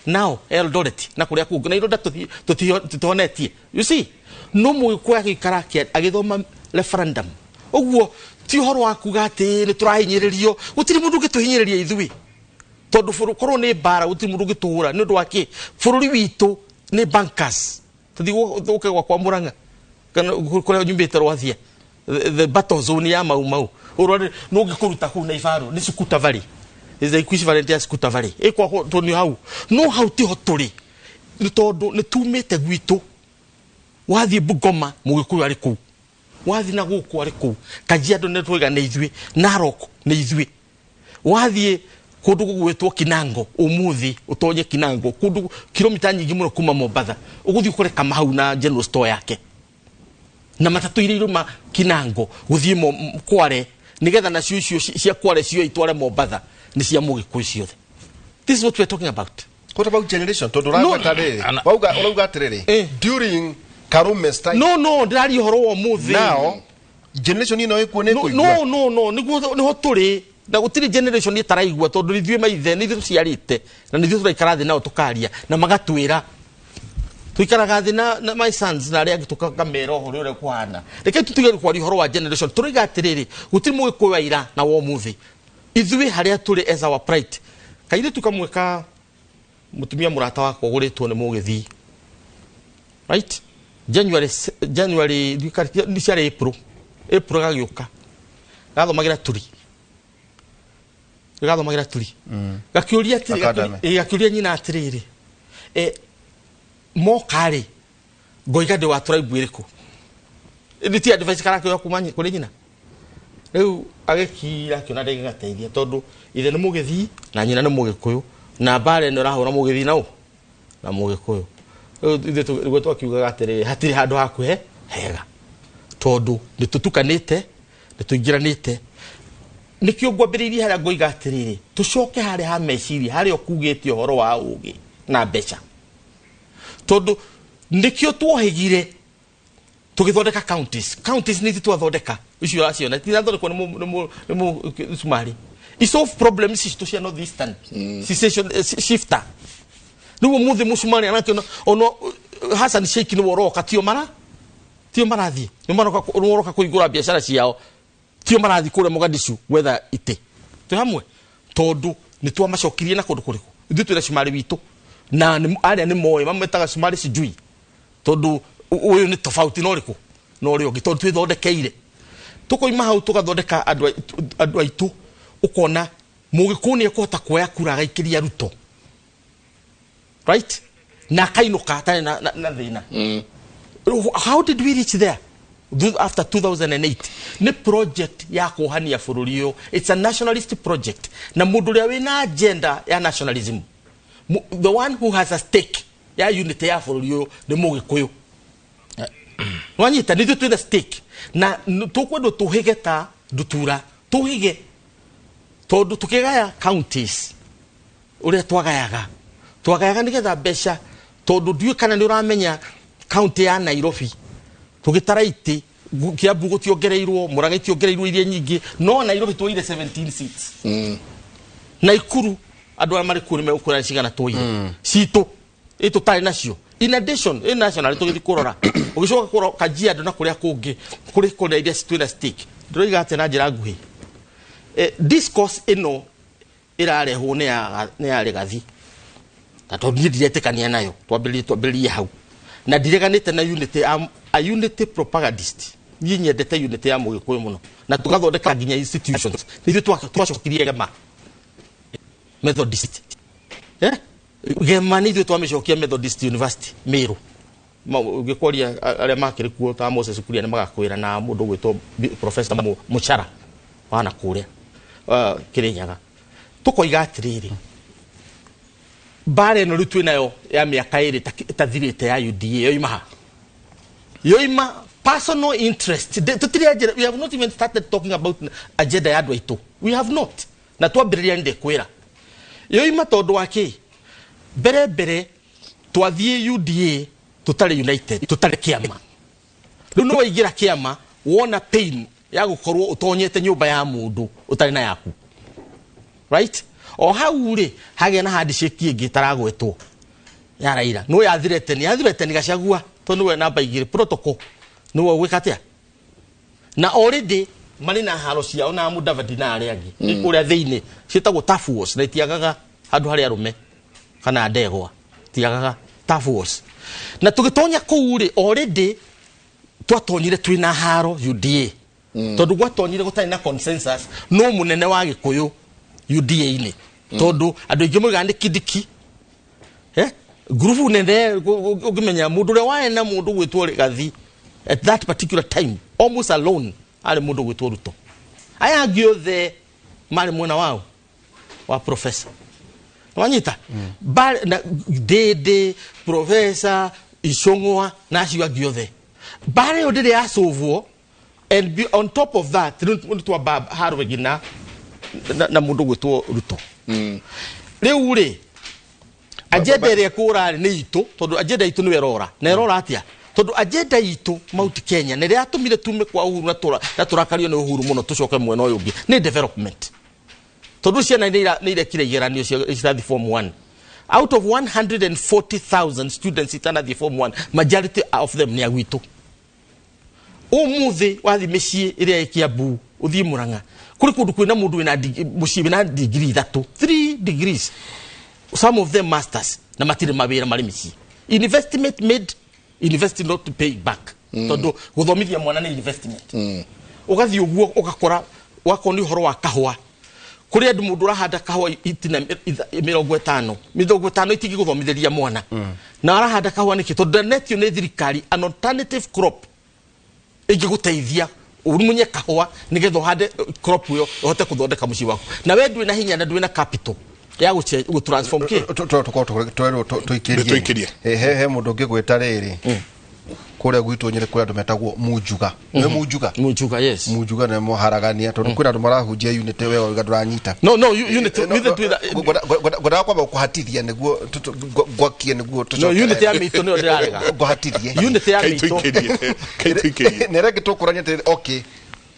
Nao Eldoret na kũrĩa kũngĩ na ironda tũtihonetie. You see, no Mũgĩkũyũ agĩikara agĩthoma referendum. Ũguo ti ũhoro wa kuga atĩ nĩ tũrahinyĩrĩrio, gũtirĩ mũndũ ũngĩtũhinyĩrĩria ithuĩ. Tondũ korwo nĩ mbara gũtirĩ mũndũ ũngĩtũhũra nĩ ũndũ wa kĩ? Bũrũri witũ nĩ bankers. Tũthiĩ gũke gwakwa Murang'a kana kũrĩa nyumbĩte Rwathia, the battle zone ya Mau Mau. Ũrore no ũngĩkũruta kũu na ibaru nĩ Sukuta Valley. Is the equivalent ya Sukuta Valley. Ĩkwa tondũ hau. No hau tiho tũrĩ. Nĩ tondũ nĩ tumĩte gwitũ. Wathiĩ Bungoma Mũgĩkũyũ arĩ kũu. Wathiĩ na gũkũ arĩ kũu. Kajiado nĩ twaiga nĩ ithuĩ. Narok nĩ ithuĩ. Wathiĩ kũndũ gũgwĩtwo Kinango ũmũthĩ ũtonye Kinango kũndũ kilomita nyingĩ mũno kuma Mombatha ũgũthiĩ ũkore Kamau na general store yake na matatũ iria iruma Kinango gũthiĩ Kware nĩgetha nacio icio cia Kware cio itware Mombatha nĩ cia Mũgĩkũyũ ciothe. This is what we are talking about. What about generation? Tondũ ũragweta rĩrĩ, wauga ũrauga atĩrĩrĩ, during Karume's time. No, no, ndĩraria ũhoro wa ũmũthĩ. Now, generation ĩno ĩkuo nĩ ĩkũigua. No, no, no, nĩguo nĩho tũrĩ. Na gũtirĩ generation ĩtaraigua tondũ ithuĩ maithe nĩ ithuĩ tũciarĩte na nĩ ithuĩ tũraikara thĩ nao tũkaria na magatwĩra. Tũikaraga thĩ na my sons na arĩa angĩ tũkamera ũhoro ũrĩa kũhana. Reke tũtige kwaria ũhoro wa generation. Tũroiga atĩrĩrĩ, gũtirĩ Mũgĩkũyũ wa ira na wa ũmũthĩ. Ithuĩ harĩa tũrĩ as our pride. Kairĩtu kamwe ka mũtumia mũrata wakwa ũgũrĩtwo nĩ Mũgĩthii. Right? January nĩ ciarĩ April. April gagĩũka. Gathomagĩra turi. Gathomagĩra turi. Gakĩũria atĩrĩ, gakĩũria nyina atĩrĩrĩ. Moka rĩ, ngoiga ndĩ wa tribe ĩrĩkũ? Nĩ ti advice karakĩoya kuma kũrĩ nyina. Rĩu agĩkira akĩona ndĩngĩgateithia tondũ ithe nĩ Mũgĩthii na nyina nĩ Mũgĩkũyũ na mbara ĩno ĩrahũra Mũgĩthii na ũ? Na Mũgĩkũyũ. Rĩu ithuĩ nĩguo twakiugaga atĩrĩrĩ, hatirĩ handũ hakuhe hega, tondũ nĩ tũtukanĩte, nĩ tũingĩranĩte. Nĩkĩo ngwambĩrĩirie harĩa ngoiga atĩrĩrĩ, tũcoke harĩa ha meciria, harĩa ũkugĩte ũhoro wa ũgĩ na mbeca, tondũ nĩkĩo tuohĩgire tũgĩthondeka counties. Counties nĩ ithuĩ twathondeka icio ũraciona, tirathondekwo nĩ mũ Cumarĩ. Isolve problems citũ cia North Eastern secession, shifter. Rĩu ũmũthĩ mũcumarĩ arakĩona ona Hassan Sheikh nĩwe ũroka, tio mara tio marathiĩ, nĩ maroka, nĩwe ũroka kũhingũra biacara ciao, tio marathiĩ kũrĩa Mogadishu gwetha itĩ. Twĩ hamwe, tondũ nĩ twamacokirie na kũndũ kũrĩkũ. Ithuĩ twĩna cumarĩ witũ na arĩa nĩ moĩ mametaga cumarĩ sijui, tondũ ũyũ nĩ tofauti na ũrĩkũ na ũrĩa ũngĩ, tondũ twĩthondekeire. Tũkoima hau tũgathondeka andũ aitũ. Ũkona Mũgĩkũyũ nĩ ekũhota kuoya kura agaikĩria Ruto, right, na akainũka atarĩ na thĩna. How did we reach there? After 2008 nĩ project ya kuohania bũrũri ũyũ. It's a nationalist project, na mũndũ ũrĩa wĩna agenda ya nationalism, the one who has a stake ya unity ya bũrũri ũyũ, nĩ Mũgĩkũyũ. Wanyita? Nĩ ithuĩ twĩna stake na tũkwendwo tũhĩge ta ndutura, tũhĩge, tondũ tũkĩgaya counties ũrĩa twagayaga nĩgetha mbeca, tondũ ndiũĩ kana nĩ ũramenya county ya Nairobi tũgĩtara itĩ, Kiambu gũtiongereirwo, Murang'a itiongereirwo iria nyingĩ, no Nairobi twoire 17 seats. Naikuru andũ arĩa marĩ kuo nĩ megũkwĩra nĩ cigana twoire citũ ĩ tũtarĩ nacio. In addition, ĩ national tũgĩthiĩ kũrora, ũgĩcoka kũrora Kajiado na kũrĩa kũngĩ kũrĩ kũrĩa iria twĩna stake. Ndĩroiga atĩa na njĩra nguhĩ? Discourse ĩno ĩrarehwo nĩ ya Rigathi, na tondũ niĩ ndiretĩkania nayo, twambĩrĩrie hau, na ndireganĩte na unity. Am a unity propagandist. Niĩ nyendete unity ya Mũgĩkũyũ mũno, na tũgathondeka nginya institutions. Nĩ ithuĩ twacokirie Gema Methodist, eh? Gema nĩ ithuĩ twamĩcokia Methodist University Meru. Ũngĩkwaria arĩa makĩrĩ kuo ta Moses Kuria nĩ magakwĩra, na mũndũ ũgwĩtwo Professor Muchara wana kũrĩa Kĩrĩnyaga. Tũkoiga atĩrĩrĩ, mbara ĩno rĩu twĩ nayo ya mĩaka 2 ĩtathirĩte ya UDA yoima ha? Yoima personal interest. Tũtirĩ agenda. We have not even started talking about agenda ya andũ aitũ. We have not. Na twambĩrĩria nĩ ndĩkwĩra yoima tondũ wa kĩ. Mbere mbere twathiĩ UDA tũtarĩ united, tũtarĩ kĩama. Rĩu nĩ waingĩra kĩama, wona pain ya gũkorwo ũtonyete nyũmba ya mũndũ ũtarĩ na yaku, right? O hau rĩ, hagĩa na handshake ĩngĩ ĩtaragwetwo ya Raila. No yathirete Gachagua, tondũ nĩwe namba 2 protocol, nĩwe ũgwĩka atĩa? Na already marĩ na haro ciao na Mudavadi na arĩa angĩ kũrĩa thĩinĩ, ciĩtagwo turf wars, na itiagaga handũ harĩa arũme kana ndegwa tiagaga turf wars. Na tũgĩtonya kũu rĩ, already twatonyire twĩna haro UDA, tondũ gwatonyire gũtarĩ na consensus no mũnene wa Gĩkũyũ UDA-inĩ, tondũ andũ aingĩ moigaga nĩ Kindiki, eh? Ngurubu nene ũngĩmenya mũndũ ũrĩa warĩ na mũndũ gwĩtwo Rigathi at that particular time almost alone arĩ mũndũ gwĩtwo Ruto. Aya angĩ othe marĩ mwena wao wa professor. Wanyita? Na Ndĩndĩ, professor Icũng'wa na acio angĩ othe, mbara ĩyo ndĩrĩ yacũvwo. And on top of that, rĩu nĩ twamba haro ĩngĩ na mũndũ gwĩtwo Ruto. Rĩu rĩ, agenda ĩrĩa ĩkũra rĩ nĩ itũ, tondũ agenda itũ nĩyo ĩrora na ĩrora atĩa? Tondũ agenda itũ Mount Kenya na ĩrĩa yatũmire tume kwa Uhuru na tũrakario nĩ Uhuru mũno tũcoke mwena ũyũ ũngĩ nĩ development, tondũ ciana nĩ irekire igeranio cia cirathi form 1. Out of 140,000 students itanathiĩ form 1, majority of them nĩ agwitũ. Ũmũthĩ wathiĩ mĩciĩ ĩrĩa ĩ Kiambu, ũthiĩ Murang'a, kũrĩ kũndũ kwĩna mũndũ wĩna mũciĩ wĩna degree ithatũ, three degrees, some of them masters, na matirĩ mawĩra, marĩ mĩciĩ. Investment made, invest not to pay back, tondũ gũthomithia mwana nĩ investment. Ũgathiĩ ũguo ũgakora wakorwo nĩ ũhoro wa kahũa, kũrĩ andũ mũndũ ũrahanda kahũa itina 50, 50 itingĩgũthomithĩria mwana, na arahanda kahũa nĩkĩ? Tondũ ndanetio nĩ thirikari an alternative crop ĩngĩgũteithia ũmunye kahũa nĩgetha ũhande crop ĩyo ũhote gũthondeka mũciĩ waku, na we ndwĩ na hinya na ndwĩ na capital. Ya gũ transform kĩ? Tũkorwo tũikĩrie. He mũndũ ũngĩgwĩta rĩrĩ. Kũrĩa gwitũ Nyĩrĩ kũrĩ andũ metagwo Munjuga. Nĩ Munjuga? Munjuga, yes. Munjuga nĩ mũharagania tondũ kwĩna andũ marahunjia unity we wauga ndũranyita. No, unity ngwendaga kwamba kũhatithia nĩguo ngwakie nĩguo tũcoke. No, unity ya mĩitũ nĩyo ndĩrarega. Ngũhatithie. Unity ya mĩitũ. Nĩ rĩngĩ tũkũrania atĩrĩrĩ, okay.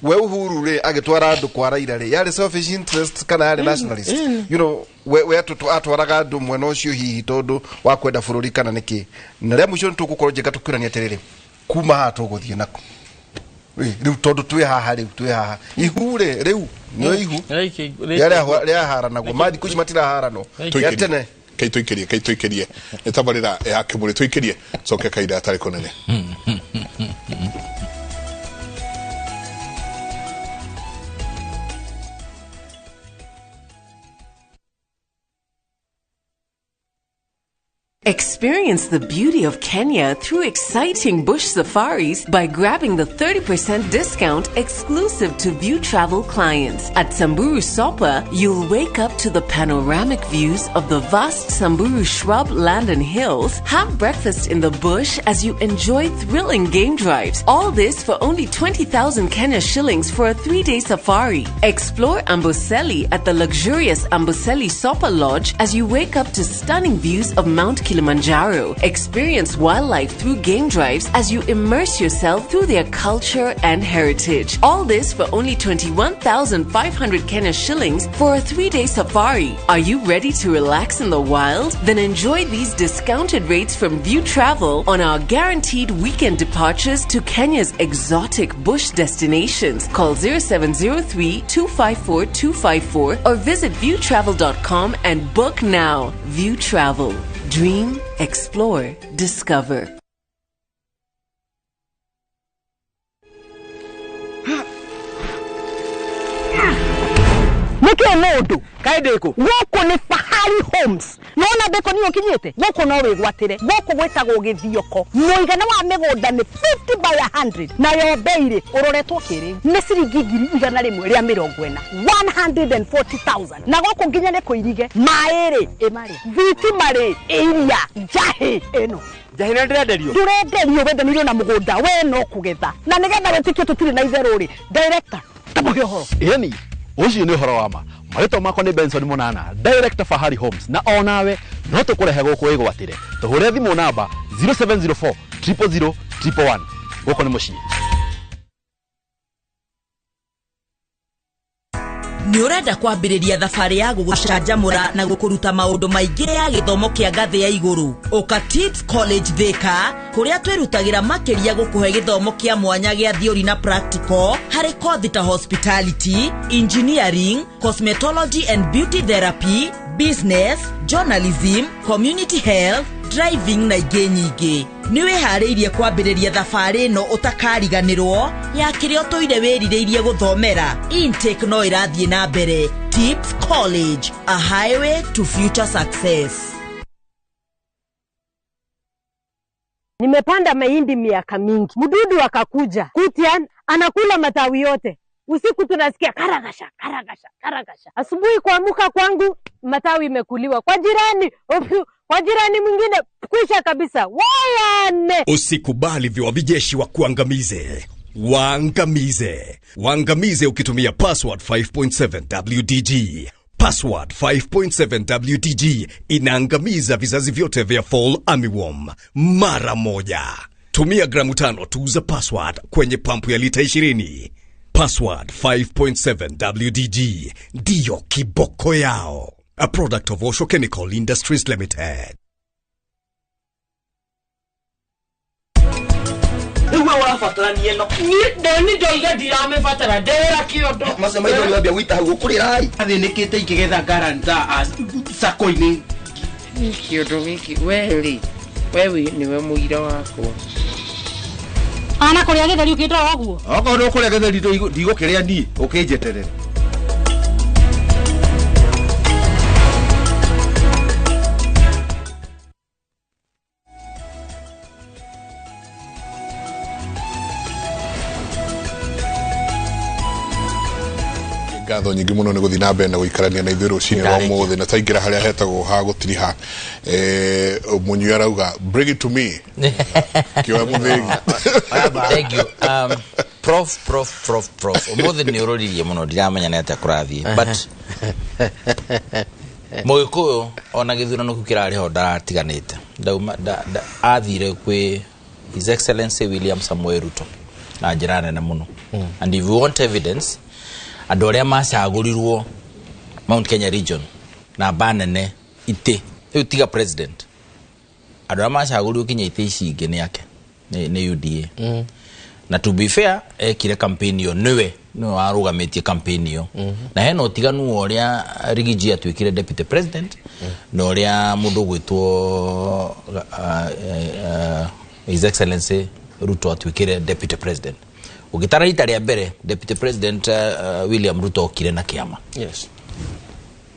We Uhuru rĩ agĩtwara andũ kwa Raila rĩ yarĩ selfish interest kana yarĩ nationalist? You know, we atwaraga andũ mwena ũcio hihi tondũ wa kwenda bũrũri kana nĩkĩ? Na rĩa mũico nĩtũgũkorwo njĩka tũkĩũrania atĩrĩrĩ, kuma haha tũgũthiĩ nakũ? Rĩu tondũ twĩ haha rĩu twĩ haha ihu rĩ rĩu nĩ ihu rĩaharanagwo ma thikũ ici matiraharanwo ya tene. Kaitũikĩrie nĩ tabarĩra ya Kĩmũrĩ tũikĩrie coke kahinda gatarĩ kũnene. Experience the beauty of Kenya through exciting bush safaris by grabbing the 30% discount exclusive to View Travel clients. At Samburu Sopa, you'll wake up to the panoramic views of the vast Samburu shrub land and hills, have breakfast in the bush as you enjoy thrilling game drives. All this for only 20,000 Kenya shillings for a 3-day safari. Explore Amboseli at the luxurious Amboseli Sopa Lodge as you wake up to stunning views of Mount Kilimanjaro. Experience wildlife through game drives as you immerse yourself through their culture and heritage. All this for only 21,500 Kenya shillings for a 3-day safari. Are you ready to relax in the wild? Then enjoy these discounted rates from View Travel on our guaranteed weekend departures to Kenya's exotic bush destinations. Call 0703 254 254 or visit viewtravel.com and book now. View Travel. Dream, explore, discover. Nĩkĩ mũndũ kaĩ ndĩkũ gũkũ nĩ Fahari Homes nona ndĩkũ niĩ ũkinyĩte gũkũ no wĩgwatĩre gũkũ gwĩtagwo Gĩthioko mũigana wa mĩgũnda nĩ 50 by 100 nayo bei rĩ ũroretwo kĩrĩu nĩ ciringi 140,000 140,000 na gũkũ nginya nĩ kũirige maĩ rĩ ĩmarĩa thitima rĩ iria njahĩ ĩno njahĩ nĩ ndĩrenderio ndũrenderio wendanĩirio na mũgũnda we no kũgetha na nĩgetha wĩtĩkie tũtirĩ na itherũ rĩ director tamũhe ũhoro ĩni ucio nĩ ũhoro wa ma marĩtwa makwa nĩ Benson Monana director Fahari Homes na onawe no tũkũrehe gũkũ wĩgwatĩre tũhũre thimũ namba 0704 000 111 gũkũ nĩ mũciĩ. Nĩ ũrenda kwambĩrĩria thabarĩ ya gũgũcanjamũra na gũkũruta maũndũ maingĩ ya gĩthomo kĩa ngathĩ ya igũrũ. Ũka Tips College Thika kũrĩa twĩrutagĩra makĩria gũkũhe gĩthomo kĩa mwanya gĩa theory na practical harĩ kothi ta hospitality, engineering, cosmetology and beauty therapy, business, journalism, community health, driving na ingĩ nyingĩ. Nĩ wĩharĩirie kwambĩrĩria thabarĩ ĩno ũtakariganĩrwo ya kĩrĩa ũtũire wĩrirĩirie gũthomera. Intake no ĩrathiĩ na mbere. Tips College, a highway to future success. Nimepanda mahindi miaka mingi, mdudu akakuja kutian anakula matawi yote. Usiku tunasikia karagasha karagasha karagasha. Asubuhi kuamuka kwangu matawi imekuliwa kwa jirani, kwa jirani mwingine kwisha kabisa. Wayane! Usikubali viwavijeshi wa kuangamize. Waangamize. Waangamize ukitumia password 5.7 WDG. Password 5.7 WDG inaangamiza vizazi vyote vya fall armyworm mara moja. Tumia gramu 5 tu za password kwenye pampu ya lita 20. Password 5.7 WDG ndiyo kiboko yao. A product of Osho Chemical Industries Limited. Iwe ũrabatara niĩ no niĩ ndoiga ndiramebatara ndera kĩondo macio maitho nĩwambia gwita hau ũkũrĩra athĩnĩkĩte ikĩgetha garanta sako-inĩ kĩondo gĩkĩ we rĩ we nĩwe mũira wakwa ana kũrĩa gĩtheri ũkĩndora ũguo okorwo ndũkũrĩa gĩtheri ndigũkĩrĩa niĩ ũkĩnjeterere. Ngatho nyingĩ mũno nĩ gũthiĩ na mbere na gũikarania na ithuĩ rũcinĩ rwa ũmũthĩ, na taingĩra harĩa hetagwo ha gũtiriha. Mũnyui arauga bring it to me, kĩoe mũthĩgi. Thank you. Prof ũmũthĩ nĩ ũroririe mũno, ndiramenya nĩ atĩa kũrathiĩ, but Mũgĩkũyũ ona gĩthurano kĩu kĩrarĩ ho ndaratiganĩte. Ndauma athire kwĩ His Excellency William Samoei Ruto na njĩra nene mũno. And if you want evidence, andũ arĩa macagũrirwo Mount Kenya region namba nene itĩ rĩu, tiga president, andũ arĩa macagũrirwo kinya itĩ ici ingĩ nĩ ake, nĩ UDA. Na to be fair, ekire campaign ĩyo, nĩwe warũgamĩtie campaign ĩyo, na hena ũtiganu wa ũrĩa Rigiji atuĩkire deputy president na ũrĩa mũndũ ũgwĩtwo His Excellency Ruto atuĩkire deputy president. Ũgĩtara rita rĩa mbere deputy president William Ruto okire na kĩama,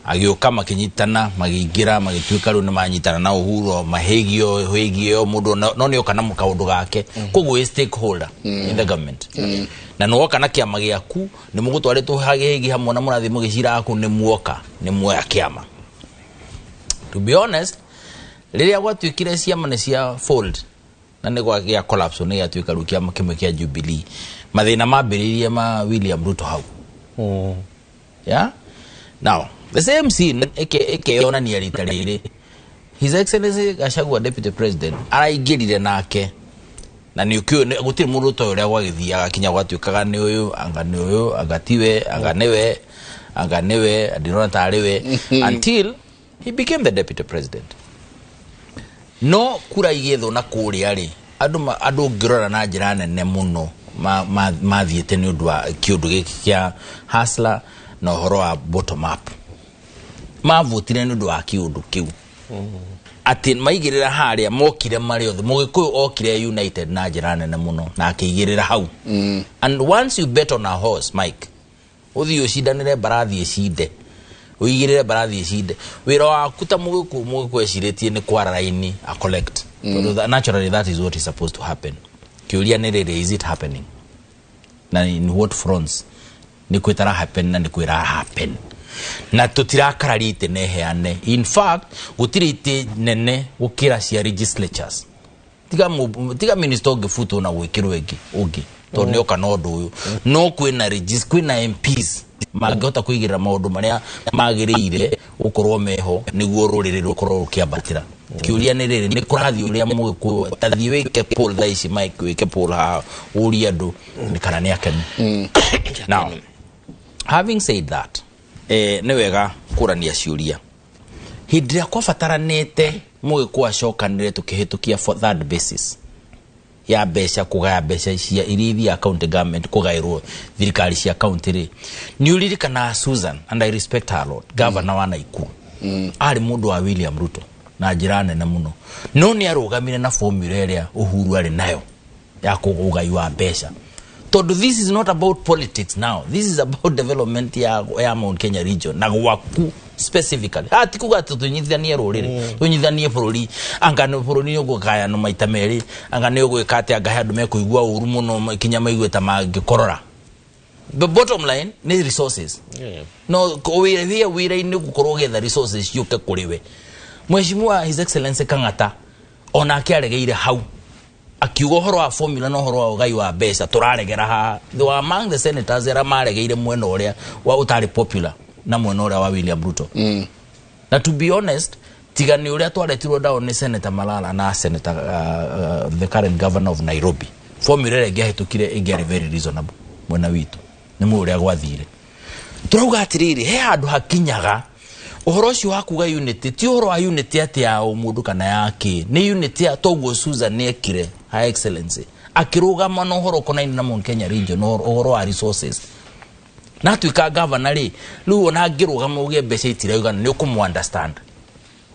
agĩũka makĩnyitana, magĩingĩra, magĩtuĩka rĩu nĩ manyitana na Uhuru, mahĩgio hĩgio mũndũ no nĩ oka na kaũndũ gake, koguo ĩ stakeholder in the government, na nĩ woka na kĩama gĩaku, nĩ mũgũtwarĩtwo hagĩhĩgi hamwe na mũrathiĩ mũgĩciraga kũu, nĩ muoka nĩ muoya kĩama. To be honest, rĩrĩa gwatuĩkire ciama nĩ cia fold na nĩ gwagĩa collapse, nĩ gĩatuĩka rĩu kĩama kĩmwe kĩa Jubilee, mathĩna mambĩrĩirie ma William Ruto hau. Yeah, now the same scene ĩkeyonania rita rĩrĩ His Excellency Gachagua, deputy president, araingĩrire nake, na nĩ ũkĩũĩ gũtirĩ mũndũ ũtoĩ ũrĩa gwagĩthiaga kinya gwatuĩkaga nĩ ũyũ, anga nĩ ũyũ, anga tiwe, anga nĩwe, anga nĩwe, ndĩrona tarĩ we, until he became the deputy president. No kura igĩethwo na kũrĩa rĩ, andũ ũngĩrora na njĩra nene mũno mathiĩte nĩ ũndũ wa kĩũndũ gĩkĩ kĩa hustler na ũhoro wa bottom up. Mavotire nĩ ũndũ wa kĩũndũ kĩu atĩ maigĩrĩra harĩa mokire marĩ othe. Mũgĩkũyũ okire united na njĩra nene mũno na akĩigĩrĩra hau. And once you bet on a horse, Mike, ũthiĩ ũcindanĩre mbarathi ĩcinde, ũigĩrĩre mbarathi ĩcinde, wĩra waku ta mũgĩkũyũ ecirĩtie nĩ kwara raini a collect, tondũ naturally that is what is supposed to happen. Kĩũria nĩ rĩrĩ, is it happening, na in what fronts? Nĩ kwĩ happen na nĩ kwĩra happen na tũtirakararia itĩ neheane. In fact, gũtirĩ itĩ nene gũkĩra cia legislatures, tiga minister ũngĩbutwo na gwĩkĩrwo ĩngĩ ũngĩ tondũ nĩoka na ũndũ ũyũ, no kwĩna MPs mangĩhota kũigĩrĩra maũndũ marĩa magĩrĩire gũkorwo meho nĩguo rũrĩrĩ rũkorwo rũkĩambatĩra. Kĩũria nĩ rĩrĩ, nĩ kũrathiĩ ũrĩa mũgĩkũyũ tathiĩ wĩke poll thaa ici, Mike, wĩke poll haha ũrie andũ nĩ kana nĩ akenu. Now, having said that, nĩ wega kũrania ciũria. Hĩndĩ ĩrĩa kwabataranĩte mũgĩkũyũ acokanĩre tũkĩhĩtũkia for third basis ya mbeca, kũgaya mbeca cia iria ithiaga county government, kũgaĩrwo thirikari cia county rĩ, nĩ ũririkanaga Susan, and I respect her a lot, governor wa Nakuru, arĩ mũndũ wa William Ruto na njĩra nene mũno, no nĩ arũgamire na formula ĩrĩa Uhuru arĩ nayo ya ũgai wa mbeca, tondũ this is not about politics now, this is about development ya Mount Kenya region na gwaku specifically. Ti kuga atĩ tũnyitithanie rũrĩrĩ, tũnyitithanie bũrũri, anga nĩ bũrũri nĩ ũkũgayano maita merĩ, anga nĩ ũgwĩka atĩ, anga he andũ mekũigua ũru mũno kinya maigue ta mangĩkorora. The bottom line nĩ resources. No wĩra wĩra-inĩ gũkorwo ũgĩetha resources ciũke kũrĩ we. Mheshimiwa His Excellency Kang'ata onake aregeire hau, akiuga ũhoro wa formula na ũhoro wa ũgai wa mbeca tũraregera haha. They were among the senators arĩa maregeire mwena ũrĩa wa ũtarĩ popular na mwena ũrĩa wa William Ruto. Na to be honest, tiga nĩ ũrĩa twaretirwo down nĩ Senator Malala na Senator the current governor of Nairobi, formula ĩrĩa ĩngĩahĩtũkire ĩngĩarĩ very reasonable mwena witũ. Nĩ mũĩ ũrĩa gwathire. Tũrauga atĩrĩrĩ, he handũ hakinyaga ũhoro ũcio wa kuga unity ti ũhoro wa unity atĩ ya ũmũndũ kana ya kĩ, nĩ unity ya toguo Susan nĩ ekire, Her Excellency akĩrũgama na ũhoro ũkonainie na Mount Kenya region, ũhoro wa resources, na atuĩka governor rĩ, rĩu ona angĩrũgama uge mbeca itiraigana, nĩ ũkũmũ understand.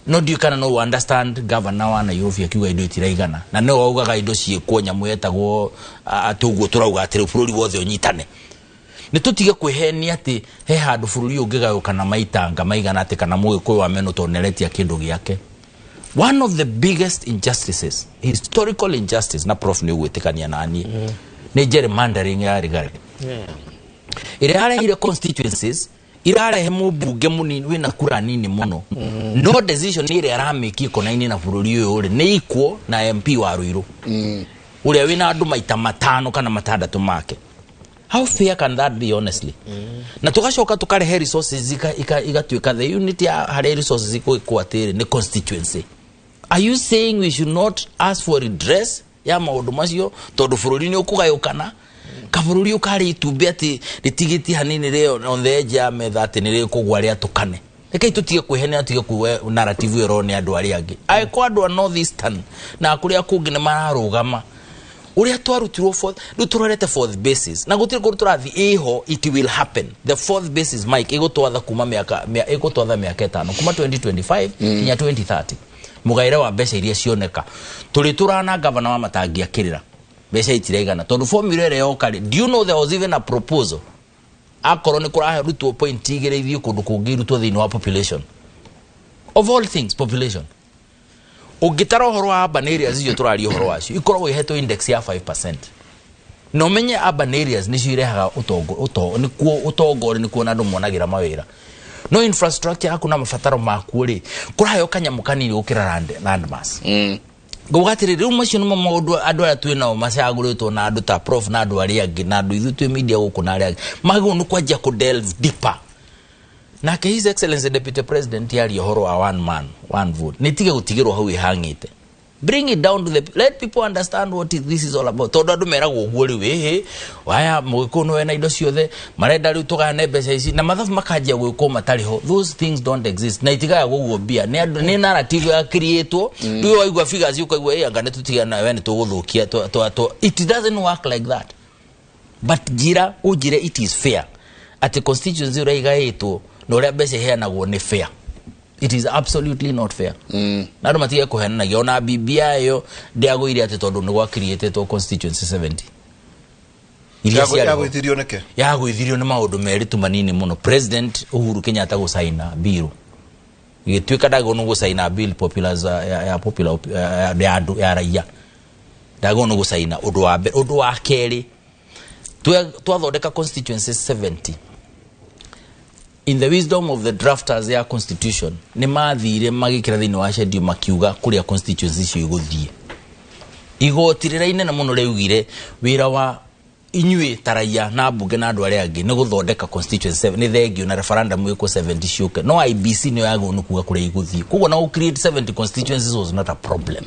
No ndiũĩ kana no understand governor wa Nairobi akiuga indo itiraigana, na no augaga indo ciĩkwo nyamũ yetagwo atĩ ũguo tũrauga atĩ rĩu bũrũri wothe ũnyitane. Nĩ tũtige kwĩhenia atĩ he handũ bũrũri ũngĩgayũkana maitanga maigana atĩ kana mũgĩkũyũ wa meno tondũ nĩaretia kĩndũ gĩake. One of the biggest injustices, historical injustice, na Prof nĩ ũgwĩtĩkania na niĩ, nĩ gerrymandering ya Rigathi. Ĩrĩa yarehire constituencies irarehe mũmbunge mũnini wĩna kura nini mũno, no decision ĩrĩa aramĩki ĩkonaine na bũrũri ũyũ rĩ, nĩ equal na MP wa Ruiru ũrĩa wĩna andũ maita 5 kana 6 make. How fair can that be, honestly? Na tugacoka tukarehe resources igatuĩka the unit ya harĩa resources igwĩkwo atĩrĩ nĩ constituency. Are you saying we should not ask for redress ya maũndũ macio tondũ bũrũri nĩ ũkũgayũkana? Kabũrũri ũkarĩ itumbĩ atĩ rĩtigĩtie hanini rĩo on the edge ya metha atĩ nĩ rĩkũgwa rĩatũkane. Rekei tũtige kwĩhenera, tũtige kuga narrative ĩyo nĩ andũ arĩa angĩ. Angĩkorwo andũ a North Eastern na kũrĩa kũngĩ nĩ mararũgama ũrĩa twarutirwo fourth, rĩu tũrorete fourth basis na gũtirĩ kũndũ tũrathiĩ ĩho, it will happen. The fourth basis, Mike, ĩgũtwatha kuma ĩgũtwatha mĩaka 5 kuma 2025 nginya 2030. Mũgaĩre wa mbeca iria cioneka tũrĩ tũrana gavana wa Matangi akĩrĩra mbeca itiraigana tondũ formula ĩrĩa yoka rĩ, do you know there was even a proposal akorwo nĩ kũrarutwo point 2 ithiĩ kũndũ kũngĩ irutwo thĩinĩ wa population, of all things population. Ũngĩtara ũhoro wa urban areas icio tũraria ũhoro wacio ikoragwo ihetwo index ya 5%, na ũmenye urban areas nĩcio irehaga ũtongo, nĩkuo ũtongo rĩ, nĩkuo na andũ monagĩra mawĩra, no infrastructure yaku na mabataro makuo rĩ, kũraheo kanyamũ kanini gũkĩra land mass. Ngauga atĩrĩrĩ, rĩu macio nĩmo maũndũ andũ arĩa twĩ nao macagũrĩtwo na andũ ta prof na andũ arĩa angĩ na andũ ithuĩ twĩ media gũkũ na arĩa angĩ magĩrĩirwo nĩ kwanjia kũ delve deeper. Nake His Excellency Deputy President yaria ũhoro wa one man one vote, nĩ tige gũtigĩrwo hau ĩhang'ĩte. Bring it down to the, let people understand what this is all about. Tondũ andũ meragwo ũguo rĩu, ĩhĩ waya mũgĩkũyũ nĩwe na indo ciothe marenda rĩu tũgayane mbeca ici na mathabu makanjia gwĩkwo matarĩ ho. Those things don't exist na itigayagwo ũguo mbia nĩ andũ, nĩ narrative ya createwo. Rĩu waigua figures ũkaigua ĩ anga nĩ tũtigana we nĩ tũgũthũkia it doesn't work like that. But njira ũnjire it is fair atĩ constituency ũrĩa igaĩtwo na ũrĩa mbeca iheanagwo nĩ fair. It is absolutely not fair. Na andũ matige kũhenanagia. Ona BBI ĩyo ndĩagũire atĩ tondũ nĩ gwakiriĩtĩtwo constituency 70. Iria ciarĩ ho. Yagũithirio nĩkĩ? Yagũithirio nĩ maũndũ merĩ tu manini mũno. President Uhuru Kenyatta gũcaina bill. Gĩtuĩka ndagĩrĩirwo nĩ gũcaina bill popular ya popular ya andũ ya raia. Ndagĩrĩirwo nĩ gũcaina ũndũ wa mbere. Ũndũ wa kerĩ, twathondeka constituency 70. In the wisdom of the drafters ya constitution, nĩ mathire magĩkĩra thĩinĩ wa schedule makiuga kũrĩa constituency icio igũthiĩ. Igoti rĩrĩa inene mũno rĩaugire wĩra wa inyuĩ ta raia na mbunge na andũ arĩa angĩ nĩ gũthondeka constituency 7, nĩ thengio na referendum ĩkwo 70 ciũke. No IBC nĩyo yagĩrĩirwo nĩ kuga kũrĩa igũthiĩ. Koguo na gũ create 70 constituencies was not a problem.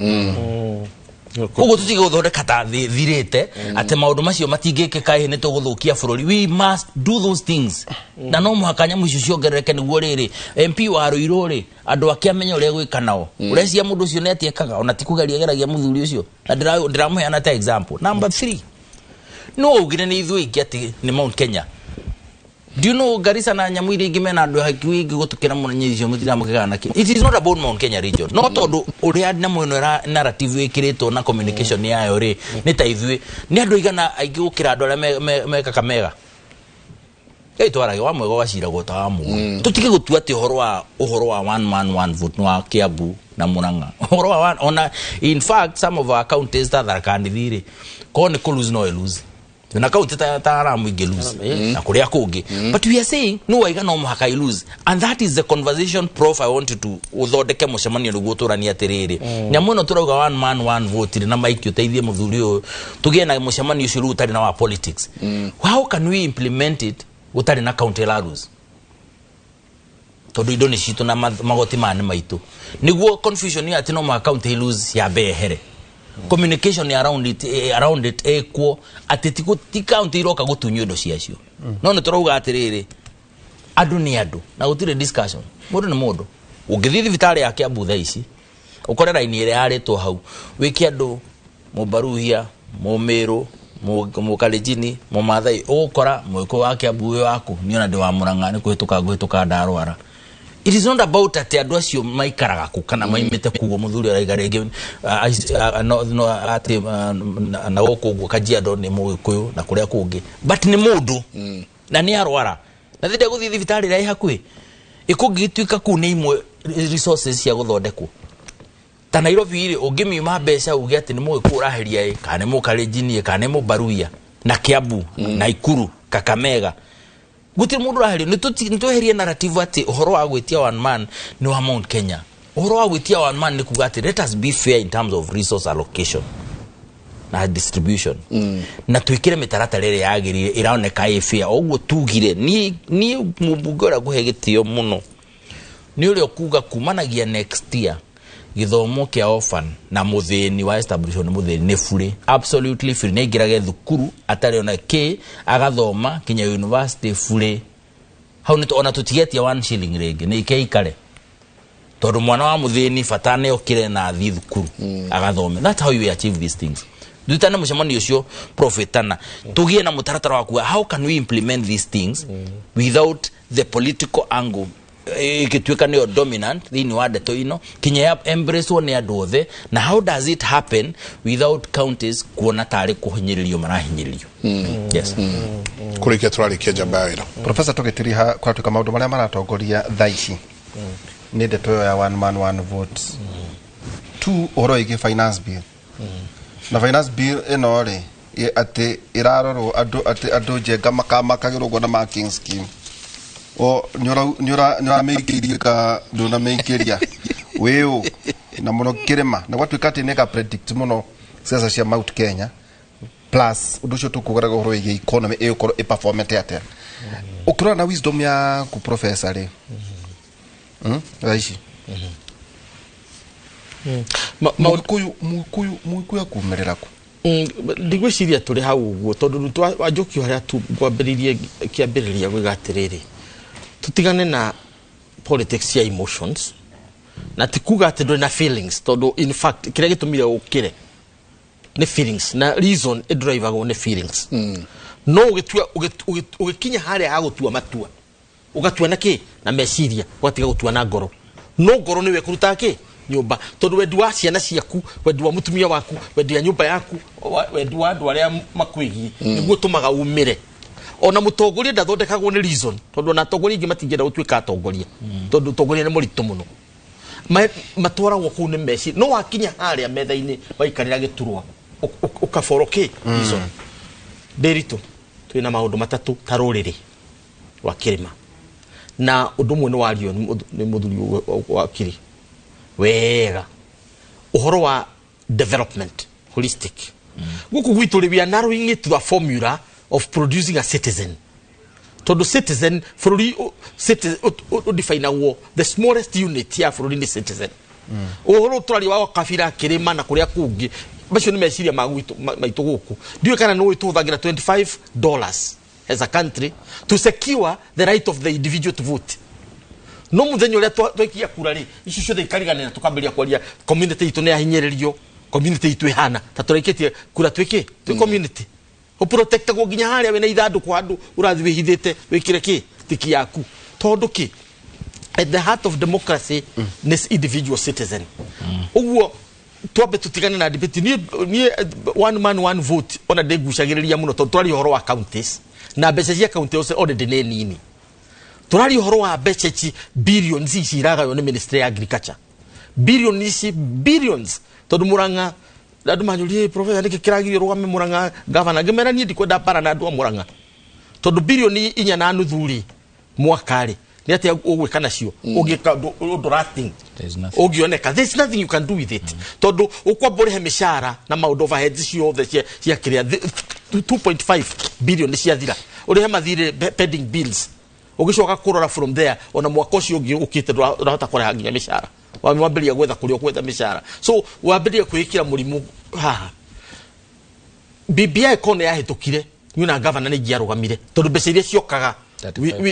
Koguo tũtige gũthondeka ta thirĩte atĩ maũndũ macio matingĩkĩka ĩ nĩ tũgũthũkia bũrũri. We must do those things. Na no mũhaka nyamũ icio ciongerereke nĩguo rĩrĩ MP wa Ruiru rĩ andũ ake amenye ũrĩa gwĩka nao. Ũreciria mũndũ ũcio nĩ atiekaga ona ti kũgeria geragia mũthuri ũcio. Na ndĩramũheana ta example. Number 3, no ugire nĩ ithuĩ aingĩ atĩ nĩ Mount Kenya. Do you know Garissa na nyamũ iria ingĩ mena andũ hakuhĩ ingĩ gũtũkĩra mũno nyamũ icio mũtiramũkĩgana nakĩ? It is not about Mount Kenya region. No tondũ ũrĩa nyamũ ĩno narrative ĩkĩrĩtwo na communication yayo rĩ, nĩ ta ithuĩ. Nĩ andũ aigana aingĩ gũkĩra andũ arĩa me Kakamega. Ĩ twaragia wa mwega waciragwo ta wa mũũru. Tũtige gũtua atĩ ũhoro wa one man one vote nĩ wa Kiambu na Murang'a. Ũhoro wa one, ona in fact some of our counties ta Tharaka Nithi rĩ, korwo nĩ kũ lose no ĩ lose. Na kaunti ta Lamu ingĩ lose. Na kũrĩa kũngĩ. But we are saying no waiga no mũhaka i lose. And that is the conversation, Prof, I want you to ũthondeke mũcemanio nĩguo tũranie atĩrĩrĩ. Nyamũ ĩno tũrauga one man one vote na Mike ũteithie mũthuri ũyũ tũgĩe na mũcemanio ũcio rĩu ũtarĩ na wa politics. How can we implement it ũtarĩ na county laws? Tondũ indo nĩ citũ na magoti maya nĩ maitũ. Nĩguo confusion ĩyo atĩ no mũhaka county lose yambe yehere. Communication around it, around it ĩkuo atĩ ti county iroka gũtunywo indo ciacio. No nĩ tũrauga atĩrĩrĩ, andũ nĩ andũ na gũtirĩ discussion. Mũndũ nĩ mũndũ. Ũngĩthiĩ thibitarĩ ya Kiambu thaa ici, ũkore raini ĩrĩa yarĩtwo hau, wĩke andũ Mũmbaruhia, Mũmĩrũ, Mũkalenjini, Mũmathai, ũgũkora mũgĩkũyũ wa Kiambu wĩ waku, niĩ ona ndĩ wa Murang'a nĩ kũhĩtũka ngũhĩtũka ndarwara. It is not about atĩ andũ acio maikaraga kũ kana maimĩte kuo mũthuri araiga rĩngĩ, no, no, atĩ, na gũkũ ũguo Kajiado nĩ mũgĩkũyũ na kũrĩa kũngĩ, but nĩ mũndũ na nĩ arwara na thĩndĩ gũthiĩ thibitarĩ ĩrĩa ĩ hakuhĩ ĩkũngĩgĩtuĩka kũu nĩ imwe resources cia gũthondekwo. Ta Nairobi rĩ, ũngĩmiuma mbeca uge atĩ nĩ mũgĩkũyũ ũraheria ĩ, kana nĩ mũkalenjini ĩ, kana nĩ mũmbaruia na Kiambu, Naikuru, Kakamega, Gutiri mundu uraherio. Ni tweherie narrative ati uhoro wa gwitia one man ni wa Mount Kenya. Uhoro wa gwitia one man ni kuga ati let us be fair in terms of resource allocation na distribution. Na twikire mitaratara ĩrĩa yagĩrĩire ĩraoneka ĩ fair. Ũguo tugire ni mũmbunge ũrĩa ngũhe gĩtĩo mũno nĩ ũrĩa ũkuga kumanagia next year gĩthomo kĩa orphan na mũthĩni wa establishment mũthĩni nĩ free, absolutely free. Nĩ aingĩrage thukuru atarĩ ona kĩ, agathoma kinya university free. Hau nĩ ona tũtigetia 1 shilling rĩngĩ, nĩ ikeikare tondũ mwana wa mũthĩni bata nĩ okire na athiĩ thukuru agathome. That's how you achieve these things. Dutane mũcemanio ũcio profetana tugie na mũtaratara wa kuga how can we implement these things without the political angle ĩgĩtuĩka nĩyo dominant thĩinĩ wa ndeto ino kinya ya embrace nĩ andũ othe, na how does it happen without counties kuona tarĩ kũhinyĩrĩrio marahinyĩrĩrio. Yes. Kũrĩkia tũrarĩkia njamba ya wĩra. Professor, tũgĩtiriha kũratuĩka maũndũ marĩa maratongoria thaa ici nĩ ndeto ĩyo ya one man one vote, two ũhoro wĩgiĩ finance bill. Na finance bill ĩno rĩ, atĩ ĩrarorwo andũ atĩ andũ njenga makamakagĩrwo ũguo na marking scheme. O nĩũramĩingĩria ka ndũnamĩingĩria wĩũ na mũno kĩrĩma, na gwatuĩka atĩ nĩga predict mũno siasa cia Mount Kenya plus ũndũ ũcio tũkugaraga ũhoro wĩgiĩ economy ĩgũkorwo ĩperformete atĩa. Ũkĩrora na wisdom yaku professor rĩ, thaa ici Mũgĩkũyũ akumĩrĩra kũ? Ndigwĩciria tũrĩ hau ũguo tondũ wanjũkio harĩa ngwambĩrĩirie kĩambĩrĩria gwĩga atĩrĩrĩ, tũtigane na politics cia emotions, na ti kuga atĩ ndũrĩ na feelings, tondũ in fact kĩrĩa gĩtũmire ũkĩre nĩ feelings, na reason ĩdrivagwo nĩ feelings. No ũgĩkinya harĩa ha gũtua matua, ũgatua na kĩ? Na meciria, ũgatiga gũtua na ngoro. No ngoro nĩwe ĩkũrutaga kĩ? Nyũmba. Tondũ wendi wa ciana ciaku, wendi wa mũtumia waku, wendi wa nyũmba yaku, wendi wa andũ arĩa makwĩgiĩ nĩguo ũtũmaga umĩre. Ona mũtongoria ndathondekagwo nĩ reason, tondũ ona atongoria aingĩ matingĩenda gũtuĩka atongoria, tondũ ũtongoria nĩ mũritũ mũno. Matwaragwo kũu nĩ meciria. No wakinya harĩa metha-inĩ waikarĩra gĩturwa ũkaboro kĩ? Reason. Ndĩritũ twĩna maũndũ matatũ ta rũrĩrĩ rwa kĩrĩma, na ũndũ ũmwe nĩ wario nĩ mũthuri wa kiri wega, ũhoro wa development holistic. Gũkũ gwitũ rĩ, we are narrowing it to a formula of producing a citizen, tondũ citizen bũrũri ũdefinagwo the smallest unit ya bũrũri nĩ citizen. Ũhoro tũraria wa kabira kĩrĩma na kũrĩa kũngĩ, macio nĩ meciria ma gwitũ maitũ gũkũ. Ndiũĩ kana nĩ ũĩ tũhũthagĩra $25 as a country to secure the right of the individual to vote. No mũthenya ũrĩa twaikia kura rĩ, icio ciothe ikariganĩra, tũkambĩrĩria kwaria community itũ nĩ yahinyĩrĩrio, community itũ ĩhana ta tũraikĩtie kura twĩkĩ twĩ community. Ũprotectagwo nginya harĩa wĩna ithandũkũ handũ ũrathiĩ wĩhithĩte wĩkĩre kĩ tiki yaku, tondũ kĩ at the heart of democracy nĩ individual citizen. Ũguo twambe tũtigane na debate. Niĩ one man one vote ona ndĩgucagĩrĩria mũno, tondũ tũraria ũhoro wa counties na mbeca cia county already nĩ nini. Tũraria ũhoro wa mbeca ici billions ici iragaywo nĩ ministry ya agriculture, billions ici billions, tondũ Murang'a andũ manjũrie professor nĩkĩ kĩragirio rũgame Murang'a governor, ngĩmera niĩ ndikwenda bara na andũ a Murang'a, tondũ bilioni 4.5 rĩ mwaka rĩ nĩ atĩa ũgwĩka nacio? Ũngĩka ũndũ nothing ũngĩoneka, there's nothing you can do with it, tondũ ũkwamba ũrĩhe mĩcara na maũndũ overheads ciothe cia kĩrĩa 2.5 billion ciathira, ũrĩhe mathirĩ pending bills, ũgĩcoka kũrora from there ona mwaka ũcio ũngĩ ũkĩte ndũrahota kũrĩha nginya mĩcara, wambĩrĩria gwetha kũrĩa ũgwetha mĩcara, so wambĩrĩria kwĩĩkĩra mũrimũ haha. BBI kona yahĩtũkire niĩ na governor nĩ ingĩarũgamire, tondũ mbeca iria ciokaga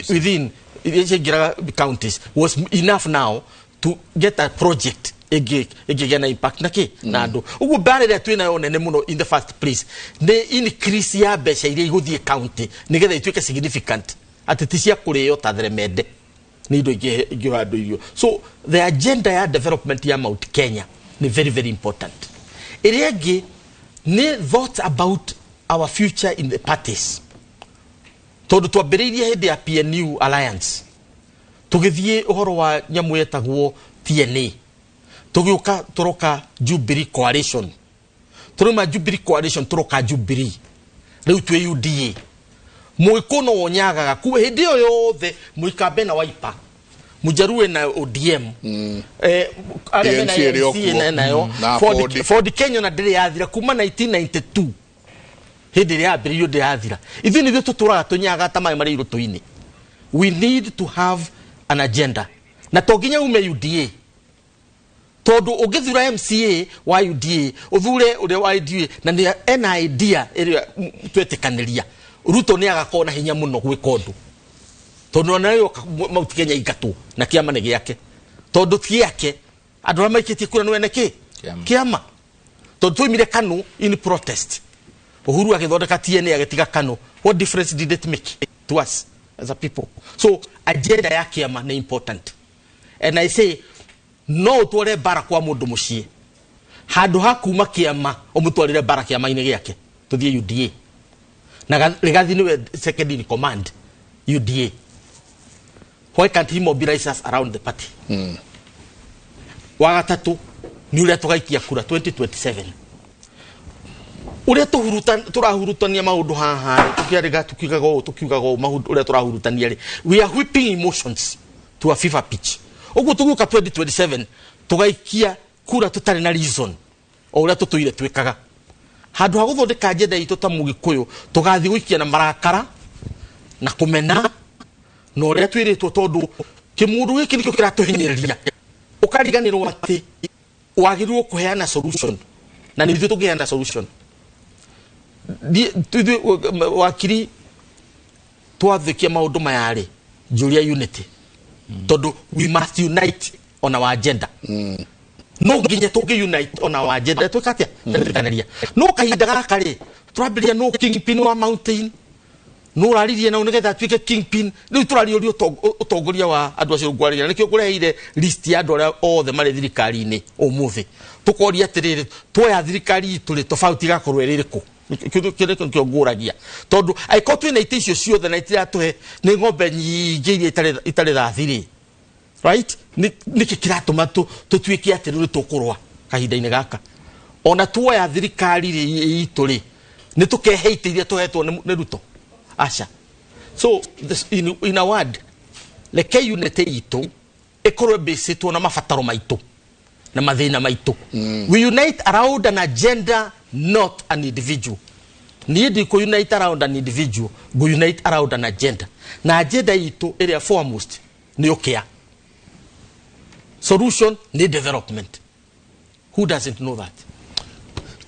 within iria ciaingĩraga counties was enough now to get a project ĩngĩgĩa na impact na kĩ na andũ. Ũguo mbara ĩrĩa twĩnayo nene mũno in the first place nĩ increase ya mbeca iria igũthiĩ county nĩgetha ituĩke significant, atĩ ti cia kũrĩo ta theremende, nĩ indo ingĩũra andũ irio. So the agenda ya development ya Mount Kenya nĩ very very important. Ĩrĩa ĩngĩ nĩ thoughts about our future in the parties, tondũ twambĩrĩirie hĩndĩ ya PNU Alliance, tũgĩthiĩ ũhoro wa nyamũ yetagwo TNA, tũgĩũka tũroka Jubilee Coalition, tũrauma Jubilee Coalition tũroka Jubilee, rĩu twĩ UDA. Mũgĩkũyũ no wonyagaga kuo hĩndĩ ĩyo yothe mũikambe na Wiper, Mũjaruo na ODM, arĩa mena ANC ĩrĩ o ANC kuo. nayo Na Ford Ford. Ford Kenya na ndĩrĩ yathira kuma 1992 hĩndĩ ĩrĩa yambĩrĩirio ndĩrathira. Ithuĩ nithuĩ tũtũraga tũnyaga ta maĩ marĩ irũtũ-inĩ. We need to have an agenda, na to nginya ume UDA, tondũ ũngĩthura MCA wa UDA, ũthure ũrĩa wa UDA na nĩ ena idea ĩrĩa twetĩkanĩria, Ruto nĩ agakorwo na hinya mũno gwĩka ũndũ, tondũ ona yoka Mount Kenya ingatwo na kĩama nĩ gĩake, tondũ ti gĩake, andũ arĩa maikĩtie kura nĩ wene kĩ kĩama, tondũ twaimire KANU in protest. Uhuru agĩthondeka TNA, agĩtiga KANU. What difference did it make to us as a people? So agenda ya kĩama nĩ important, and I say no ũtware mbara kwa mũndũ mũciĩ handũ ha kuma kĩama ũmũtwarĩre mbara kĩama-inĩ gĩake. Tũthiĩ UDA na Rigathi nĩwe second in command UDA. Why can't he mobilize us around the party? Wa gatatũ nĩ ũrĩa tũgaikia kura 2027, ũrĩa tũrahurutania maũndũ haha rĩ, tũkĩarĩga tukiugaga ũũ, tukiugaga ũũ, maũndũ ũrĩa tũrahurutania rĩ, we are whipping emotions to a fever pitch. Ũguo tũgũka 2027 tũgaikia kura tũtarĩ na reason, o ũrĩa tũtũire twĩkaga. Handũ ha gũthondeka agenda itũ ta mũgĩkũyũ, tũgathiĩ gũikia na marakara na kũmena na ũrĩa twĩrĩtwo, tondũ kĩmũndũ gĩkĩ nĩkĩo kĩratũhinyĩrĩria. Ũkariganĩrwo atĩ wagĩrĩirwo kũheana solution, na nĩ ithuĩ tũngĩheana solution. Ithuĩ wakiri twathĩkia maũndũ maya rĩ, njũria unity, tondũ we must unite on our agenda. No nginya tũngĩ unite on our agenda twĩka atĩa? Twetĩkanĩria. No kahinda gaka rĩ, tũrambĩrĩria no kingpin wa mountain, no ũraririe nao nĩgetha atuĩke kingpin. Rĩu tũrariũria ũtongoria wa andũ acio ngwarĩria, nĩkĩo ngũreheire list ya andũ arĩa othe marĩ thirikari-inĩ ũmũthĩ. Tũkoria atĩrĩrĩ, tuoya thirikari itũ rĩ, tofauti igakorwo ĩrĩ ĩrĩkũ? Kĩrĩa nĩkĩo ngũragia, tondũ angĩkorwo twĩna itĩ icio ciothe na itiratũhe nĩ ng'ombe nyingĩ iria itarĩ thathi rĩ, right, nĩkĩ kĩratũma tũtuĩke atĩ rĩu tũkũrũa kahinda-inĩ gaka? Ona tuoya thirikari rĩ itũ rĩ, nĩ tũkehe itĩ iria tũhetwo nĩ Ruto? Aca. So this, in a word, reke unity itũ ĩkorwo ĩbĩcĩtwo na mabataro maitũ na mathĩna maitũ. We unite around an agenda, not an individual. Niĩ ndikũ unite around an individual, ngũ unite around an agenda, na agenda itũ ĩrĩa foremost nĩ ũkĩa, solution nĩ development. Who doesn't know that?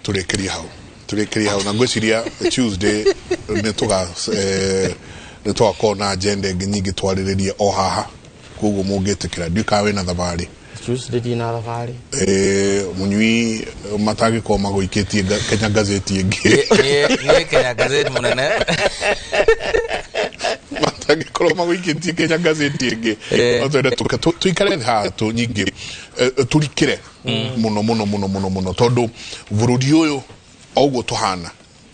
Tũrĩkĩrie hau, tũrĩkĩrie hau, na ngwĩciria Tuesday nĩ tũga nĩ tũgakorwo na agenda ĩngĩ nyingĩ twarĩrĩrie o haha. Koguo mũngĩtĩkĩra, ndiũĩ kana wĩna thabarĩ. Tuesday ndina thabarĩ. Mũnyui matangĩkorwo magũikĩtie Kenya Gazeti ĩngĩ. Niĩ Kenya Gazeti mũnene. Matangĩkorwo magũikĩtie Kenya Gazeti ĩngĩ, no twende tũikare thĩ haha tũ nyingĩ, tũrikĩre mũno mũno mũno mũno mũno, tondũ bũrũri ũyũ o ũguo tũhana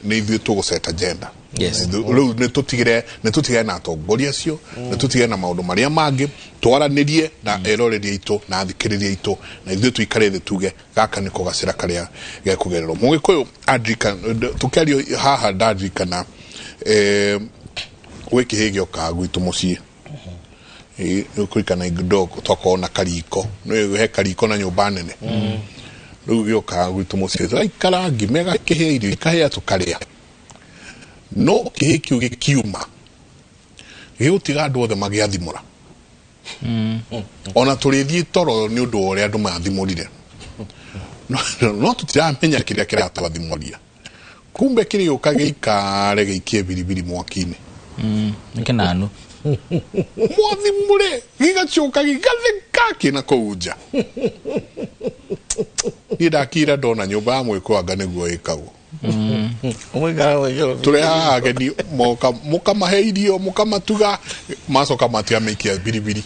nĩ ithuĩ tũgũceta agenda. Rĩu nĩ tũtigire na atongoria acio, nĩ tũtigire na maũndũ marĩa mangĩ, twaranĩrie na eroreri aitũ na athikĩrĩria aitũ, na ithuĩ tũikare thĩ tuge gaka nĩko gacĩra karĩa gekũgererwo. Mũgĩkũyũ andirikana tũkĩario haha, ndandirikana gwĩ kĩhĩ gĩokaga gwitũ mũciĩ. Nĩũkũririkana indo twakorwo na kariko, nĩ he kariko na nyũmba nene. Rĩu gĩokaga gwitũ mũciĩ, tũraikara, ngima ĩgakĩhĩa, irio ikahĩa, tũkarĩa, no kĩhĩ kĩu gĩkiuma gĩgũtiga andũ othe magĩathimũra, ona tũrĩthiĩ toro nĩ ũndũ wa ũrĩa andũ mathimũrire. No tũtiramenya kĩrĩa kĩratwathimũria, kumbe kĩrĩũka gĩikare gĩikie biribiri mwaki-inĩ. Nĩ kĩnanu. Mwathimũre gĩgacoka gĩgatheka kĩna kũu nja. Niĩ ndakira ndona nyũmba ya mwĩkũ anga nĩguo ĩkagwo. Tũrehaga ageni moka, mũkamahe irio, mũkamatuga, macoka matiamĩikia biribiri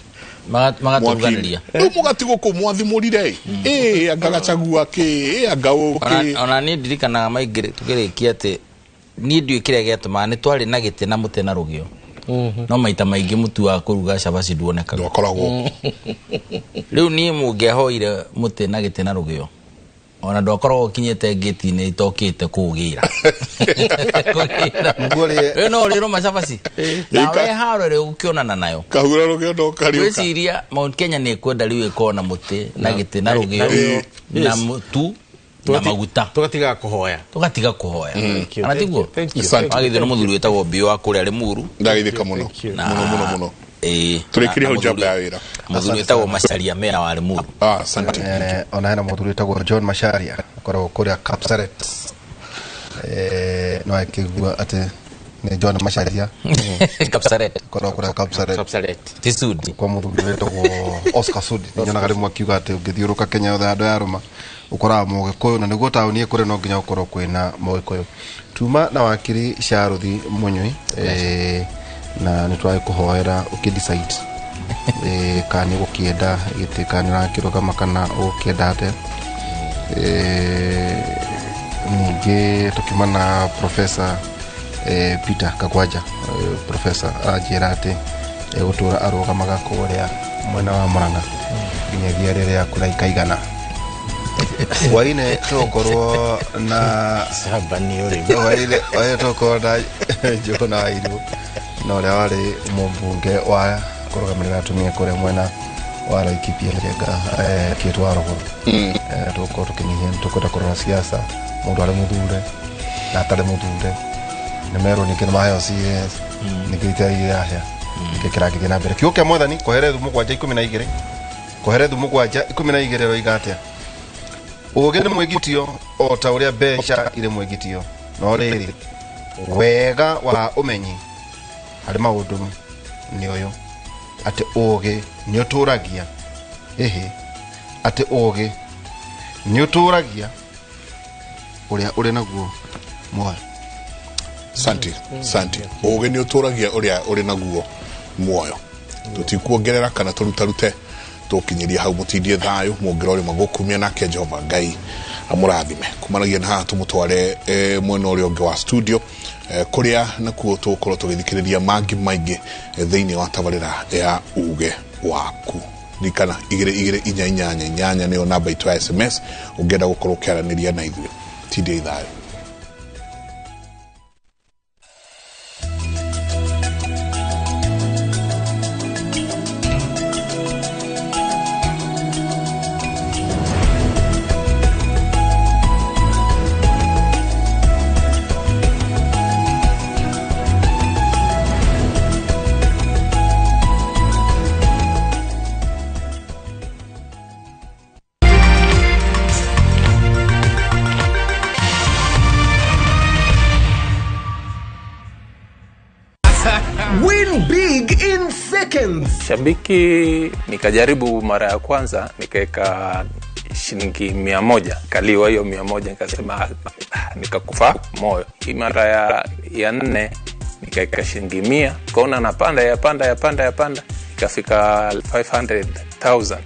magatũruganĩria. Rĩu mũgatigwo kũu mwathimũrire ĩ anga gacagua kĩ ĩ anga ũkĩ. Ona niĩ ndirikanaga maingĩ tũkĩrĩkia atĩ niĩ ndiũĩ kĩrĩa gĩatũmaga nĩ twarĩ na gĩtĩ na mũtĩ na rũgĩo, no maita maingĩ mũtu wa kũruga cabaci nduonekaga. Ndwakoragwo. Rĩu niĩ mũngĩahoire mũtĩ na gĩtĩ na rũgĩo Ona ndwakoragwo ũkinyĩte ngĩti-inĩ itokĩte kũgĩra. Kũgĩra. No ũrĩrwo macabaci. Nawe haro rĩu ũkĩonana nayo. Kahura rũgĩo no kariũka. Gwĩciria Mount Kenya nĩ ĩkwenda rĩu ĩkorwo na mũtĩ na gĩtĩ na rũgĩo na mũtu na maguta. Tũgatiga kũhoya. Tũgatiga kũhoya. Ana tiguo? Wagithio nĩ mũthuri wĩtagwo Mbio wa kũrĩa Limuru. Ndageithĩka mũno. Mũno mũno mũno. Tũrĩkĩrie hau njamba ya wĩra. Mũthuri wĩtagwo Macharia Mera wa Limuru. Asante. Ona hena mũthuri wĩtagwo John Macharia akoragwo kũrĩa Kapseret. No akĩigua atĩ nĩ John Macharia. Kapseret. Akoragwo kũrĩa Kapseret. Kapseret. Ti Sudi. Kwa mũthuri wĩtagwo Oscar Sudi. Nyonaga rĩmwe akiuga atĩ ũngĩthiũrũka Kenya yothe handũ ya rũma ũkoraga Mũgĩkũyũ na nĩguo taũni ĩkũre no nginya ũkorwo kwĩna Mũgĩkũyũ. Tuma na wakiri Charũthi Mũnyui na nĩ twagĩkũhoera ũkĩ decide kana nĩ ũgũkĩenda gĩtĩ kana nĩ ũrakĩrũgama kana ũgũkĩenda atĩa. Ningĩ tũkiuma na Professor Peter Kagwanja. Professor aranjĩra atĩ egũtũra arũgamaga kũrĩa mwena wa Murang'a nginyagia rĩrĩa kura ikaigana. Hwainĩ tũgũkorwo na hwainĩ tũgũkorwo na Njũgũna Wairũ na ũrĩa warĩ mũmbunge wa kũrũgamĩrĩra atumia kũrĩa mwena wa Laikipia Njenga Kĩtũ wa Rũgũrũ. Tũgũkorwo tũkĩnyihia tũkwenda kũrora siasa mũndũ arĩ mũthure na atarĩ mũthure nĩ merwo ningĩ nĩ maheo CS ningĩ itairahĩa nĩkĩ kĩragĩthiĩ na mbere. Kiugo kĩa Mwathani Koherethu 7:12 Koherethu 7:12 ĩroiga atĩa? Ũũgĩ nĩ mwĩgitio o ta ũrĩa mbeca irĩ mwĩgitio, no rĩrĩ wega wa ũmenyi harĩ maũndũ nĩ ũyũ atĩ ũũgĩ nĩ ũtũũragia ĩhĩ atĩ ũũgĩ nĩ ũtũũragia ũrĩa ũrĩ naguo muoyo. Santi, santi. Ũũgĩ nĩ ũtũũragia ũrĩa ũrĩ naguo muoyo. Tũtikuongerera kana tũrutarute tũkinyĩria hau mũtindie thayũ mũngĩra ũrĩ magũkumia nake Jehova Ngai amũrathime. Kumanagia na haha tũmũtware mwena ũrĩa ũngĩ wa studio kũrĩa nakuo tũgũkorwo tũgĩthikĩrĩria mangĩ maingĩ thĩinĩ wa tabarĩra ya uge waku. Ririkana 22488 nĩyo namba itũ ya SMS ũngĩenda gũkorwo ũkĩaranĩria na ithuĩ. Tindie thayũ. Win big in seconds. Shabiki nikajaribu mara ya kwanza nikaweka shilingi 100, kaliwa hiyo 100 nikasema nikakufa moyo. Mara ya nne nikaweka shilingi 100, kaona napanda ya panda ya panda ya panda ikafika 500,000.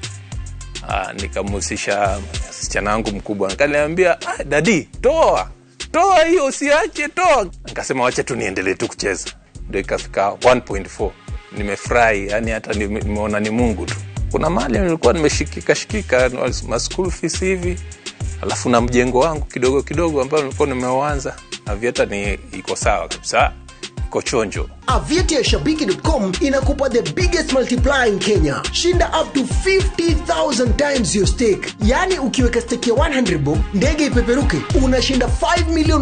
Nikamhusisha msichana wangu mkubwa, nikaniambia daddy toa hiyo usiache toa. Nikasema wacha tu niendelee tu kucheza. Ndio ikafika 1.4. Nimefurahi, yani hata nimeona ni Mungu tu. Kuna mali nilikuwa nimeshikika shikika ma school fees hivi, alafu na mjengo wangu kidogo kidogo ambao nilikuwa nimeuanza. Aviator ni iko sawa kabisa, iko chonjo. Aviator ya shabiki.com inakupa the biggest multiplier in Kenya. Shinda up to 50,000 times your stake. Yani ukiweka stake ya 100 bob, ndege ipeperuke, unashinda 5 million.